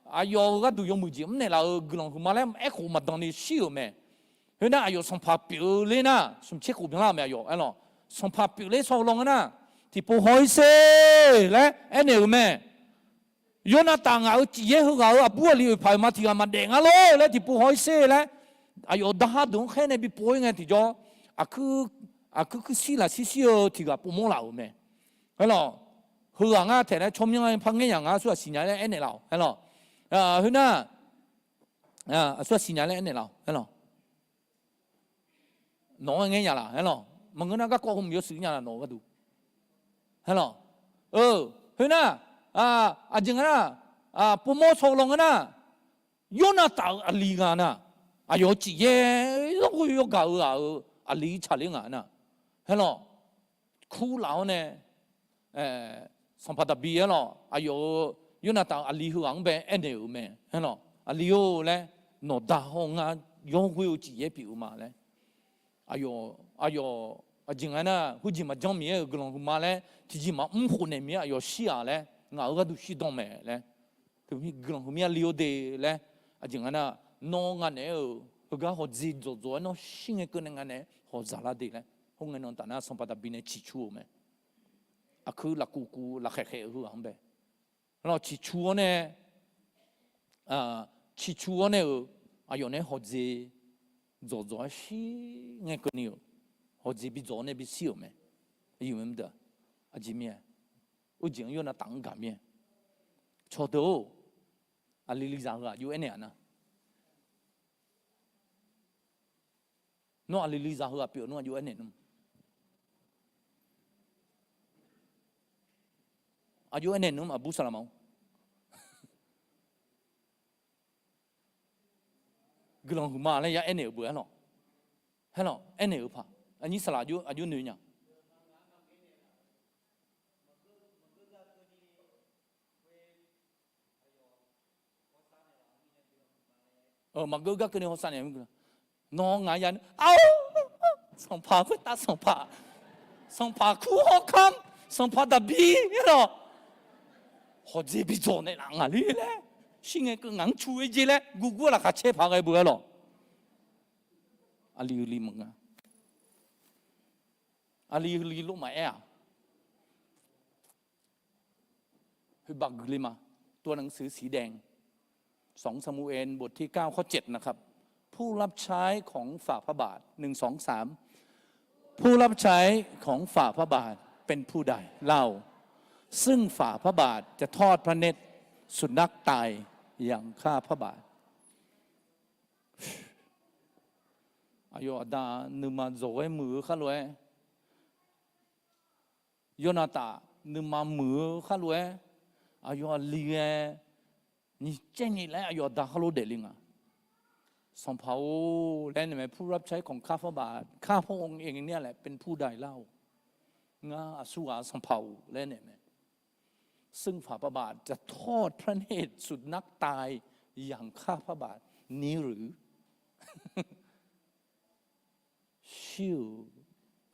aqyawf-euq gharduq yawmuiq jeq mrnaeq laf-euq guiqlanq huiqma laer aerkhof maqdan ni shir-euq mae. Khoernar aqyawf sanqpaq pyeuf-eu ler nar smq tser khof byanlar-euq mae aqyawf aerlawq. Sanqpaq pyeuf ler saw-eu lawngan nar, tiqpov haw-ir sher laer aernaeq-euq mae. Yawrnavtaf ngaq-euq cif yaer heughaq-euq aqbur aqli oeqpaq-euq ma tiq ghaq maqdaef ngar lor laer tiqpov haw-ir sher laer, aqyawf-euq darhar deuq-anr khaer nae bipov-ir ngae tiqjawr, aqkuir kuir shir lafshir shir-eu tiq ghaq povmawr laf-euq mae. Aerlawq, heughaq ngar taeq laer tsawrmyanr-aer par ngaer yaq ngar aqsur ghaq siqnya laer aernaeq laf-awq aerlawq. Khoernar, aqsur ghaq siqnya laer aernaeq laf-awq aerlawq. Nawq-anr ngaer nya laf aerlawq. Maqngeur nar garkawv heu mq yawshuif nya laf nawq-eu gharduq. Aerlawq, khoernar, aqjeq nga nar, povmawr saw lawngan nar, Yawrnavtaf-euq aqli nga nar, aqyawf-euq cif yaer yawr ghoer yawr gaq-eu ghaq-euq aqli tsaqler nga nar. Aerlawq, kurlaf-awr nae, sanqpaq daqbir aerlawq, aqyawf-euq Yawrnavtaf-euq aqli heughaq-anr bae aernaeq-euq mae aerlawq. Aqli-or laer, nawqda hawr ngar yawghoer-eu cif yaer pyeuf-eu ma laer. Aqyawf, aqyawf aqjeq nga nar, khoerjeq maqjanr Miqyaer-euq guiqlanq huiqma laer tiqjeq maqmr khofnaeq Miqyaer aqyawf shir-aq laer, ngaq-euq gharduq shirdan mae laer. Guiqlanq huiqmya li-or de laer, aqjeq nga nar, nawr ngaq naeq-aer-euq heugar hawqdzeq dzawqdzawq-aer nawr shir ngae keuvni ngaq naeq-aer hawqdzaq lar de laer. Khoerngae nan taf nar Sanqpaq Daqbi nae ciqcur-eu mae. Aqkuir lafkuv kuv lafkhaeq khaeq-eu heu-aq-anr bae. Lawr ciqcur-awr nae, ciqcur-awr nae-euq aqyawf nae hawqdzeq dzawqdzawq-aer shir ngae keuvni-euq, hawqdzeq bi dzawq-awr nae bishir-euq mae. Aqyuif maqdeuq, aqjeq mir-a, urjeq-anr yawrnav taf-anr gaq mir-a. Cawqdeuq-or, aqli li zaq heu-aq jov-aer naeq-a nar, nawr aqli li zaq heu-aq pyeuf nmr aqjox-aer naeq nmr. Aqjox-aer naeq nmr aqbur saqlaq ma-or. Guiqlanq huiqma laer ya aernaeq-euq beu-aer lawq. Haer lawq, aernaeq-euq paq. Aqnyir saqlaq aqjox noeq nya. Maqgeur gar keuvni hawsav naeq-eu, nawr ngaq ya, sanqpaq khoertav sanqpaq, sanqpaq kur hawr kamr, sanqpaq Daqbir-aer lawq. Hawqdzeq bi dzawq naeqlaf ngaq ler laer, shir ngae keuv ngaq-anr cu-aer jer laer gurgur laqkhaq caer paq ghae beu-aer lawq. Aqli li maqnga. Aqli li lof maqaer-aq, Heu baqguq le ma. ตัวหนังสือสีแดง สองซามูเอล บทที่เก้า ข้อเจ็ดนะครับ ผู้รับใช้ของฝ่าพระบาท หนึ่งสองสาม ผู้รับใช้ของฝ่าพระบาทเป็นผู้ใดเล่า ซึ่งฝ่าพระบาทจะทอดพระเนตรสุนัขตายอย่างฆ่าพระบาท Aqyawf aqda nuima dzawq-aer muiq-eu kharlof-aer, yawrnav taf nuima muiq-eu kharlof-aer, aqyawf aqli ghae nyiq caer nyiq laer aqyawf aqda kharlof daefle nga. Sanqpaq-or laer naeq mae, ผู้รับใช้ของข้าพระบาท ข้าพระองค์เองเนี่ยแหละเป็นผู้ใดเล่า Ngar aqsurghaq sanqpaq-or laer naeq mae, ซึ่งฝ่าพระบาทจะทอดพระเนตรสุนัขตายอย่างฆ่าพระบาทนี้หรือ Shir-euq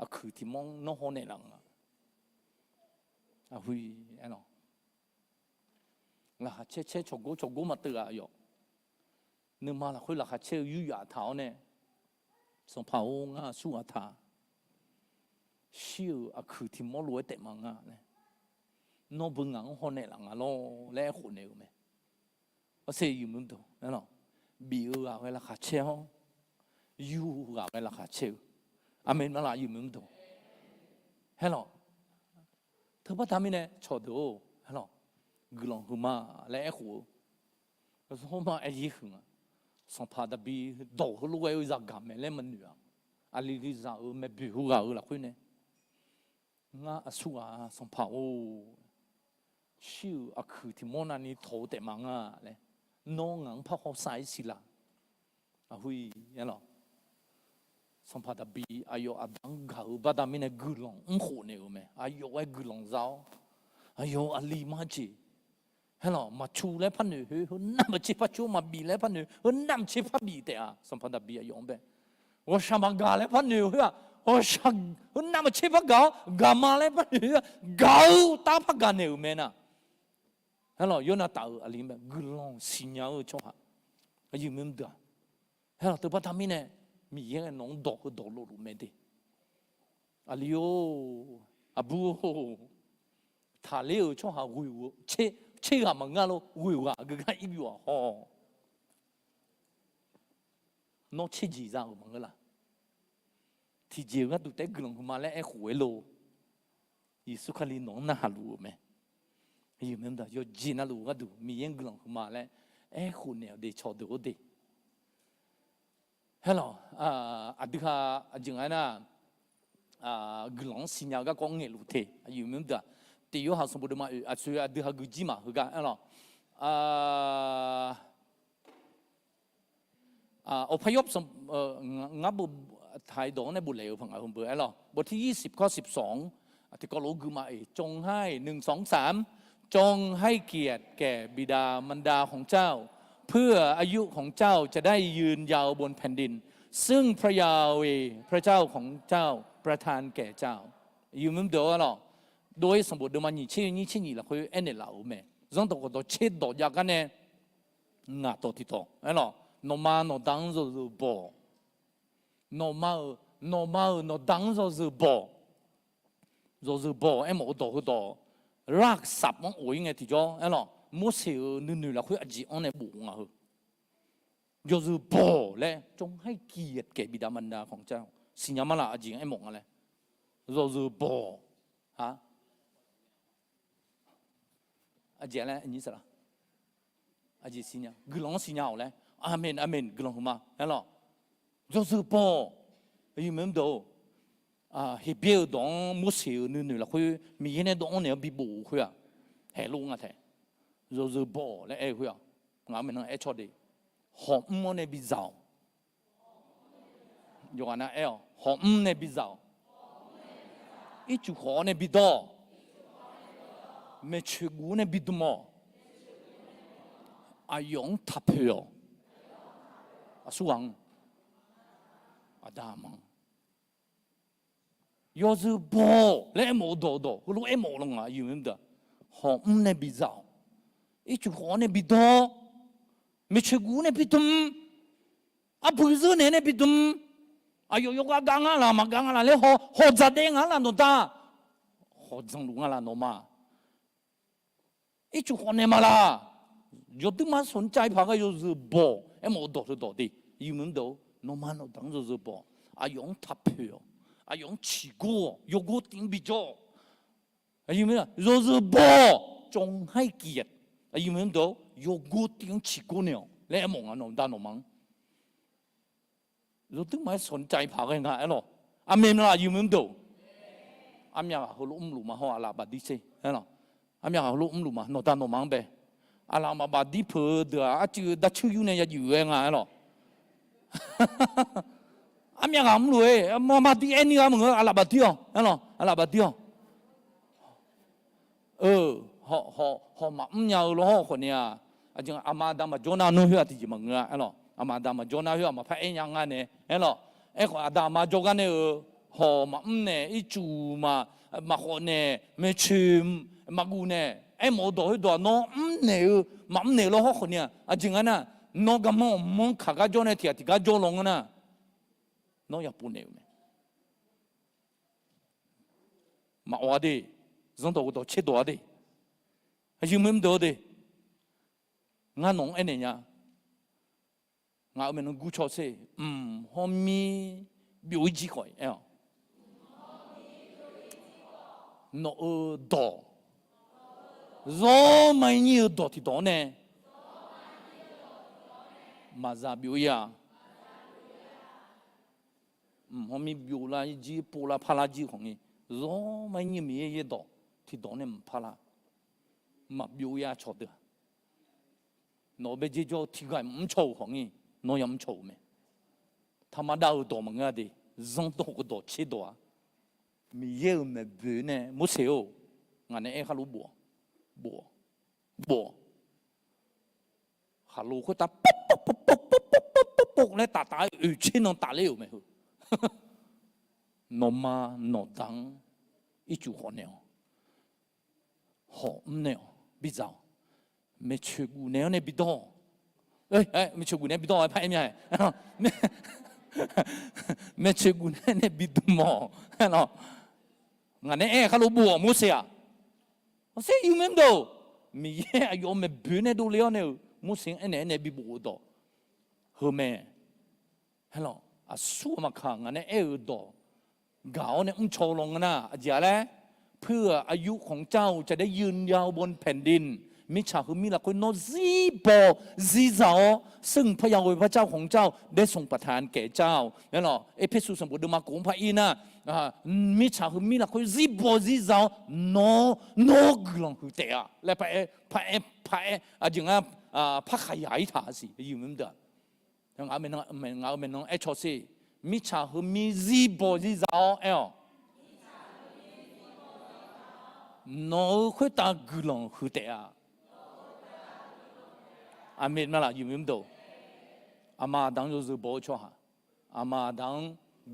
aqkuiq tiq mawr nawr haw naeqlaf nga. Aqhuiq aerlawq, laqkhaq caer caer cawqgor cawqgor maqteuv-aq yawf, nuima lafkhoer laqkhaq caer-eu yuryaf taq-awr nae, Sanqpaq-or, ngar aqsurghaq taq, shir-euq aqkuiq tiq mawr lof-aer taef ma nga laer, nawr beu ngaq-anr haw naeqlaf nga lawr laer aerkhof naeq-euq mae. Arse yufmuiq dawq aerlawq, bif-eu ghaq ghae laqkhaq caer-awr, yur ghaq ghae laqkhaq caer-eu, aqmeq maqlaq yufmuiq dawq aerlawq. Teubaqda mirnae cawqdeuq-or aerlawq, guiqlanq huiqma laer aerkhof-eu, aqsur hawr ma aer-ir huiq nga. Sanqpaq Daqbir dawq heulof ghae-eu zaqgaq mae laer maqnoeq-aq, aqli li zaq-euq maeqboeq heughaq-euq lafkhoer nae, ngar aqsurghaq sanqpaq-or, shir-euq aqkuiq tiq mawr navni tawq-eu taef ma nga laer, nawr ngaq-anr parhaw sav-ir siq laf. Aqhuiq aerlawq, Sanqpaq Daqbir aqyawf aqda-anr gaq-eu baqda mirnae guiqlanq mrkhof naeq-euq mae. Aqyawf-aer guiqlanq za-awr, aqyawf aqli mar jeq, aerlawq, maqcu laer parnoeq khoer heunav maqtser par cu, maqbif laer parnoeq heunav maqtser par bif taef-a. Sanqpaq Daqbir aqyawf-anr bae, ghawqshaq maqgaq laer parnoeq khoer-aq, ghawqshaq heunav maqtser par gaq-awr, gaqma laer parnoeq khoer-aq, gaq-eu tar par gaq naeq-euq mae nar. Aerlawq, yawrnav taf-euq aqli mae, guiqlanq siqnya-eu tsawrhaq, aqyuif maqdeuq-aq, aerlawq, teubaqda mirnae Miqyaer nawq-anr dawq heudawq lofluf mae de. Aqli-or, aqbur-or, taqler-euq tsawrhaq ghoeq-eu tser ghaq maqngeur lor, ghoeq ghaq geugar ir byov-aq haw. Nawr tserjeq za-euq maqngeur laf. Tiqjeq-eu gharduq taef guiqlanq huiqma laer aerkhof-aer lor. Yeqsur Kali nawq-anr narhaq luf-euq mae. Yawqjeq navluf gharduq Miqyaer guiqlanq huiqma laer aerkhof naeq-awq de, cawqdeuq-or de. Aerlawq, aqdui ha aqjeq nga aernar, guiqlanq-anr siqnya-eu garkawv ngaeqluf te. Aqyuif maqdeuq-aq, Tiq Yorhaq sanqbof deuvma oeq aqtsoeq aqdui ha guijir maq heugar aerlawq. Awqpar yawr, ngar boftaq-iq dawq-anr nae boflaeq-eu paq ngaq heu beu aerlawq. บทที่ยี่สิบ ข้อสิบสอง tiqkawv lof-aer guima-iq, จงให้ หนึ่งสองสาม จงให้เกียรติแก่บิดามารดาของเจ้า เพื่ออายุของเจ้าจะได้ยืนยาวบนแผ่นดิน ซึ่งพระยาเวห์พระเจ้าของเจ้าประทานแก่เจ้า Aqyuif meuq mr deuq-awr lawq, dov-ir sanqbof deuvma nyiq tser nyiq tser nyiq lafkhoer aernaeq laf-euq mae. Zanrdawq khawf dawq tser dawq jav gar nae, ngaq dawq tiq dawq aer lawq, nawqma nawqda-anr yawzeu bawq. Nawqma-euq, nawqma-euq nawqda-anr yawzeu bawq. Yawzeu bawq aermawf-eu dawq heudawq, lar saf-anr of-ir ngae tiqjawr aer lawq, Morseq-euq nuinoeq lafkhoer aqjeq-anr nae bof nga heu. Yawzeu bawq laer จงให้เกียรติแก่บิดามารดาของเจ้า siqnya mar laf aqjeq aermawf nga laer. Yawzeu bawq. A, aqjeq laer, aqjeq siqnya, guiqlanq-anr siqnya-awq laer. Aqmeq, aqmeq, guiqlanq huiqma aer lawq. Yawzeu bawq. Aqyuif meuq mr deuq-or, Heqbyaer-euq dawq-anr Morseq-euq nuinoeq lafkhoer Miqyaer nae dawv-anr naeq-anr bibof-euq khoer-aq, haeqlof nga taef. Yawzeu bawq laer aer-eu khoer-aq, ngaq-euq maeqnan aer caw de, hawq mr-awr nae bidzaq-awq. Yawqghaq nar aer-awq, hawq mr nae bidzaq-awq. Ircuf khawf-awr nae bidawr-awq. Maeqtsoeq guv-awr nae bidm-awq. Aqyawf-anr taq poeq-awq. Aqsurghaq-anr, aqda aqma-anr. Yawzeu bawq laer aermawf-eu dawqdawq heulof-aer aermawf-eu lawq nga, aqyuif meuq mr deuq-aq, hawq mr nae bidzaq-awq. Ircuf khawf-awr nae bidawr-awr. Maeqtsoeq guv-awr nae bidm. Arbuq zeur naeq-aer nae bidm. Aqyawf yawgar gar nga laq, maqgar nga laq laer haw, hawq dzaqdaev nga laf nawqda. Hawq dzanqluf nga laf nawqma. Ircuf khawf naeq ma laq. Yawduirma sanqcav paq gar yawzeu bawq aermawf-eu dawq heudawq de. Aqyuif meuq mr deuq-or, nawqma nawqda-anr yawzeu bawq. Aqyawf-anr taq poeq-awq. Aqyawf-anr ciqgor-awq. Yawgor tiv-anr bijawr-awq. Yawzeu bawq, จงให้เกียรติ. Aqyuif meuq mr deuq-or, yawgor tiv-anr ciqgor naeq-awq laer aermawf nga nawqda nawqma-anr. Yawduirma-aer sanqcav paq ghae nga aer lawq. Aqmeq maqlaq, aqyuif meuq mr deuq-or. Armyav ghaq heulof mrluf ma hawr, aqlaf bafdir tser aer lawq. Armyav ghaq heulof mrluf ma, nawqda nawqma-anr bae. Aqlaf maqbafdir peuq-eu deuq-aq, arcuiv darcuir yur nae yajuif-aer nga aer lawq. Armyav ghaq mrluf-aer, maqbafdir aer ni gha maqngeur, aqlaf bafdir-awq aer lawq, aqlaf bafdir-awq. Hawq maqmr nya-eu lawr hawr khawf ni-aq, aqjeq aqma aqda maqjawr nar nmr khoer-aq tiqjeq maqngeur-a aer lawq. Aqma aqda maqjawr nar khoer-aq maqpar aer nya nga nae aer lawq. Aerkhawf aqda aqma jawrgar nae-euq hawq maqmr naeq, ircuf maqkhawf naeq, maeqtsoeq maqguv naeq aermawf-eu dawq khoerdawq-aq, nawr mrnaeq-eu maqmr naeq-eu lawr hawr khawf ni-aq, aqjeq nga nar, nawr garmanr awqmanr kaq gar jawr nae tiqghaq tiqgar jawr law ngeur nar, nawr yapov naeq-euq mae. Maqawq-a de. Zanrdawq-eu dawq tserdawq-a de. Aqyuif meuq mr deuq-a de. Ngar nawq-anr aernaeq nya. Ngaq-euq maeqnan gurcaw sher, mq hawr mir byov-ir jir khawf aer-awq. Nawq-euq dawq, zawr ma-ir nyir-eu dawq tiqdawq-anr nae maqzaq byov-ir-a. Mq hawr mir byov lar-ir jir, pov lar par lar jir khawf ni, zawr ma-ir nyir Miqyaer yaerdawq tiqdawq-anr nae mq par lar, maqbyov-ir-a cawqdeuq-aq. Nawq-euq baejae jawr-eu tiqghaq mr caw-euq khawf ni, nawr yamr caw-euq mae. Taqmar dav-euq dawq maqngeur-a de. Zanrdawq-eu dawq tserdawq-a. Miqyaer-euq maeqboeq nae Morseq-or, ngaq nae aer khar lof bof-awq, bof-awq, bof-awq. Khaqlo khoertav pov pov pov pov pov pov pov pov laer taf taf-aer oeq tser nan tafler-euq mae heu. Nawqma nawqda-anr ircuf khawf naeq-awq. Hawq mr naeq-awq, bidzaq-awq. Maeqtsoeq guv naeq-anr nae bidawr-awq. Maeqtsoeq guv naeq-aer bidawr-awq, par aer mya-aer. Maeqtsoeq guv naeq-aer nae bidm-awq. Ngaq nae aer khar lof bof-awq, Morseq-aq. Hawsher yumyanr deuq, Miqyaer aqyawf-euq maeqboeq nae dovle-awr nae-euq Morseq-anr aernaeq aernaeq bibof-eu dawq heu mae. Aerlawq, aqsur ghaq maqkaq ngaq nae aer-euq dawq gaq-awr nae mrcaw-eu law ngeur nar, aqjeq-a laer, เพื่ออายุของเจ้าจะได้ยืนยาวบนแผ่นดิน mirtsaq heumir lafkhoer nawr zirbawq zirzaq-awr, ซึ่งพระยาเวห์พระเจ้าของเจ้าได้ทรงประทานแก่เจ้า aerlawq, Erpersu sanqbof deuvma kof-anr par ir nar, mirtsaq heumir lafkhoer zirbawq zirzaq-awr, nawr, nawr guiqlanq huiq taef-a laer par aer, par aer, par aer, aqjeq nga, par khaqyaq-ir taq siq, yumyanr deuq-aq. Ngaq-euq maeqnan aer caw sher, mirtsaq heumir zirbawq zirzaq-awr aer-awq. Nawq-euq khoertav guiqlanq huiq taef-a. Aqmeq ma laf, yawmuiq mr deuq. Aqma aqda-anr yawzeu baw-eu tsawrhaq, aqma aqda-anr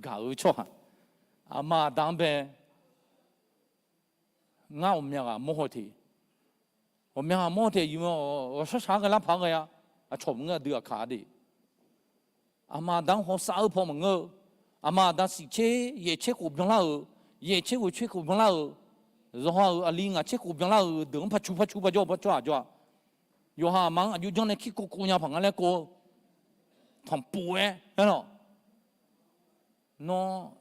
gaq-eu tsawrhaq, aqma aqda-anr bae ngar ghawqmya ghaq mawr haw teq, ghawqmya ghaq mawr haw teq, yawmuiq ghawqshaq shaq-aer ghae lar paq-aer ghae-a. Aqcawq maqngeur, aqdui aqkaq-a de. Aqma aqda-anr hawsav-eu paw maqngeur-eu, aqma aqda siq tser yaef tser khof byanlar-euq, yaef tser ghoeq tser khof byanlar-euq, yawqha-euq aqli ngaq tser khof byanlar-euq deuq-anr pacu pacu pajawr-eu pajawr-aq jawr-a. Yawqha aqma-anr aqjox janr nae kirkov kov nya paq ngar laer kov-eu, tanqpov-aer aer lawq. Nawr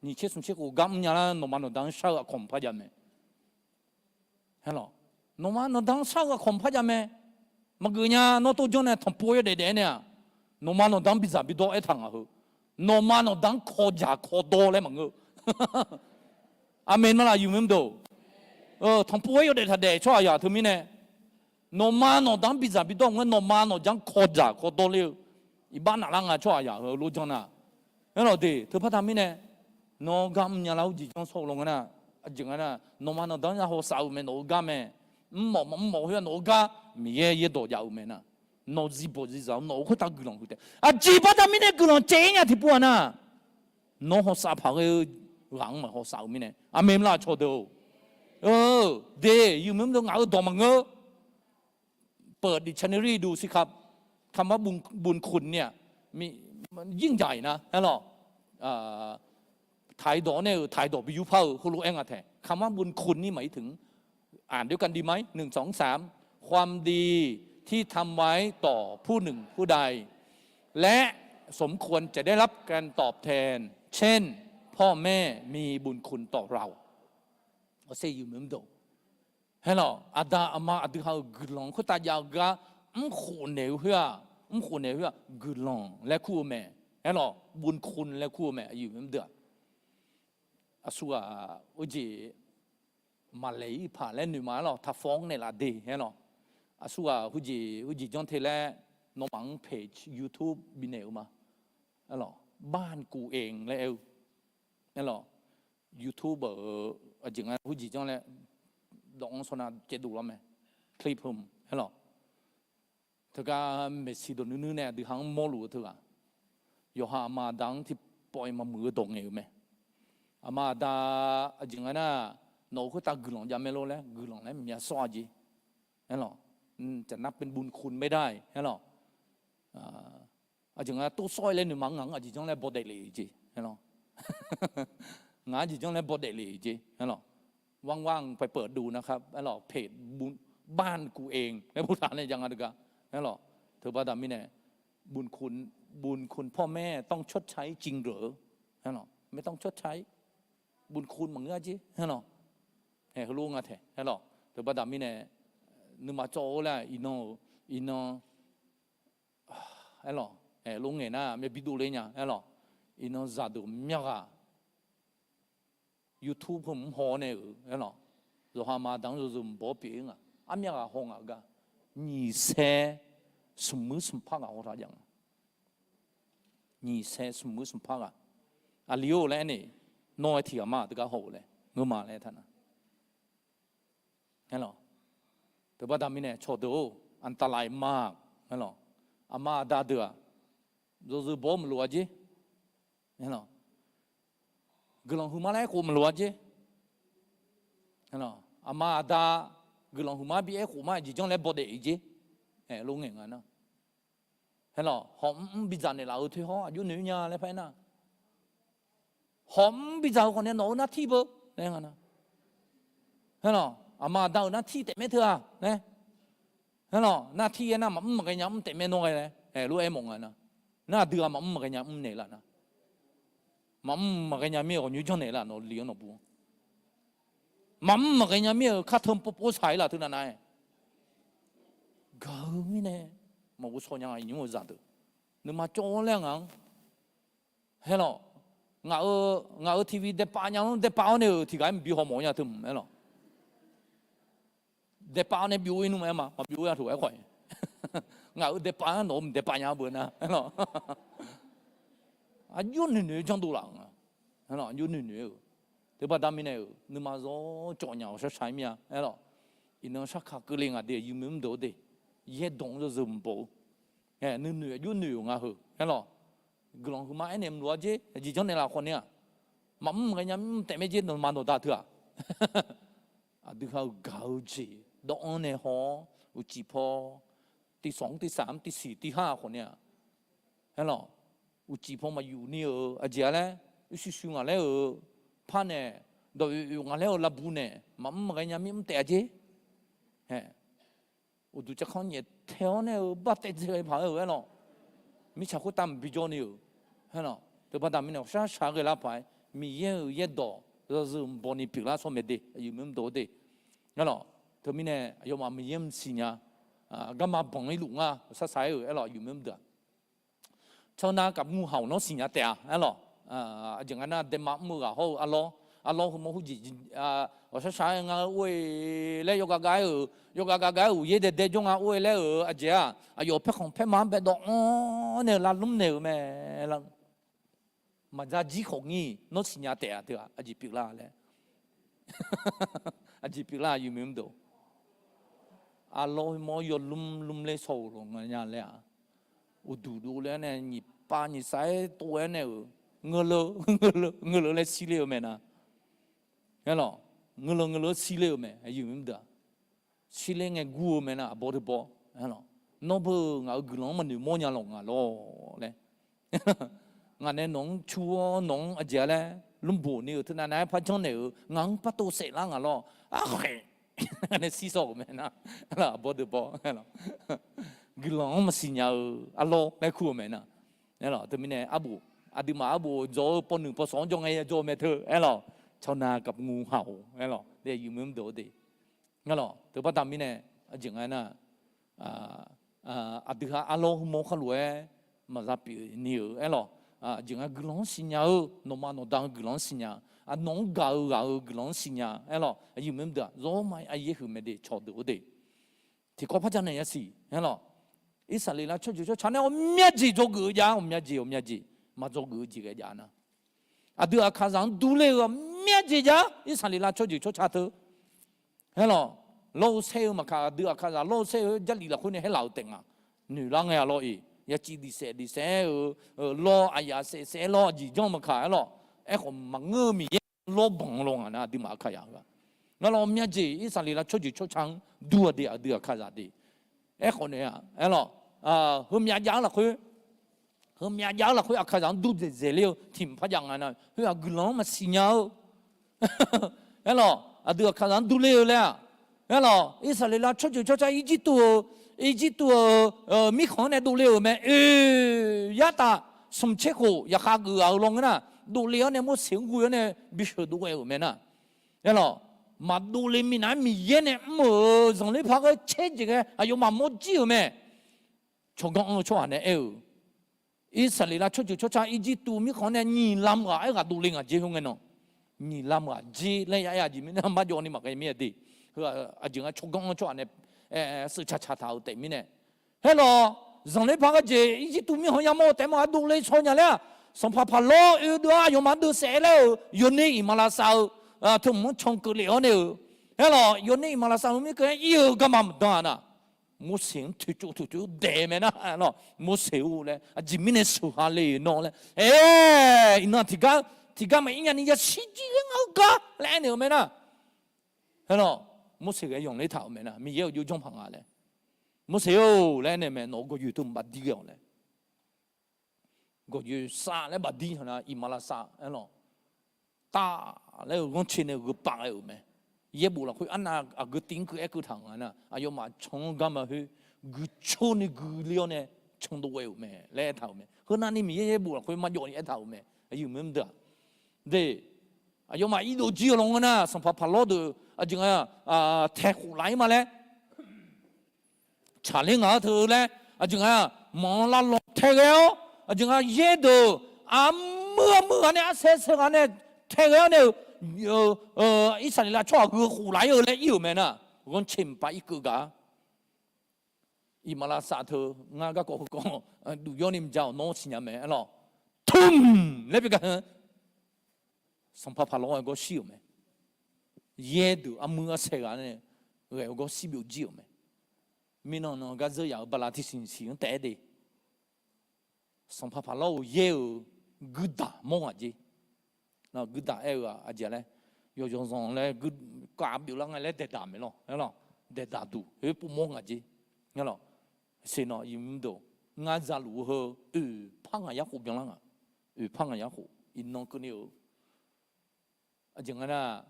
nyiq tser smq tser khof gar mrnya lar, nawqma nawqda-anr shar-eu aqkawq maqpar jav mae. Aer lawq, nawqma nawqda-anr shar-eu aqkawq maqpar jav mae. Maqgeuf nya, nawr tov janr nae tanqpov yawdaef daef-aer nae-aq, nawqma nawqda-anr bidzaq bidawr aertaq ngaq heu, nawqma nawqda-anr kawdzaq kawdawr laer maqngeur-eu. Aqmeq ma laf, yawmuiq mr deuq. Tanqpov-aer yawdaef taq daef tsawrhaq yaq teumirnae, nawqma nawqda-anr bidzaq bidawr maqngeur, nawqma nawqda-anr kawdzaq kawdawr ler-eu, iqbax naflar nga tsawrhaq yaq heu lof janr nar. Aer lawq de, teubaqda mirnae, nawr gar mrnya lar-awr jeq janr sawr-eu lawngae nar, aqjeq nga nar, nawqma nawqda-anr ya hawsav-euq mae, nawq-eu gar mae. Mrmawf maqmrmawf khoer-aq nawq-eu gar, Miqyaer yaerdawq jav-euq mae nar. Nawq zibawq zirzaq-awr nawq-euq khoertav guiqlanq huiq taef. Aqjeq baqda mirnae guiqlanq caev-ir nya tiqpov-aq nar, nawr hawsav paq ghae-eu ghaq-anr maq hawsav-euq mirnae. Aqmeq ma laf, cawqdeuq-or. De, yawmuiq mr deuq ngaq-euq dawq maqngeur. เปิดดิกชันนารีดูสิครับ คำว่าบุญคุณเนี่ย ยิ่งใหญ่นะ aer lawq. ไทย dawq-anr nae-euq ไทย dawq bi yurpar-eu heulof-aer nga tae, คำว่าบุญคุณนี่หมายถึง อ่านด้วยกันดีไหม หนึ่ง สอง สาม ความดีที่ทำไว้ต่อผู้หนึ่งผู้ใด และสมควรจะได้รับการตอบแทน เช่น พ่อแม่มีบุญคุณต่อเรา Aer lawq, aqda aqma aqdui ha-euq guiqlanq khoertav jav-eu gar, mrkhof naeq-eu khoer-aq, mrkhof naeq-eu khoer-aq guiqlanq laer kur-eu mae. Aer lawq, บุญคุณ laer kur-eu mae, aqyuif mr deuq-aq. Aqsurghaq heujeq maqlaeq-ir paq laer noeqma, aer lawq, taqfawr-anr naeqlaf de, aer lawq. Aqsurghaq heujeq heujeq janr te laer, nawmaf-anr page YouTube bifnaeq-eu ma. Aer lawq, บ้านกูเอง laer aer-eu, aer lawq, YouTube-euq aqjeq nga heujeq janr laer, dawq-anr sawr nar caevdov lar mae, clip heumq, aer lawq. Teugar maeqshi dawq nuinui nae aqdui ha-anr mawrluf-eu teughaq, yawqha aqma aqda-anr tiqpawf-iq maqmuiq-eu dawq ngaeq-euq mae. Aqma aqda aqjeq nga nar, nawq-euq khoertav guiqlanq jav mae lor laer, guiqlanq laer maqmya sawr-a jeq, aer lawq. จะนับเป็นบุญคุณไม่ได้ aer lawq. Aqjeq nga tov sawr-ir laer noeqma-anr ngaq-anr aqjeq janr laer bawdaef lef-eu jeq, aer lawq. Ngaq-anr aqjeq janr laer bawdaef lef-eu jeq, aer lawq. ว่างๆ ไปเปิดดูนะครับ aer lawq, เพจ บ้านกูเอง laer boftaq nae jav nga teugar, aer lawq. Teubaqda mirnae, บุญคุณ พ่อแม่ต้องชดใช้จริงเหรอ aer lawq, ไม่ต้องชดใช้ บุญคุณ maqngeur-a jeq, aer lawq. Heulof nga tae, aer lawq. Teubaqda mirnae, nuima cawv-eu laer iqnan-euq, iqnan, aer lawq, lof ngaeq nar myav bi dov ler nya, aer lawq. Iqnan zaqdeuq myav ghaq YouTube heumq mr haw-awr nae-euq, aer lawq, yawqha aqma aqda-anr yawzeu mq baw-awr pyeuf-ir nga. Armyav ghaq haw ngaq-eu gar, nyiq saer smq muir smq par ghaq haw taq jav nga. Nyiq saer smq muir smq par ghaq. Aqli-or laer aer nae, nawr-aer tiq ghaq ma teugar haw-euq laer ngeurma laer aertaq nar, aer lawq. Teubaqda mirnae cawqdeuq-or, อันตรายมาก aer lawq. Aqma aqda deuq-aq, yawzeu baw-awr maqlof-a jeq, aer lawq. Guiqlanq huiqma laer aerkhof maqlof-a jeq, aer lawq. Aqma aqda guiqlanq huiqma bi aerkhof ma, aqjeq janr laer bawdaef-eu jeq, aer, lof ngaeq nga nar. Aer lawq, hawq mr mr bidzaq naeqlaf-eu toer hawr aqjox noeq nya laer paraer nar, hawq mr bidzaq-eu khawf nae nawq-eu nar tir beu laer nga nar, aer lawq, aqma aqda-euq nar tir taef maer teu-aq laer, aer lawq, nar tir-aer nar maqmr maqghae nya mr taef maer nawr ghae laer, aer, lof-aer mawf nga nar. Nar aqdui-aq maqmr maqghae nya mr naeq laf nar, maqmr maqghae nya mir-eu ghawqnyoer janrnaeq laf nawq li-anr nawqbu-anr, maqmr maqghae nya mir-euq kar teu pov pov shaq-ir laf teu nav nav-aer, gaq-eu mirnae maqghov shaw nya nymr-eu zaqdeuq, nuima cawv-awr laer ngaq-anr, aer lawq, ngaq-euq, ngaq-euq TV daepav nya-anr daepav-awr nae-euq tiq ghaq-aer maqbi hawmawf-eu nya teu mq, aer lawq. Daepav-awr nae byov-ir nmr-aer ma, maqbyov-ir atoq-aer khawf, ngaq-euq daepav-anr nawq-euq mq daepav nya-eu beu nar, aer lawq. Aqjox noeqnoeq-eu janrdov laf nga, aqjox noeqnoeq-eu. Teubaqda mirnae-euq nuima zawr cawv nya-awq shar shar-ir mir-a, aer lawq. Iqnan sarkaq keuvle ngaq de, yawmuiq mr deuq-or de, Yaerdawq-anr yawzeu mq baw-eu, nuinoeq aqjox noeq-euq nga heu aerlawq. Guiqlanq huiqma aernaeq mqlof-a jer, aqjeq janrnaeq laf khawf ni-aq, maqmr maqghae nya mr taef maer jer, nawqma nawqda teu-aq. Aqdui ha-eu gaq-eu jeq dawv-anr nae haw-awr uqcif paw, tiq sawq-anr tiq saf-anr tiq siq tiq har khawf ni-aq, aerlawq, uqcif paw maqyuf ni-euq aqjeq-a laer, uqshuir shuir ngaq laer-euq par nae, dawq oeq oeq ngaq laer-euq lavbu nae maqmr maqghae nya mir mr taef-a jer. Uqduq cavkhanr nyaeftae-awr nae-eu bar taef dzae ghae paq-aer-eu aerlawq. Mirtsaq khoertav mqbi jawr ni-euq aerlawq. Teubaqda mirnae ghawqshaq shaq ghae lar paq-aer, Miqyaer-euq yaerdawq yawzeu mq baw ni pyeuflar shawr mae de, aqyuif mr deuq-eu de. Aerlawq, teumirnae aqyawfmaf Miqyaer mqsiq nya, garma banq-ir luf ngar, ghawqshaq shaq-aer-euq aerlawq, aqyuif mr deuq-aq. Tsawrnar kaf ngu haq-awq nawr siqnya taef-a aerlawq. Aqjeq nga nar, daema mr-eu ghaq hawr-eu arlawr, arlawr heumawr heujeq, ghawqshaq shaq-aer nga or-e laer yawgav gav-aer-euq, yawgav gav gav-aer uqyaer daedae jawr nga or-e laer-euq aqjeq-aq, aqyawf paerkhanq paerma-anr baedawv-anr nae-eu lavlmr naeq-euq mae. Maqdzar jir khawf ngir nawr siqnya taef-a teu-aq, aqjeq pyeuflar laer. Aqjeq pyeuflar aqyuif mr deuq. Arlawr heumawr yawlmr lmr ler shaw-euq lawq nga nya laer-aq, uqduq dovle-awr nae nyiq pav nyiq saf-aer tov-aer nae-euq, ngeur leu, ngeur leu laer shir ler-eu mae nar. Aerlawq, ngeur leu ngeur leu shir ler-eu mae, aqyuif mr deuq-aq. Shir ler ngae gur-eu mae nar, aqbawr teubawr. Nawr beu ngaq-euq guiqlanq-anr maqnoeq mawrnya lawq ngaq lawr laer. Ngaq nae nawq-anr cu-awr nawq-anr aqjeq-a laer lmrboq ni-euq teunav nav-aer par janrnaeq-euq ngaq-anr par tov saef lar ngaq lawr. Arkhaeq nae shir shaw-euq mae nar, aqbawr teubawr. Guiqlanq-anr maqsiq nya-eu arlawr laer kur-eu mae nar. Aerlawq, teumirnae arbof, aqduimaf arbof dzaw-eu pawnuiq pawsawq-anr jawr ngae ya jawr-eu mae teu aerlawq. Tsawrnar kaf ngu haq-awq aerlawq, aqyuif mr deuq-eu de. Aerlawq, teubaqda mirnae aqjeq nga nar, aqdui ha arlawr heumawr khar lof-aer maqza pyeuf ni-euq aerlawq. Aqjeq nga guiqlanq-anr siqnya-eu, nawqma nawqda-eu guiqlanq-anr siqnya, nawq-anr gaq-eu ghaq-euq guiqlanq-anr siqnya aerlawq, aqyuif mr deuq-aq, zawr ma aryaer huiq mae de, cawqdeuq-eu de. Tiqkawv par janaeq yasiq aerlawq. Irsaqleqlav tsawrjeuq tsawrca nae ghawqmya jeq dzawgeuf-eu jav-a, ghawqmya jeq ghawqmya jeq maqdzawgeuf-eu jeq ghae jav nar, aqdui aqkaqzaq-anr durler-eu ghawqmya jeq jav-a, Irsaqleqlav tsawrjeuq tsawrca teu. Aerlawq, lawr-eu saer-eu maqkaq, aqdui aqkaqzaq lawr-eu saer-eu Jarlif lafkhoer nae haerlaf-euq taef nga. Noeqlar ngae-a lawr-iq, yaciv diqsaef diqsaef-aer-eu, lawr aqyaf saef saef-aer lawr aqjeq janr maqkaq aerlawq. Aerkhawf maqngeur-eu Miqyaer lawrbaq-anr law ngaq nar, aqduimaf aqkaqzaq-a. Ngar lawr myav jeq Irsaqleqlav tsawrjeuq tsawrca-anr dur-a de, aqdui aqkaqzaq de. Aerkhawf nae-a aerlawq, heumyav jav-eu lafkhoer, heumyav jav-eu lafkhoer aqkaqzaq-anr dur dzaeqdzaeq ler-eu tiq mq par jav nga nar, khoer-aq guiqlanq-anr maqsiq nya-eu Aerlawq, aqdui aqkaqzaq-anr durler-eu laer-aq, aerlawq, Irsaqleqlav tsawrjeuq tsawrca Irjirtuv-euq, Irjirtuv-euq mirkhanq-anr nae dovle-euq mae. Oe, yartaf smq tser khof yaqkhav geuf ghaq-euq lawnmr nar, dovle-awr nae Morseq-anr ghoe-awr nae bisheuq dov ghae-euq mae nar. Aerlawq, maqdovle minav-aer Miqyaer nae mr-euq zanqler paq ghae caer jeq ghae aqyawfmaf mawr jir-euq mae. Tsawrganr anr-eu tsawrhaq nae aer-euq, Irsaqleqlav tsawrjeuq tsawrca Irjirtuv mirkhanq-anr nae nyiq lam ghaq aerghaq dovle ngaq jer khoer ngae nan, nyiq lam ghaq jer laer ya aer-a jeq mirnae marjawv ni maqghae mir-a de. Heu aqjeq nga tsawrganr anr-eu tsawrhaq nae seuq caq caq taq-euq taef mirnae, aerlawq, zanqler paq ghae jeq Irjirtuv mirkhanq yamawr-eu taef maqghae dovle shaw nya laer-aq, sanqpaq paqlawr oedov-awr aqyawfmaf deuv saef laer-euq yawner iqmalavshav-eu teumq-anr can keuv lef-awr nae-euq, aerlawq, yawner iqmalavshav-eu mirkeuv-aer ir-eu garma maqdan-a nar, Morseq-anr toeqtsov toeqtsov daef mae nar, aerlawq, Morseq-or laer aqjeq mirnae sheuq ha le nawr laer, aer, iqnan tiqgar, tiqgar maqir nyani yashir jir ghae nga-eu gar laer aernaeq-euq mae nar. Aerlawq, Morseq ghae yanqler taq-euq mae nar, Miqyaer-euq jov janr paq nga laer. Morseq-or laer aernaeq mae, nawq-euq gawqyoeq teu mq bafdir ghae-awq laer. Gawqyoeq sav laer bafdir hawq nar iqmalavshav aerlawq, tav laer-eu ghanrcae nae gheu pav ghae-euq mae. Yaerbof lafkhoer arnav aqgeu tiv-anr keuv aer keuv taq-euq nga nar, aqyawfmaf can-anr garma khoer guiqcor ni guiqle-awr nae candov ghae-euq mae laer aertaq-euq mae. Heu navni Miqyaer yaerbof lafkhoer marjawv ni aertaq-euq mae. Aqyuif mr deuq-aq, de, aqyawfmaf irdov jir-eu lawnmr nar, sanqpaq paqlawr deuq aqjeq nga tae khof laf-ir ma laer tsaqler ngaq-anr teu laer, aqjeq nga manq-anr lavlanq tae ghae-awr, aqjeq nga yaer deuq armuir armuir ghaq nae arsaer saer ghaq nae tae ghae-awr nae-euq, Irsaqleqlav tsawrhaq gheu khof laf-ir-eu laer ir-euq mae nar, ghanrcae mqpav irkeuv gaq-a. Iqmalavshav teu ngar garkawv heukawv duq yawr ni mqja-awq nawr siqnya mae aerlawq. Tmq laer bigaq-eu sanqpaq paqlawr ghae gawr shir-euq mae. Yaer deuq armuir arsaer ghaq nae ghae-eu gawr shir byov jir-euq mae. Mirnan nan gar dzeur yaf-euq bala tiqsiq siq-anr taef-aer de. Sanqpaq Paqlawr-euq yaer-euq guirdaq mawr ngaq jer. Guirdaq aer-eu-aq aqjeq laer, yawqzanq zanq laer, kavbyov lar nga laer daeqdaq maeq lawr, aer lawr, daeqdaq duq khoer pov mawr ngaq jer. Aer lawr, siqnan iqmq mr deuq, ngar zaluf-eu heu oeqpar ngaq yarkhof byanlar nga. Oeqpar ngaq yarkhof iqnan keuvni-eu Aqjeq nga nar,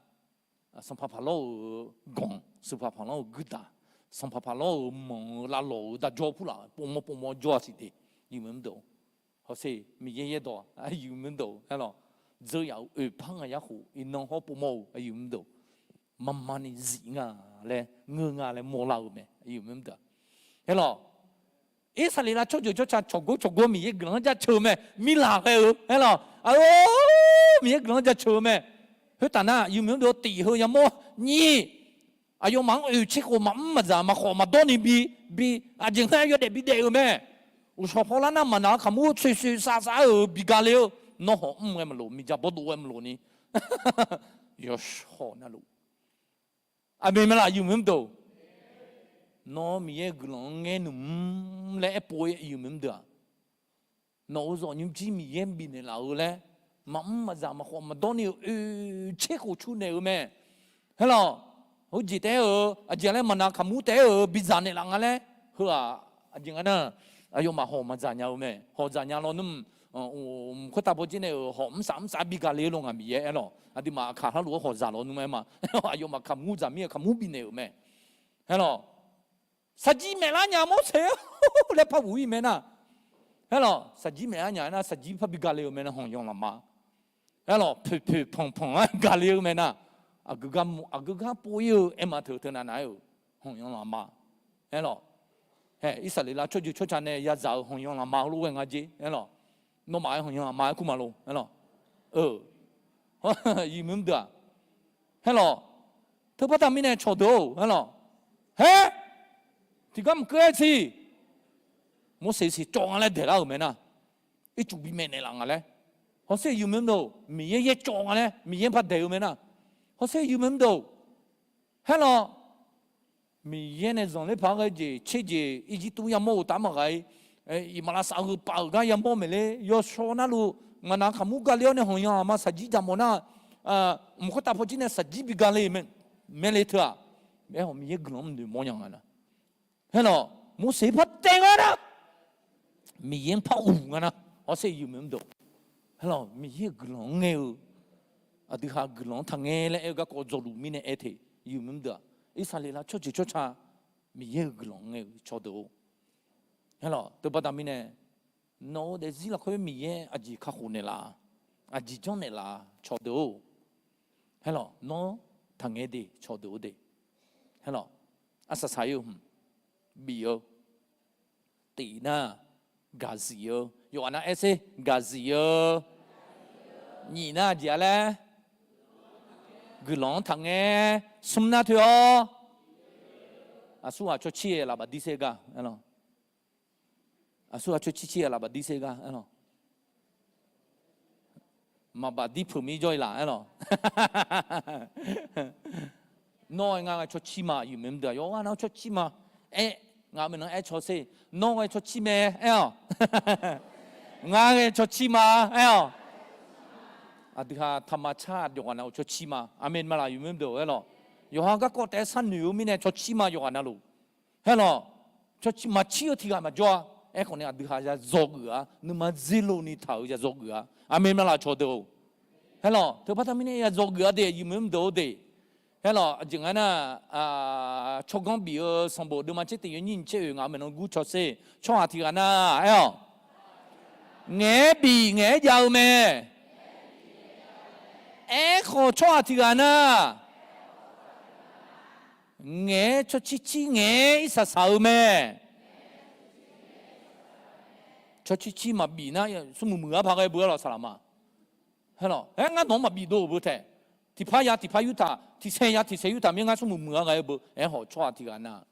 Sanqpaq Paqlawr-euq ganq, Sanqpaq Paqlawr-euq guirdaq, Sanqpaq Paqlawr-euq manq-eu lavlawq-euq darjawr purlaf pov mawr pov mawr jawr-a siq de. Iqmq mr deuq, hawsher Miqyaer yaerdawq, iqmq mr deuq, aer lawr, dzeur yaf-euq oeqpar ngaq yarkhof iqnan hawr pov mawr-eu, iqmq mr deuq, marmarni zif nga laer ngeur nga laer mawrlar-eu mae, iqmq mr deuq-aq. Aer lawr, Irsaqleqlav tsawrjeuq tsawrca cawqgor cawqgor Miqyaer guiqlanq-anr jaceuq-eu mae, mirlaq ghae-eu, aer lawr, Miqyaer guiqlanq-anr jaceuq-eu mae. Khoertaf nar, iqmq mr deuq, tif heu yamawr nyir, aqyawfmaf-anr oeqtser khof maqmr maqdzaq maqkhawf maqdawr ni bi, bi, aqjeq nga yawdaef bidaef-euq mae. Uqshawq pawlar nar maqnaq-eu kaqmur tsoeqsoeq sav sav-aer-euq bi gale-eu, nawr hawq mr ghae maqloq, miqdzaq bawrdov ghae maqloq ni. Yawshawr navluf, aqmeq maelaf iqmq mr deuq, nawr Miqyaer guiqlanq-anr ngaer nmr laer aerpov-aer iqmq mr deuq-aq, nawq-euq zawq nymrjir Miqyaer bifnaeq laf-eu laer, maqmr maqdzaq maqkhawf maqdawr ni-euq oeqtser khof cu naeq-eu mae. Aer lawr, heujeq taef-aer-euq aqjeq laer maqnaq kaqmur taef-aer-euq bidzaq naeqlaf nga laer, heu-aq, aqjeq nga nar, aqyawfmaf hawq maqdzaq nya-eu mae. Hawq dzaq nya lawnmr, mq khoertav pawjir nae-euq hawq mrsaf mrsaf bi gale-eu lo ngaq Miqyaer aer lawr. Aqduimaf aqkaq harlof-aer hawq dzaq lawnmr aer ma. Aqyawfmaf kaqmur dzaq mir-eu kaqmur bifnaeq-euq mae. Aer lawr, saqjir maeqlar nya Morseq-a laer par ghof-ir mae nar. Aer lawr, saqjir maeqlar nya aernar, saqjir par bi gale-eu mae nar, hanqyan lafma. Aer lawr, poeqpoeq panqpanq-aer gale-eu mae nar, aqgeu gar pov-ir-eu aerma teu teu navnav-aer-euq, hanqyan lafma. Aer lawr, hae, Irsaqleqlav tsawrjeuq tsawrca nae yazaq-euq hanqyan lafma heulof ghae nga jer. Aer lawr, nawmaf-aer hanqyan lafma-aer kur ma lo. Aer lawr, iqmq mr deuq-aq, aer lawr, teubaqda mirnae cawqdeuq-or, aer lawr, haer, tiqgar maqkeuv-aer siq, Morseq siq cawv nga laer daeqlar-euq mae nar, ircuf bimaeq naeqlaf nga laer, hawsher iqmq mr deuq, Miqyaer yaer cawv nga laer Miqyaer par daeq-eu mae nar, hawsher iqmq mr deuq, aer lawr, Miqyaer nae zanqler paq-aer ghae jeq tser jeq Irjirtuv yamawr-euq taf maqghaq-ir, iqmalavshav gheu pav-euq gar yamawr maeqler yawshawr navluf, ngaq naq kaqmur gale-awr nae hanqyan aqma saqjir jaqmawf nar, mq khoertav pawjir nae saqjir bi gale mae le teu-aq, aerkhawf Miqyaer guiqlanq-anr noeqmawr nya nga nar, aer lawr, Morseq par taev nga nar, Miqyaer-anr par uq nga nar, hawsher iqmq mr deuq, aer lawr, Miqyaer-euq guiqlanq-anr ngaer-eu, aqdui ha guiqlanq-anr taqngae laer aer-eu garkawv dzawluf mirnae aer te, iqmq mr deuq-aq, Irsaqleqlav tsawrjeuq tsawrca Miqyaer-euq guiqlanq-anr ngae-eu cawqdeuq-or, aer lawr, teubaqda mirnae, nawq-eu daefzir lafkhoer Miqyaer aqjeq kakhof naeqlaf, aqjeq janr naeqlaf cawqdeuq-or, aer lawr, nawr taqngae de cawqdeuq-or de, aer lawr, arsaq saq-ir-eu hmq, bif-eu, tif nar, gaqzif-eu, yawqghaq nav aer sher, gaqzif-eu, nyif nar aqjeq-a laer, guiqlanq-anr taqngae, smr nar toer-awr, aqsurghaq cawcir lafbaf dir ser gar, aqsurghaq cawcir cir lafbaf dir ser gar, maqbaf dir peuq mir jawr-ir laf, aer lawr, nawr-aer ngar ghae cawcir ma, iqmq mr deuq-aq, yawqghaq nav cawcir ma, aer, ngaq maeqnan aer caw ser, nawr ghae cawcir mae, aer-awq, ngar ghae cawcir ma, aer-awq, aqdui ha taqma car yawqghaq nav-euq cawcir ma, aqmeq maqlaq, iqmq mr deuq, aer lawr, yawqha garkawv taef-aer sharnoeq-eu mirnae cawcir ma yawqghaq navluf, aer lawr, cawcir maqcir-eu tiq ghaq maqjawr-a, aerkhawf nae aqdui ha ya dzawgeuf-a, nuima dzerlov ni taq-euq ya dzawgeuf-a, aqmeq maqlaq cawqdeuq-or, aer lawr, teubaqda mirnae ya dzawgeuf-a de, iqmq mr deuq-or de, aer lawr, aqjeq nga nar, tsawrganr bif-eu sanqbof deuvma tser tiq yawnyir nyiq tser oeq ngaq maeqnan gur caw ser, tsawrhaq tiq ghaq nar, aer-awq, ngaeq-aer bif ngaeq-aer jav-eu mae, aerkhawf tsawrhaq tiq ghaq nar, ngaeq-aer cawcir cir ngaeq-aer irsaq saq-eu mae, cawcir cir maqbif nar smrmuiq muiq-ar paq ghae beu-ar lawq saqlaq ma, aer lawr, aer ngar nawq-anr maqbif dov-euq beu taef, tiqpar ya tiqpar yurtaq, tiqsaer ya tiqsaer yurtaq mir ngar smrmuiq muiq-ar ghae-eu beu, aerkhawf tsawrhaq tiq ghaq nar,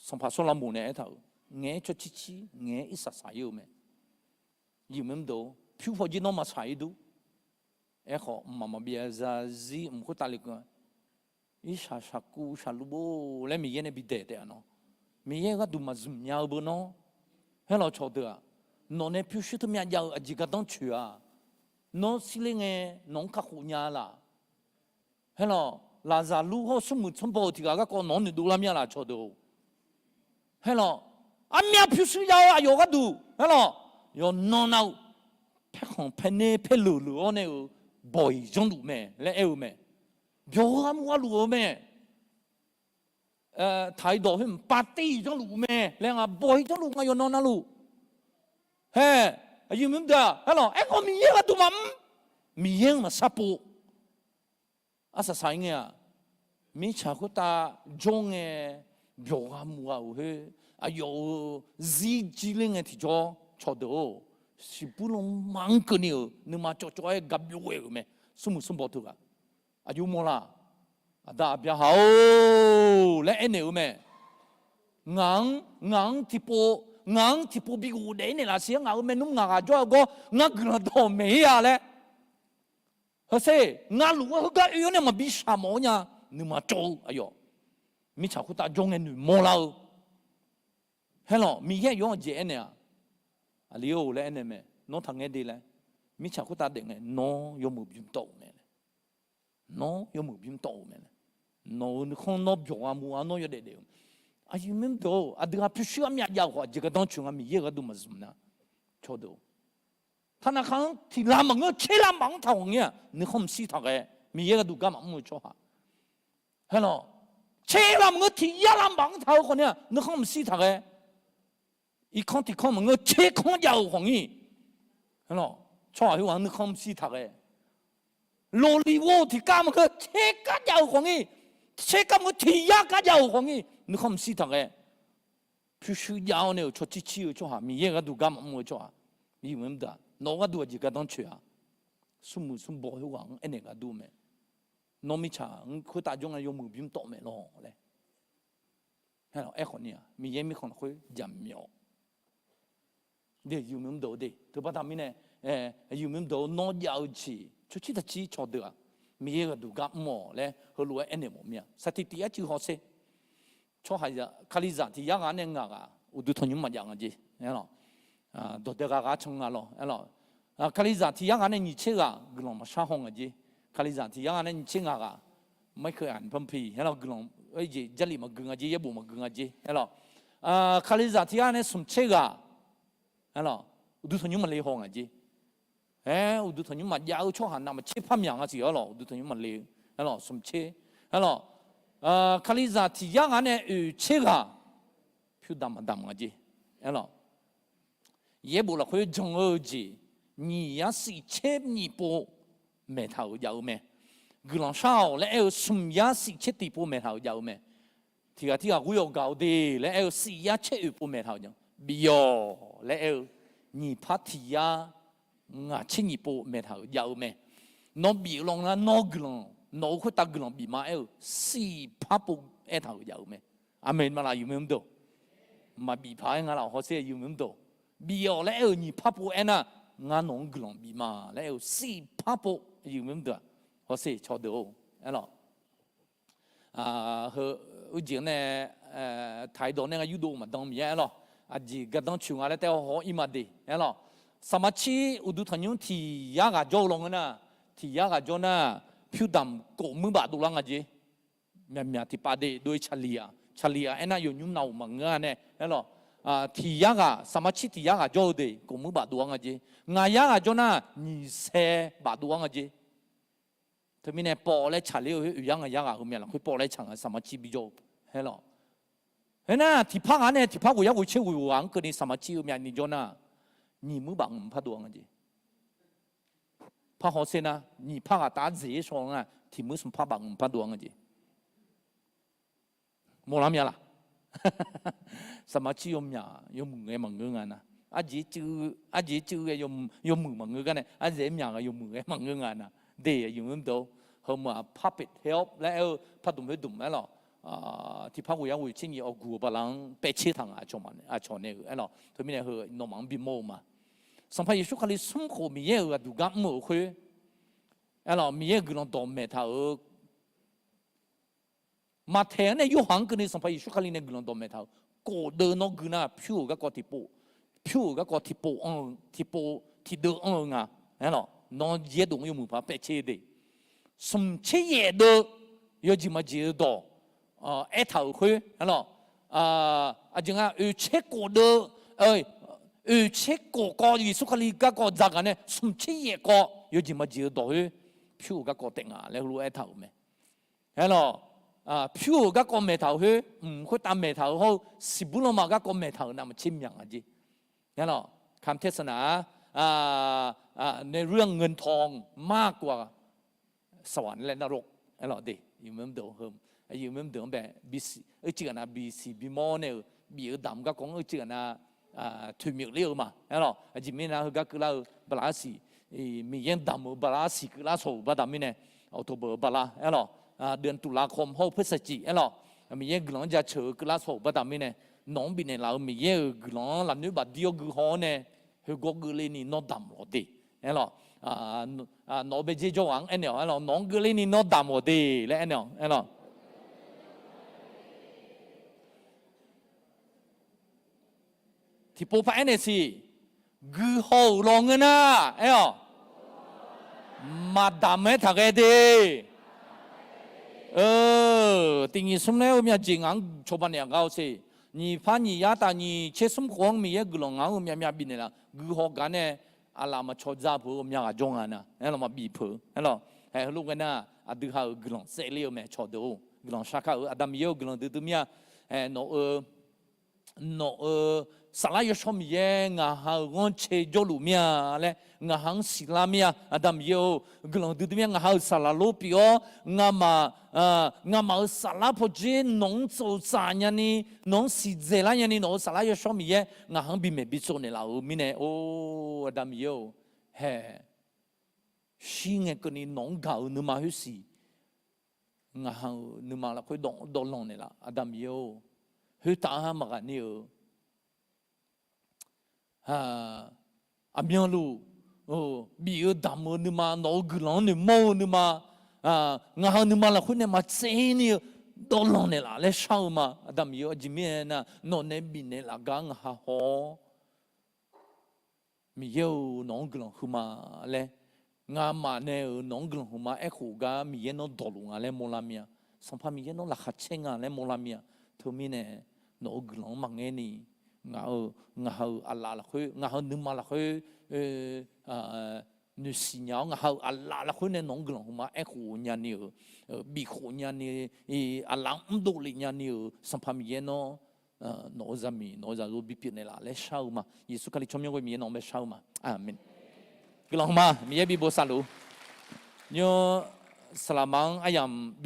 sanqpaq Sawrlaqmoq nae aertaq-euq, ngaeq-aer cawcir cir ngaeq-aer irsaq saq-ir-eu mae, iqmq mr deuq-or, pyur pawjir nawr maqsaq-ir dur, aerkhawf mqmaq maqbyav zarzir mq khoertav lekeuv-a, irsaq saqkuv saqluv-or laer Miqyaer nae bidaeq taef-a nawr, Miqyaer-euq gharduq maqzmq nya-eu beu nawr. Haer lawq cawqdeuq-aq, nawq nae pyurshuir teumyav jav-eu aqjeq gardanr coeq-a. Nawr shirler ngae nawq-anr kakhof nya laf. Haer lawq, Laqzaqlur hawr smrmuiq tsanrbaw-euq tiq ghaq garkawv nawq-anr noeqdov lar mir-a laf cawqdeuq-or. Haer lawq, armyav pyurshuir jav-eu aqyawf gharduq haer lawq, yawqnan nav-eu paerkhanq paerner paerleuq leuq-awr nae-euq bawq-iq janrluf mae laer aer-eu mae. Byawq-eu armur gharluf-eu mae. Taq-iq dawq khoer mqpav ter-iq janrluf-eu mae laer nga, bawq-iq janrluf nga yawqnan navluf. Haer, aqyuif maqdeuq-aq, haer lawq, aerkhawf Miqyaer gharduq maqmr. Miqyaer-anr maqsar pov. Arsaq saq-ir ngae-aq, mirtsaq khoertav jawr ngae, byawq gha muq gha-euq khoer, aqyawf-euq zir jir ler ngae tiqjawr cawqdeuq-or, shiqbuir lanma-anr keuvni-euq nuima cawvcawv-aer ga byov ghae-euq mae. Smrmuiq smrbaw teughaq, aqjox mawrlaq, Aqda Aqbyaqhaq-or laer aernaeq-eu mae. Ngaq-anr, ngaq-anr tiqpov, ngaq-anr tiqpov bi ghofdaef-ir naeqlaf siq-aer ngaq-euq maernmr ngaq ghaq jawr-eu gawr ngar guiqlanq dawq maeq-ir-a laer. Heuser, ngaluf-anr heugar oe-awr nae maqbi shaq mawf-awr nya, nuima cawv-eu aqyawf, mirtsaq khoertav jawr ngae noeqmawr lar-eu. Haer lawq, Miqyaer yawr-anr aqjeq aernaeq-aq, aqli-or laer aernaeq mae, nawr taqngaer de laer, mirtsaq khoertav daef ngae nawr yawmuiq bimr tawv-euq mae laer. Nawr yawmuiq bimr tawv-euq mae laer. Nawq-euq nuikhanr nawr byawq gha muq-a nawr yawdaef daef-eu. Aqyuif maqdeuq-or, aqdui-aq pyurshuir armyav jav-eu khawf aqjeq gardanr coeq nga Miqyaer-euq gharduq maqzmq nar cawqdeuq-or. Taqnaq kaq-anr tiq lavmaf ngeur tser lavmaf-anr taq ghawq ngir-aq nuikhanr maqshir taq ghae, Miqyaer gharduq gar maqmr-eu tsawrhaq. Haer lawq, tser lavmaf ngeur tiq yar lavmaf-anr taq-eu khawf ni-aq nuikhanr maqshir taq ghae. Irkanr tiq kanr maqngeur tser kanr jav-euq khawf ngir. Haer lawq, tsawrhaq khoerghaq-anr nuikhanr maqshir taq ghae. Loliqvor-eu tiq kar maqngeur tser kar jav-euq khawf ngir. Tser kar maqngeur tiq yar kar jav-euq khawf ngir nuikhanr maqshir taq ghae. Pyurshuir jav-awr nae-euq cawcir cir-eu tsawrhaq, Miqyaer gharduq gar maqmr-eu tsawrhaq, nawq-eu gharduq aqjeq gardanr coeq-a. Smrmuiq smrbaw khoerghaq-anr aernaeq gar dur mae. Nawr mirtsaq-anr khoertav jawr ngae yawmuiq bimr tawv maeq lawq laer. Aerkhawf ni-aq Miqyaer mirkhanq lafkhoer jaqmyawf. Aqyuif maqdeuq-or de, teubaqda mirnae, aqyuif maqdeuq-or nawr jav-eu jeq tsawrcir taqcir cawqdeuq-aq, Miqyaer gharduq gar mr-awq laer heulof-aer aernaeq mawf mir-a. Saqtiq tiq yar cuiv hawsher. Tsawrhaq kalizaq tiq yar ghaq nae ngaq ghaq uqduq tanqnymr maqjav nga jer. Dawqdae ghaq ghaq can nga lawr. Kalizaq tiq yar ghaq nae nyiq tser ghaq guiqlanq maqshar haw nga jer. Kalizaq tiq yar ghaq nae nyiq tser ngaq ghaq, maerkeuv-aq panpiq aerlawr guiqlanq, jeq jarlif maqgui nga jer, yaerbof maqgui nga jer aerlawr. Kalizaq tiq yar nae smq tser ghaq aerlawr, uqduq tanqnymr maqle haw nga jer. Aer, uqduq tanqnymr maqjav-eu tsawrhaq navmaqtser par myaq nga siq aerlawr, uqduq tanqnymr maqle-eu aerlawr, smq tser aerlawr. Kalizaq tiq yar ghaq nae oeq tser ghaq pyur damq maqdamq nga jer aerlawr. Yaerbof lafkhoer jan-eu jeq, nyiq yar siq tser nyiq pov maeqtaq-euq jav-eu mae. Guiqlanq shar-awq laer aer-eu smq yar siq tser tiq pov maeqtaq-euq jav-eu mae. Tiq ghaq tirghaq ghoer-awq gaq-eu de laer aer-eu siq yar tser oeq pov maeqtaq-euq jav. Bif-awq laer aer-eu nyiq par tiq yar ngaq tser nyiq pov maeqtaq-euq jav-eu mae. Nawr bif-eu lawr nar nawr guiqlanq, nawq-eu khoertav guiqlanq bif ma aer-eu siq par pov aertaq-euq jav-eu mae. Aqmeq maqlaf aqyuif maqdeuq? Maqbif paq-aer nga laf hawsher aqyuif maqdeuq. Bif-awq laer aer-euq nyiq par pov aernar, ngar nawq-anr guiqlanq bif ma laer aer-eu siq par pov aqyuif maqdeuq-aq, hawsher cawqdeuq-or aerlawr. Heu, uijeq nae, taq-iq dawq nae nga yurdov maqdan miqyaer aerlawr. Aqjeq gardanr coeq nga laer taef haw-awr ir ma de aerlawr. Saqmaqtsir uqduq tanqnymr tiq yar ghaq jawr-eu lawr ngeur nar, tiq yar ghaq jawr nar, pyur damq kof muir baf dovlar nga jer. Myaqmyaq tiqpav de dov-ir caqliq-aq, caqliq-aq aernar yawnymr nav uq maqngeur-a nae aerlawr. Tiq yar ghaq, saqmaqtsir tiq yar ghaq jawr-eu de kof muir baf dov-ar nga jer. Ngaq yar ghaq jawr nar nyiq sae baf dov-ar nga jer. Teumirnae pawv laer tsaqler-eu oeq yar ngaq yar ghaq heumyav lafkhoer pawv laer tsaq nga saqmaqtsir bijawr-eu aerlawr. Aernar tiqpar ghaq nae tiqpar ghof yar ghof tser ghof ghaq-anr keuvni saqmaqtsir heumyav ni jawr nar, nyiq muir baf ngaq par dov-ar nga jeq. Par hawsher nar, nyiq par ghaq taf-ar dzaeq-ir shaw nar tiq muir smq par baf ngaq par dov-ar nga jeq. Mawrlar mya laq? Saqmaqtsir yawmyaq yawmuiq ghae maqngeur nga nar, arjeq cuiv ghae yawmuiq maqngeur gar nae, arzaeq-aer myaq ghae yawmuiq ghae maqngeur nga nar, de aqyuif maqdeuq-or. Heumeuq-aq perfect health laer aer-eu pardmq khoerdmq aerlawr. Tiqpar ghof yar ghof tser nyiq awqguq-eu baqlaq-anr paev tser taq nga aqcawq nae-euq aerlawr. Teumirnae heu nawmaf-anr bimawr-eu ma. Sanqpaq Yeqsur Kali smr khof Miqyaer-euq aqduq gar mr-euq khoer aerlawr, Miqyaer-euq guiqlanq dawqmaeq taq-euq Maqtaeq-anr nae Yorhaq-anr keuvni Sanqpaq Yeqsur Kali nae guiqlanq dawqmaeq taq-euq kofdeuv nawr gui nar, pyur-euq garkawv tiqpov, pyur-euq garkawv tiqpov anr-eu, tiqpov tiqdeuv anr-eu nga. Aerlawq, nawr yaerdov-anr yawmuiq paq paevtser de. Smqtser yaef deuv yawjeq maqjeq-eu dawq aertaq-euq khoer, aerlawq, aqjeq nga oeqtser kofdeuv, oeqtser kof kawv Yeqsur Kali garkawv dzaqgaq nae smqtser yaef kawv yawjeq maqjeq-eu dawq khoer pyur-euq garkawv taef nga laer heulof-aer aertaq-euq mae. Aerlawq, pyur-euq garkawv maeqtaq-euq khoer, mq khoertav maeqtaq-euq hawr-eu siqbur lanma garkawv maeqtaq-euq navmaqtser myaq nga jeq. Aerlawq, คำเทศนา ในเรื่องเงินทองมากกว่าสวรรค์และนรก aerlawq de. Aqyuif maqmr deuq-anr bae, ircif ghaq nav bisiq bimawr nae-euq bif-eu damq garkawv-anr ircif ghaq nav toeqmyeuq ler-eu ma. Aerlawq, aqjeq mirnae heugar keuvlar-eu bala arsiq, Miqyaer damq-eu bala arsiq keuvlar shawq-euq baqda mirnae, October-eu bala aerlawq, เดือนตุลาคม hawr-eu พฤศจิกา aerlawq, Miqyaer guiqlanq-anr jaceuq-eu keuvlar shawq-euq baqda mirnae, nawq-anr bifnaeq laf-euq Miqyaer-euq guiqlanq-anr lafnoer bafdir-awr gui haw-awr nae, khoergawr geuvle ni nawr damq lawq de. Aerlawq, nawq-euq baedzer jawrghaq-anr aernaeq-awq, aerlawq, nawq-anr geuvle ni nawr damq lawq de laer aernaeq-awq, aerlawq. Tiqpov paq-aer naeq siq, gui haw-euq lawngan nar, aer-awq, maqdamq-aer taqghae de. Tiqnyiq smr nae-eu myav jeq ngaq-anr cawba naeq-a gar-awr siq. Nyiq par nyiq yar taf nyiq tser smr khof-anr Miqyaer guiqlanq ngaq-anr-eu myavmyav bifnaeq laf gui haw gar nae, aqlaf maqcawq dzaq peuq-eu myavghaq jawr nga nar, aerlawq, maqbif peuq, aerlawq. Hae, heulof ngae nar, aqdui ha-euq guiqlanq tsaevler-eu mae cawqdeuq-or. Guiqlanq sharkar-euq Aqda Miqyaer-or, guiqlanq duidui mir-a. Nawq-eu nawq-euq saflar yawshawr Miqyaer ngaq ha-euq ghanrcae jawrluf mir-a laer ngaq ha-anr siqlar mir-a. Aqda Miqyaer-or, guiqlanq duidui mir-a. Ngaq ha-euq saqlaq lor pyeuf-awr, ngamaf, ngamaf-euq saflar pawdzer nawq-anr tsawq-eu tsaf nyani, nawq-anr siqdzaeq lar nyani, nawq-euq saflar yawshawr Miqyaer ngaq ha-anr bimaeq bitsov naeqlaf-euq mirnae, or, Aqda Miqyaer-or, hae, shir ngae keuvni nawq-anr gaq-eu nuima khoersiq ngaq ha-euq nuima lafkhoer dawvlanq naeqlaf. Aqda Miqyaer-or, khoertav-aer maqghaq ni-eu aqmyanluf bif-eu damq-eu nuima, nawq-euq guiqlanq-anr noeqmawr-eu nuima, ngaq ha-euq nuima lafkhoer nae maqtsaev ni-eu dawvlanq naeqlaf laer shar-eu ma. Aqda Miqyaer-or, aqjeq mirnae nar, nawq nae bifnaeq laf gar ngaq ha haw-awr, Miqyaer-or, nawq-anr guiqlanq huiqma laer, ngamaf nae-euq nawq-anr guiqlanq huiqma aerkhof gar Miqyaer nawr dawqluf nga laer mawrlar mir-a. Sanqpaq Miqyaer nawr laqkhaq caer nga laer mawrlar mir-a. Teumirnae nawq-euq guiqlanq-anr maqngaer ni, ngaq-eu, ngaq ha-euq aqlaf lafkhoer, ngaq ha-euq nuima lafkhoer noeqsiq nya-awr, ngaq ha-euq aqlaf lafkhoer nae nawq-anr guiqlanq huiqma aerkhof nyani-euq, bifkhof nyani, aqlaf mrdov lef nyani-euq Sanqpaq Miqyaer nawr nawq-eu zaqmiq nawq-eu zaqyo bipyeuf naeqlaf laer shar-eu ma. Yeqsur Kali tsawrmyanr ghoe Miqyaer nawq-anr bae shar-eu ma. Aqmeq. Guiqlanq huiqma Miqyaer bi bosav luf-eu nymr, saqlaqma-anr aryamq bi